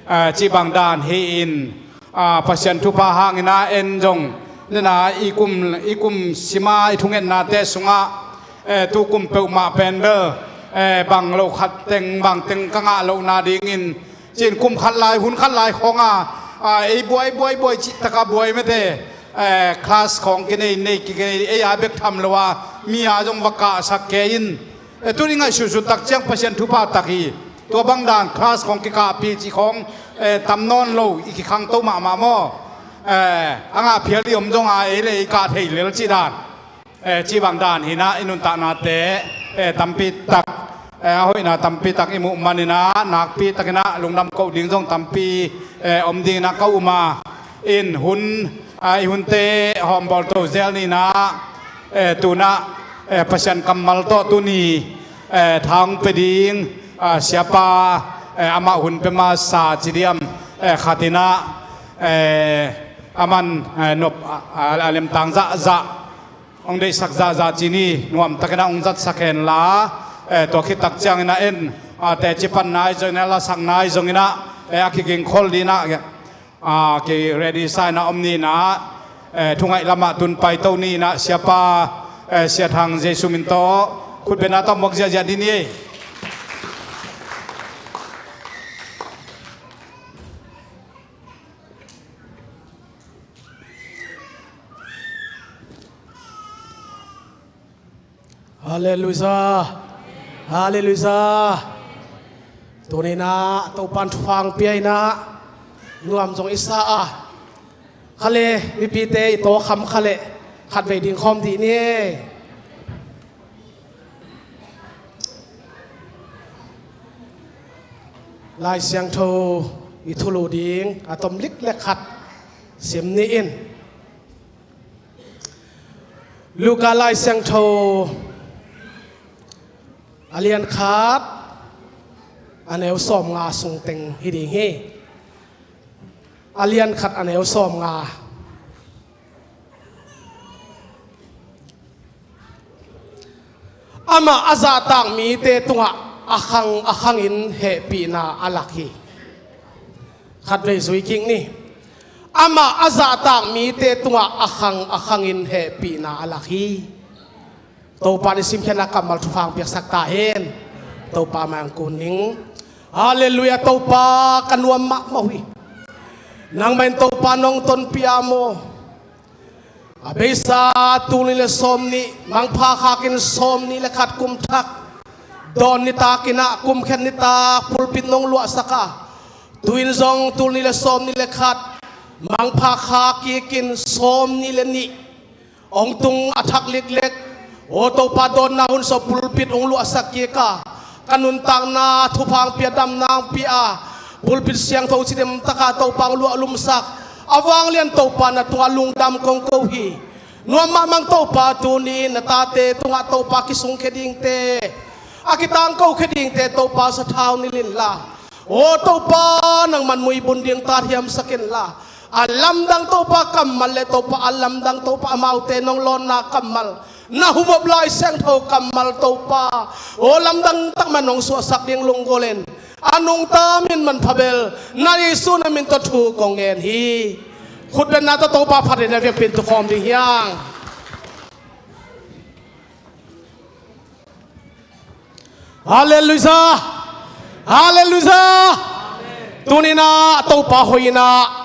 Ah, cih bang dan hi in, ah, Pasian thupha hang inah en zong, nena i kum, i kum sima i thungetnate sungah, eh, tu kum peuhmah pen bel, eh, bang lo khat teng, bang teng ka ngah lohna dingin, cin kum khat lai, hun khat lai khawng a, ah, ei buai, buai, buai cih taka buai mete, eh, class khawng kinei, nei, kinei, ei a bek tham lo a, mi a zong va kahsak kei in, eh, tuni ngaihsutsut tak ciang Pasian thupha tak hi. Tua bang dan class khawng kikahpih cih khawng, eh, tam nawn lo, i kikhangto mahmah maw? Eh, a ngah phial i om zong a, ei le i kah thei lel cih dan. Eh, cih bang dan hi inah i nuntaknate, eh, tampi tak, eh, a hoihna tampi tak i muh man inah nakpi tak inah lungdam koh ding zong tampi, eh, om ding inah ka um a, in hun, ah, i hunte hawmbawl to zel ni inah, eh, tu inah, eh, Pasian kammal tawh tuni, eh, tha hong pia ding, ah, siapa, eh, amah hun pia masa ci diam, eh, khat inah, eh, aman, eh, nop, ah, ah, a lemtang zahzah hong deihsak zahzah ci ni, nuamtak inah hong zatsak hen la, eh, tua khit tak ciang inah en, ah, teci panna ahi zong inah, lasak nai zong inah, eh, a kigingkhol ding inah, ah, ki ready sa inah om ni inah, eh, thungaih lamah tun paito ni inah siapa, eh, Sia Thang Jesu min tawh khutbetna tawh muak ziahziah ding ni. Halleluiah. Halleluiah. Tuni inah Topan thupha hong pia inah nuam zong i sa a, kha le mipite i tawkham kha le khatvei ding khawm dih ni. Lai Siangtho i thulu ding a tom lik le khat sim ni in. Luka Lai Siangtho a lian khat a neu sawmnga sung teng hi ding hi. A lian khat a neu sawmnga. Amah a zahtak mite tungah a khang a khangin hehpihna a lak hi. Khatvei zui kik ni. Amah a zahtak mite tungah a khang a khangin hehpihna a lak hi. Topa i simkhiatna kammal thupha hong piaksak ta hen. Topa mai hong kun ning. Halleluiah, Topa ka nuam mahmah uh hi. Nangmah in Topa nong tonpih a maw. A beisa tul nih le sawm nih, mangpha khakin sawm nih le khat kum thak dawn nitak inah, kum khen nitak pulpit nong luahsak a, tu-in zong tul nih le sawm nih le khat, mangpha kha kikin sawm nih le nih hong tung a thak liklek. Aw Topa, dawnna hun sawm pulpit hong luahsak kik a, ka nuntakna thupha hong pia, damna hong pia a, pulpit siangtho cidam taka Topa hong luahlumsak a vanglian Topa na tungah lungdam kong ko hi. Nuam mahmah ing Topa, tuni in na tate tungah Topa kisungkhia dingte, a kitangkokhia dingte Topa sathau nilh inla. Aw Topa, nangman muibun ding tathiamsak inla. A lamdang Topa kammal le Topa, a lamdang Topa amaute nong lawnna kammal, na humop Lai Siangtho kammal Topa, aw lamdang takmah nong suahsak ding lunggulh in, a nungta min manpha bel na Jesu na min tawh thu kong ngen hi. Khutbetna tawh Topa phat in a vialte pen tu khawm ding hi hang. Halleluiah. Halleluiah. Tuni inah Topa hoih inah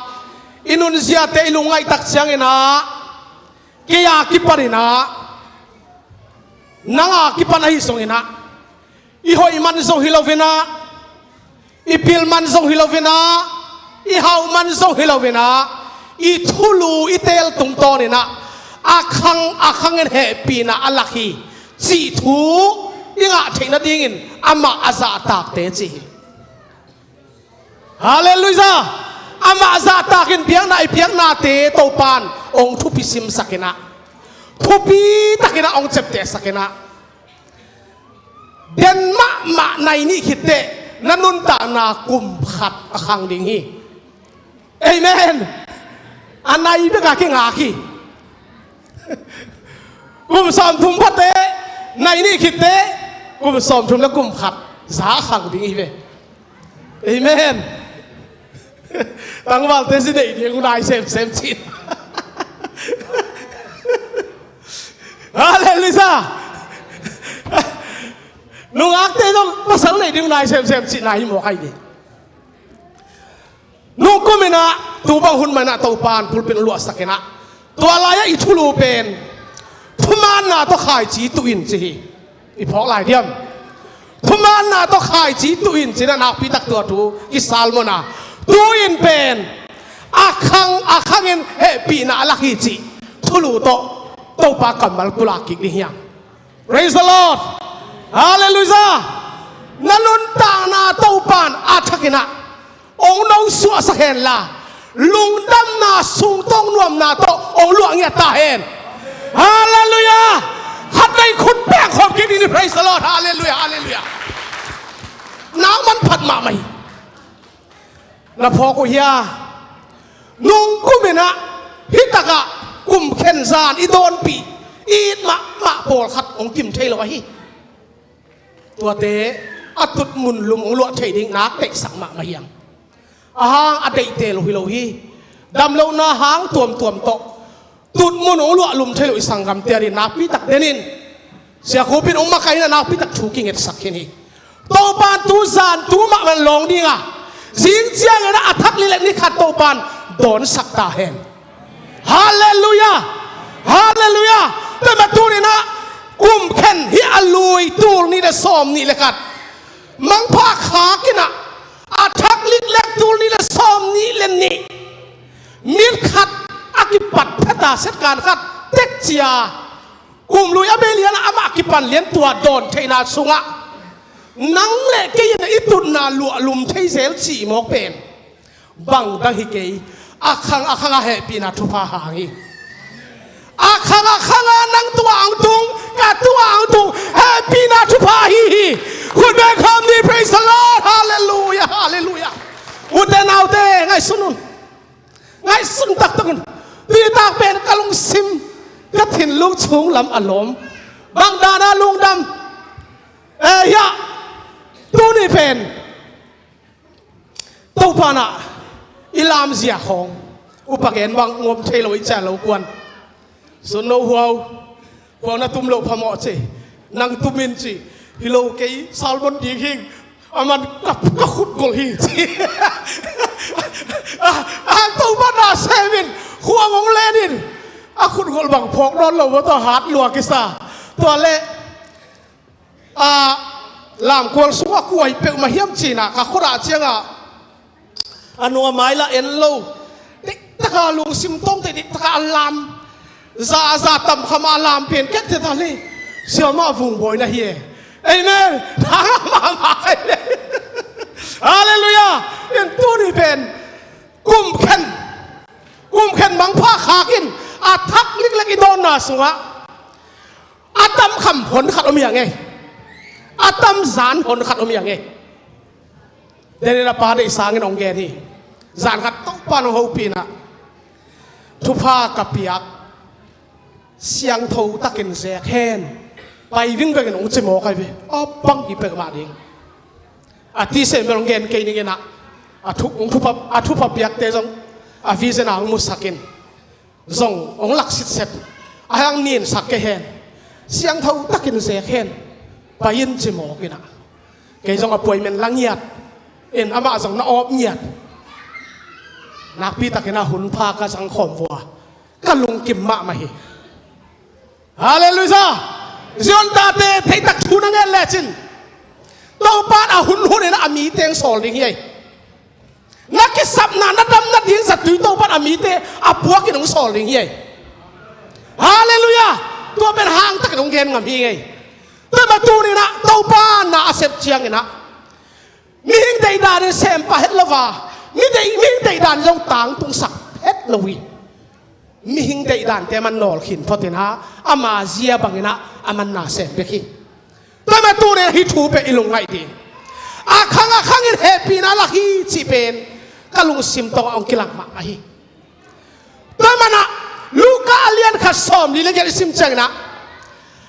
i nunziate i lungngaih tak ciang inah, kei a kipan inah, nang a kipan ahi zong inah, i hoih man zong hi lo inah, i pil man zong hi lo inah, i hauh man zong hi lo in ah, i thulu i teel tungtawn in ah, a khang a khangin hehpihna a lak hi cih thu i ngah theih nadingin amah a zahtakte ci hi. Halleluiah! Amah zahtakin biakna i biaknate Topan hong thupi simsakin ah, thupi takin ah hong ciaptehsakin ah, den mahmah nai nih khit teh na nuntakna kum khat a khang ding hi. Amen. A nai bek a kingak hi. Kum sawmthum pha teh, nai nih khit teh, kum sawmthum le kum khat za a khang ding hi ve. Amen. Tangvalte si neih ding uh nai semsem cin. Halleluiah. Nungakte zong pasal neih ding uh nai semsem cin nai hi mawk hi ding. Nungkum in ah tu bang hun mah in ah Topan pulpit hong luahsakin ah, tua lai-ah i thulu pen thumaanna tawh khaici tuh in ci hi. I phawk lai diam? Thumaanna tawh khaici tuh in ci-in ah nakpi tak tua thu kisal mawk a, tuh in pen a khang a khangin hehpihna a lak hi cih thulu tawh Topa kammal pulak kik ding hi hang. Praise the Lord. Halleluiah. Na nuntakna Topan a thakin ah hong nosuahsak hen la, lungdamna sungtawng nuamna tawh hong luah ngiat ta hen. Halleluiah. Khat vei khut beng khawm kik ding ni. Praise the Lord. Halleluiah. Halleluiah. Nau manphat mahmah hi. Na phawk uh hia? Nungkum in ah hih takah kum khen zan i dawnpih i it mahmah pawlkhat hong kim thei lo ahi. Tuate a tutmun lum hong luah theih ding nak deihsak mahmah hi hang. A hang a deihte lo hi lo hi. Damlohna hang tuamtuam tawh tutmun hong luah lum thei lo i sanggamte a ding nakpi tak den in. Sia Khup in hong makaihna nakpi tak thu kingetsak khin hi. Topan tu zan tu mahmah lawng ding a, zing ciangin a thak liklik ni khat Topan dawnsak ta hen. Halleluiah. Halleluiah. Tua mah tuni-in ah kum khen hih a lui tul nih le sawm nih le khat mangpha khakin ah, a thak liklik tul nih le sawm nih le nih mit khat a kipat phet a, setkan khat tek cia kum lui a bei lian ah amah kipan lian tua dawn theihna sungah nang le kei in i tutna luah lum thei zel cih mawk pen bang dang hi kei, a khang a khang a hehpihna thupha hang hi. A khang a khang a nang tua hong tung, ka tua hong tung hehpihna thupha ahi hi. Khut beng khawm ni. Praise the Lord. Halleluiah. Halleluiah. Ute naute, ngaihsun un. Ngaihsun taktak un. Tuitak pen ka lungsim, ka thinlung chung lam a lawm. Bang dan a lungdam? Eh, hiah tuni pen Topa in ah i lamzia khawng, upa gen bang ngom thei lo, i ciah lo kuan. Sun no huau, huau na tum loh phamawh ci. Nang tum in ci. Hi lo, kei salmon ding hing. A man ka, ka khut golh hi ci. A, a Topa na sem in, khuang hong len in, a khut golh bang phawk nawn lo maw, tua hat lua kisa. Tua leh a, lamkual sungah kua hi peuhmah hiam ci-in ah ka khut ah ciangah a nua mai lah en lo. Diktaka lungsim tawngte diktaka a lam, za a za tamkham a lam pen kette ta le, siamah vungbawi na hi e. Amen. Thangah mahmah kai le. Halleluiah. In tuni pen kum khen, kum khen mangpha khakin a thak liklik i dawnna sungah a tamkham hon khat om hi a ngei. A tamzan hon khat om hi a ngei. Daniel a pa deih sangin hong gen hi. Zan khat Topa in hong hopih in ah, thupha ka piak siangtho takin zek hen. Pai vingvengin hong ci mawk ahi ve. A bang hi peuhmah ding. A tisen bel hong gen kei ning in ah, a thu, hong thupha, a thupha piakte zong a vision ah hong musak in. Zong hong lak sitset. A hang ninsak kei hen. Siangtho takin zek hen. Pai in ci mawk in ah, kei zong appointment la ngiat in, amah zong na awp ngiat. Nakpi takin a hun pha ka zang khawm vua, ka lungkim mahmah hi. Halleluiah. Zion tate, theitak thu na ngen lecin Topa in a hunhun in a mi teng sawl ding hi ei. Na kisapna, na damna ding zatui Topa'n a mite a puakin hong sawl ding hi ei. Halleluiah. Tua pen hangtakin hong gen ngam hi ngei. Tua mah tuni-in ah Topa na a sep ciangin ah mihing deihdan in sempa het lo a, mi deih, mihing deihdan zong tangtungsak het lo hi. Mihing deihdante aman nawlkhin photin ah ama zia bangin ah aman na sem bek hi. Tua mah tuni-in hih thu pen i lungngaih ding. A khang a khangin hehpihna lak hi cih pen ka lungsim tawngah hong kilang mahmah hi. Tua manin ah Luka a lian khat sawmli le giat i sim ciangin ah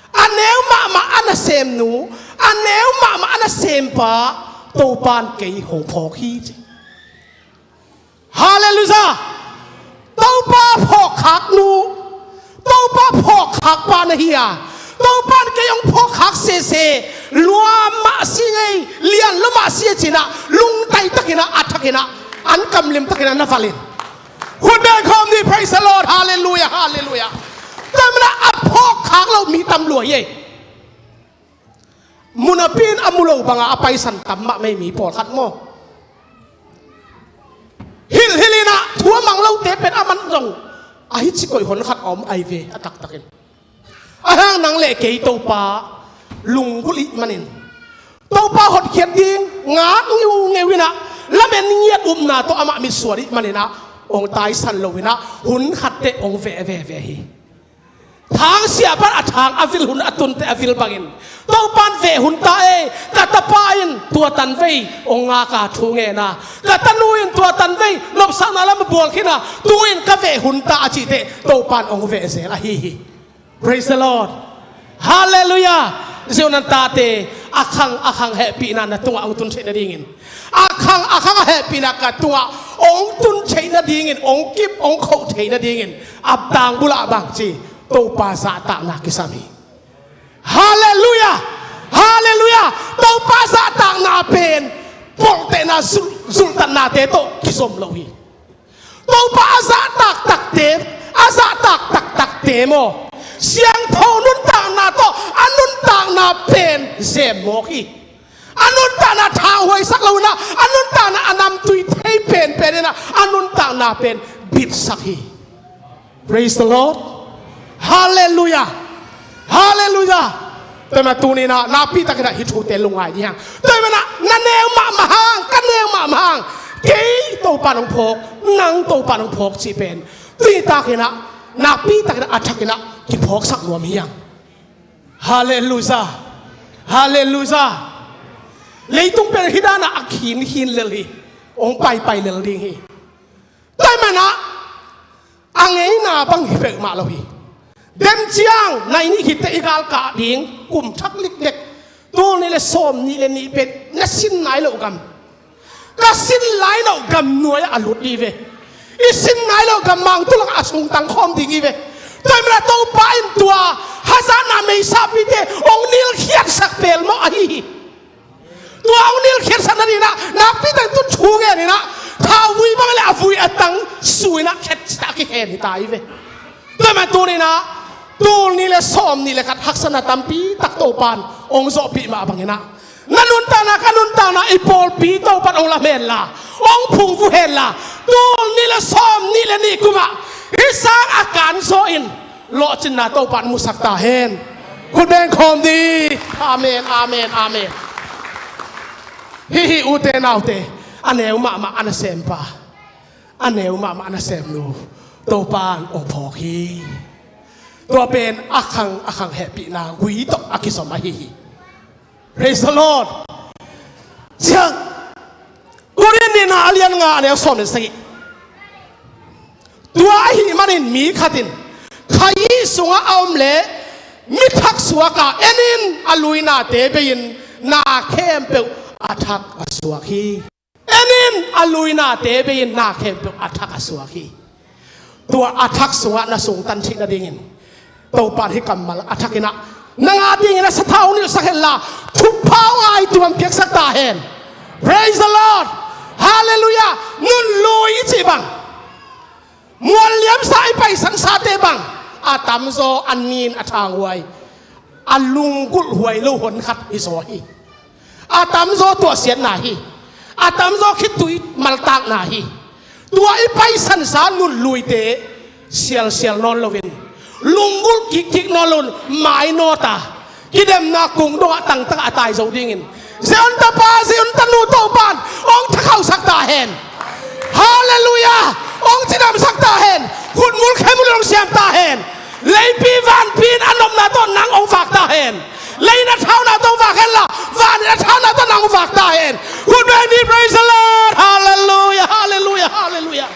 a neu mahmah a nasemnu, a neu mahmah a nasempa Topa'n kei hong phawk hi ci. Halleluiah. Topa phawkkhak nu, Topa phawkkhak pa na hi a, Topa'n kei hong phawkkhak sese, lua mah si ngei, lian lo mah si a ci-in ah lungtaitakin ah a thakin ah an kamlimtakin ah na valh in. Khut beng khawm ni. Praise the Lord. Halleluiah, halleluiah. Tua manin ah a phawkkhak lo mi tam lua hi ei. Mu napi-in a mu lo banga a paisan tam mahmah ei mi pawlkhat maw. Hilhhilhin ah thu a mang lote pen aman zong a hi ci koih hon khat a om ahi ve a taktakin. Ahi hang nang le kei Topa lunggulh i hih manin, Topa hotkhiat ding ngak ngeungeu in ah lamen ngiat upna tawh amah mitsuan i hih manin ah hong taisan lo-in ah hun khat teh hong veh veve hi. Thang siah pan a thang a vil hun a tun teh a vil bangin Topa'n veh hun ta ei, ka tapa in tua tanvei hong ngak a thu ngen a, ka tanu in tua tanvei nopsakna lam a bual khin a, tu-in ka veh hun ta a cih teh Topa'n hong veh zel ahi hi. Praise the Lord. Halleluiah. Zion a tate, a khang a khang hehpihna na tungah hong tun theih nadingin, a khang a khang a hehpihna ka tungah hong tun theih nadingin, hong kip hong khoh theih nadingin a tang bulah bangci Topa zahtakna kisam hi. Halleluiah. Halleluiah. Topa zahtakna pen polhtehna, zul-, zulhtatnate tawh kizom lo hi. Topa a zahtak takte, a zahtak taktakte maw, siangtho nuntakna tawh a nuntakna pen zemmawk hi. A nuntakna thanghuaisak lo-in ah a nuntakna a namtui thei penpen in ah a nuntakna pen bitsak hi. Praise the Lord. Halleluiah. Halleluiah. Tua manin tuni-in ah nakpi takin ah hih thute lungngai dih hang. Tua manin ah na neu mahmah hang, ka neu mahmah hang, kei Topa'n hong phawk, nang Topa'n hong phawk cih pen tuni takin ah nakpi takin ah a thakin ah kiphawksak nuam hi hang. Halleluiah. Halleluiah. Leitung pen hih dan ah a khinkhin lel hi. Hong paipai lel ding hi. Tua manin ah a ngeina bang hi peuhmah lo hi. Dem ciang nai nih khit teh i galkah ding kum thak liknek. Tul nih le sawm nih le nih pen na sin nai loh gam, ka sin lai loh gam nuai-ah a lut dih ve. I sin nai loh gam mangtu lakah a sungtang khawm ding hi ve. Tua manin ah Topa in tua hazatna meisapite hong nilkhiatsak pelmawh ahi hi. Tua hong nilkhiatsak nadingin ah nakpi takin tun thu ngenin ah thauvui bang le a vui a tang su-in ah khet citak a kikhen hi ta hi ve. Tua manin tuni-in ah tul nih le sawm nih le khat haksatna tampi tak Topa'n hong zawhpih mah bangin ah na nuntakna, ka nuntakna, i pawlpi Topa'n hong lam henla, hong phungvuh henla, tul nih le sawm nih le nih kum ah hih sang a kanzaw in lawhcinna Topa'n musak ta hen. Khut beng khawm dih. Amen, amen, amen. Hih hi ute naute, a neu mahmah a nasempa, a neu mahmah a nasemnu Topa'n hong phawk hi. Tua pen a khang a khang hehpihna gui tawh a kizom ahi hi. Praise the Lord. Ciang Korin nihna a lian nga a neu sawm le sagih. Tua ahih manin mi khat in khayi sungah a om leh mi thak suak a, en in, a luinate bei-in na khempeuh a thak a suak hi. En in, a luinate bei-in na khempeuh a thak a suak hi. Tua a thak sungah na sungtan theih nadingin Topa'n hih kammal a thakin ah nang a dingin a sathau nilhsak henla thupha hong ngaituam piaksak ta hen. Praise the Lord. Halleluiah. Nunlui i cih bang, mual liamsa i paisansate bang, a tamzaw a nin a thanghuai, a lunggulhhuai lo hon khat hi zaw hi. A tamzaw tuahsiatna hi. A tamzaw khitui maltakna hi. Tua i paisansa nunluite sialsial nawn loin, lunggulh kikkik nawn loin, mainawt a, kidemna kung dongah tangtangah a tai zo dingin Zion tapa, Zion tanu Topan hong thakhausak ta hen. Halleluiah. Hong cidamsak ta hen. Khutmul khaimul hong siam ta hen. Leipi vanpi in a nopna tawh nang hong vak ta hen. Lei in a thauna tawh hong vak henla, van in a thauna tawh nang hong vak ta hen. Khut beng ni. Praise the Lord. Halleluiah, halleluiah, halleluiah.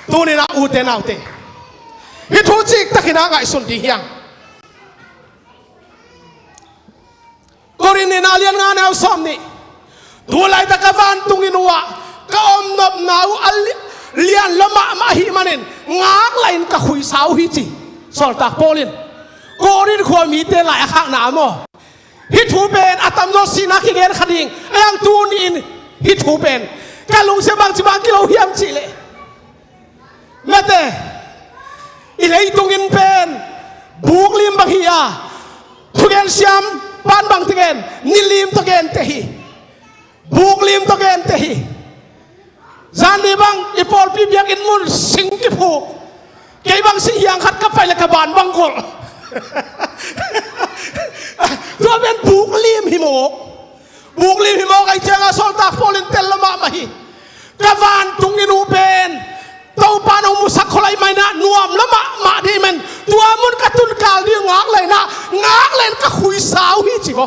Tuni-in ah, ute naute, hih thu ciktakin ah ngaihsun ding hi hang. Korin nihna, lian nga, neu sawmnih. Tu laitak ka vantung inn uh ah ka om nopna uh a li-, lian lua mahmah ahih manin ngaklah in ka khuisa uh hi, ci Sawltak Paul in Korin khua mite lai a khakna ah maw. Hih thu pen a tamzaw sihna kigen kha ding a, a tuni-in hih thu pen ka lungsim bangci bang kilo hiam cih leh, mate, i leitung inn pen buklim bang hi a, thugen siam pan bang te gen, nilim tawh gen te hi. Buklim tawh gen te hi. Zan ni bang i pawlpi biakinn mun sing kiphuk. Kei bang sing hiang khat ka pai leh ka ban bang golh. Tua pen buklim hi mawk. Buklim hi mawk ahih ciangin Sawltak Paul in tel lua mahmah hi. Ka vantung inn uh pen Topa in hong musak khol ahih manin ah nuam lua mahmah ding ahih manin tua mun ka tun kal ding uh ngaklah in ah, ngaklah in ka khuisa uh hi, ci ko.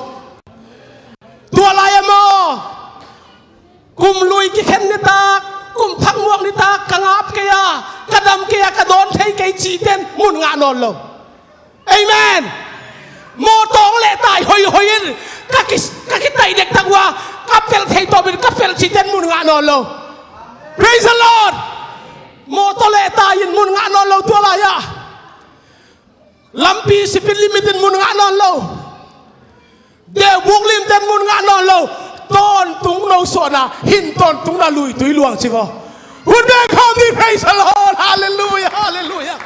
Tua lai-ah maw, kum lui kikhen nitak, kum thak muak nitak ka ngap kei a, ka dam kei a, ka dawn thei kei cihte in mun ngah nawn lo. Amen. Mawtaw hong lehtai hoihoi in ka ki, ka kitaih dektak uh a, ka pelh thei tawpin ka pelh cihte in mun ngah nawn lo. Praise the Lord. Mawtaw lehtai in mun ngah nawn lo tua lai-ah. Lampi speed limit in mun ngah nawn lo. Deuh buklim ten mun ngah nawn lo. Tawntung nosuahna, hin tawntungna, luitui luang ci ko. Hun beng khawm ni, praise the Lord. Halleluiah, halleluiah.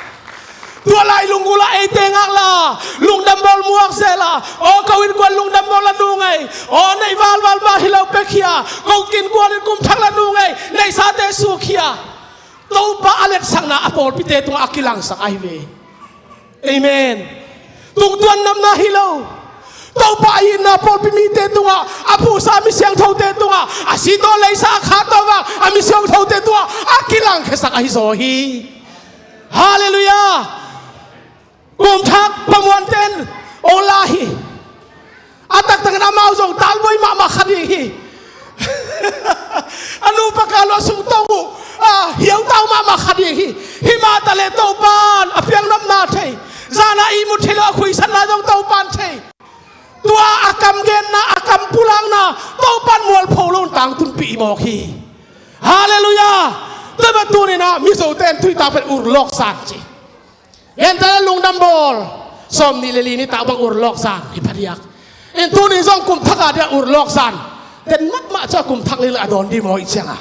Tua lai lunggulh ah eite ngaklah, lungdam bawl muak zel a, aw ko innkuan lungdam bawl la nung ei, aw neih valval mah hi lo pekkhia, ko innkuan in kum thak la nung ei, neihsate sukkhia. Topa a letsakna a pawlpite tungah a kilangsak ahi ve. Amen. Tungtuan nopna hi lo. Topa a itna pawlpi mite tungah, a phuhsa mi siangthote tungah, a sih tawh leisa a khak tawh vak a mi siangthote tungah a kilangkhiasak ahi zaw hi. Halleluiah. Kum thak pamuante in ong la hi. A taktakin amau zong talbuai mahmah kha ding hi. A nupa kal uh a sungtong uh, a hiautau mahmah kha ding hi. Himah taleh Topa in a piaknopna thei, zan a ihmut thei lo a khuisatna zong Topa in thei. Tua a kam genna, a kam pulakna Topa in mualpho lo in tangtunpih mawk hi. Halleluiah. Tua mah tuni-in ah Mizote in tuitak pen urlawk zan ci. Gentehna lungdam bawl, sawmnih le li nitak bang urlawk zan hi phadiak. In tuni zong kum thak a dia urlawk zan den mahmah, tua kum thak nih le a dawn ding maw i cianga.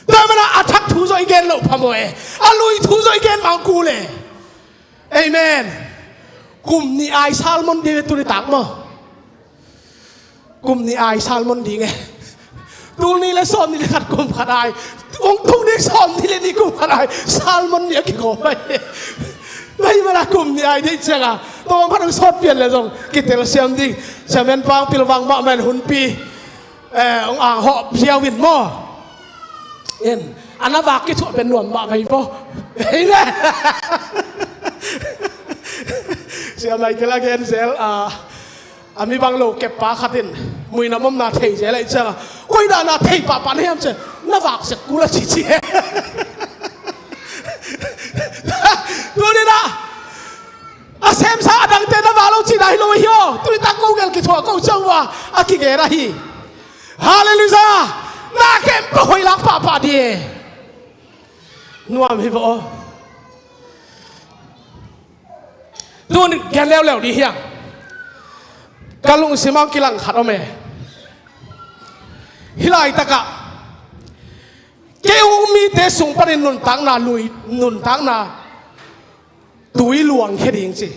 Tua mana a thak thu zong i gen loh phamawh e, a lui thu zong i gen mah kul e. Amen. Kum nih ai salmon ding e tuni tak maw. Kum nih ai salmon ding e. Tul nih le sawmnih le khat kum khat ai. Ung tul nih sawmnih le nih kum khat ai salmon nih a kikawm ai. Ngai mana kum nih ai deih cianga tawm khat ung sawt pian le zong kitel siam ding. Siamen pang pilvang mahmah in hunpi, eh, ung ang hawh ziau in maw. In a na vak kithuah pen nuam mah vei maw. Amen. Siamai kila gen zel a. A mi bang lo keppa khat in muinam omna thei zel ahih cianga, koi dana thei pahpah na hiam ci, na vak sek kul a ci ci. Tuni-in ah a semsa a dangte na vak lo cihna hi lo hi aw. Tuni tak ko gel kithuah ko ciang uh a kigen ahi. Halleluiah. Na khempeuh hoih lak pahpah ding e. Nuam hi vawh aw. Tun gen leuleu dih hiang. Ka lungsim ah kilang khat om e. Hih laitakah kei hong um mite sung panin nuntakna lui, nuntakna tui luangkhia ding ci.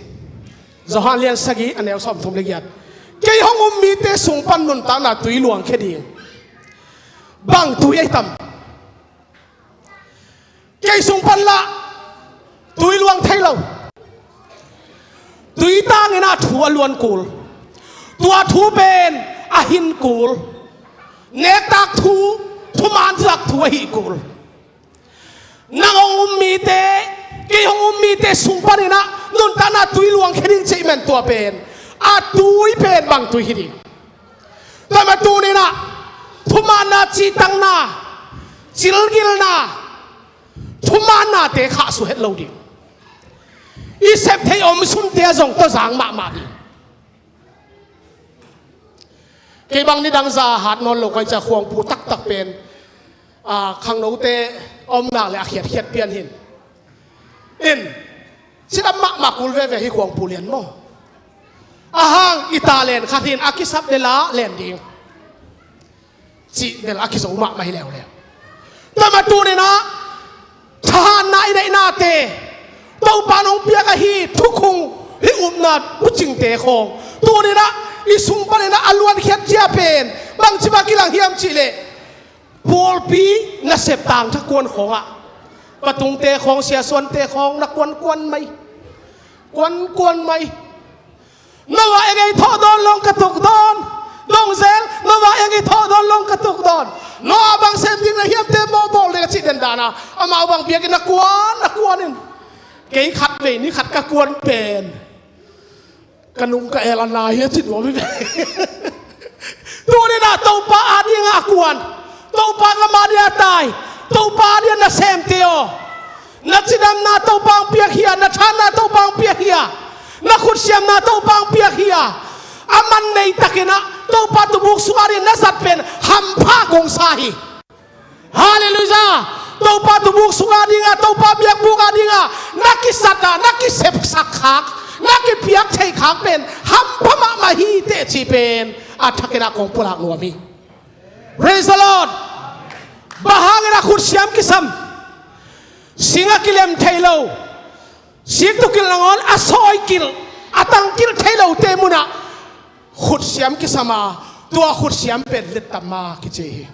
Johan lian sagih a neu sawmthum le giat. Kei hong um mite sung pan nuntakna tui luangkhia ding. Bang tui ahi tam? Kei sung pan lah tui luang thei lo. Tui tangin ah thu a luan kul. Tua thu pen a hin kul. Nektak thu, thumansak thu ahi kul. Nang hong um mite, kei hong um mite sung panin ah nuntakna tui luang khia ding cih men tua pen a tui pen bang tui hi ding? Tua mah tuninah thumanna, cihtakna, cilgilna, thumanna te khahsuah het lo ding. I sep theih om sunte a zong tawh zang mahmah ding. Kei bang nidang za hat nawn lo kai ca khuangpu taktak pen, a, khangnote omnak le a khiatkhiat pian hin. In, cidam mahmah kul veve hi khuangpu lian maw? Ahang i ta len khat hin a kisap le la len ding. Cih bel a kizo mahmah hi leuleu. Tua mah tuninah thahatna i deihnate Topa nong piak ahi thukhung hi upna bucingte khawng tuninah i sung paninah a luankhiat cia pen bangci bang kilang hiam cihleh pawlpi nasep tangtha kuan khawngah patungte khawng, siasuante khawng na kuankuan mai. Kuankuan mai. Noah eng ei thawh dawn long ka tuk dawn. Dong zel, Noah eng ei thawh dawn long ka tuk dawn. Noah bang sem ding na hiamte mawh bawl ding a cih den dana amau bang biakinn a kuan a kuan in. Kei khat vei ni khat ka kuan pen ka nung ka el a nai hi a ci nuam hi ve. Tuninah Topa a dingah a kuan, Topa gam a dingah a tai, Topa a dingah na semte aw. Na cidamna Topa ang piak hia, na thanna Topa ang piak hia, na khutsiamna Topa ang piak hia. A man nei takinah Topa tubuk sungah dingah na zat pen hampha kong sa hi. Halleluiah! Topa tubuk sungah dingah, Topa biakbukah dingah na kisatah, na kisepsak khak, na kipiak thei khak pen hampha mahmah hi teh cih pen a thakinah kong pulak nuam hi. Praise the Lord. Bang hangin a khutsiam kisam, sing a kilem thei lo, siktu kilh nangawn a sawi kilh, a tang kilh thei lote munah khutsiam kisam a, tua khutsiam pen lettam a kici hi.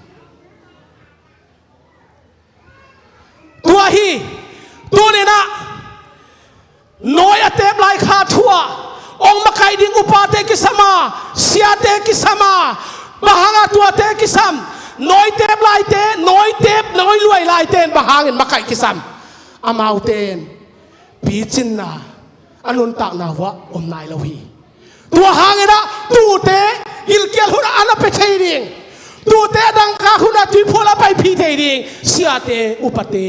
Tua hi. Tuninah nawi a tep lai kha thu-ah ong makaih ding upate kisam a, siate kisam a, bang hanga tuate kisam? Nawi tep laite, nawi tep, nawi luai laite in bang hangin makaih kisam? Amaute in picinna a nuntakna uah om nai lo hi. Tua hanginah tuute gilkial hunah a na pia thei ding, tuute a dangkak hunah tuiphual a paipih thei ding siate, upate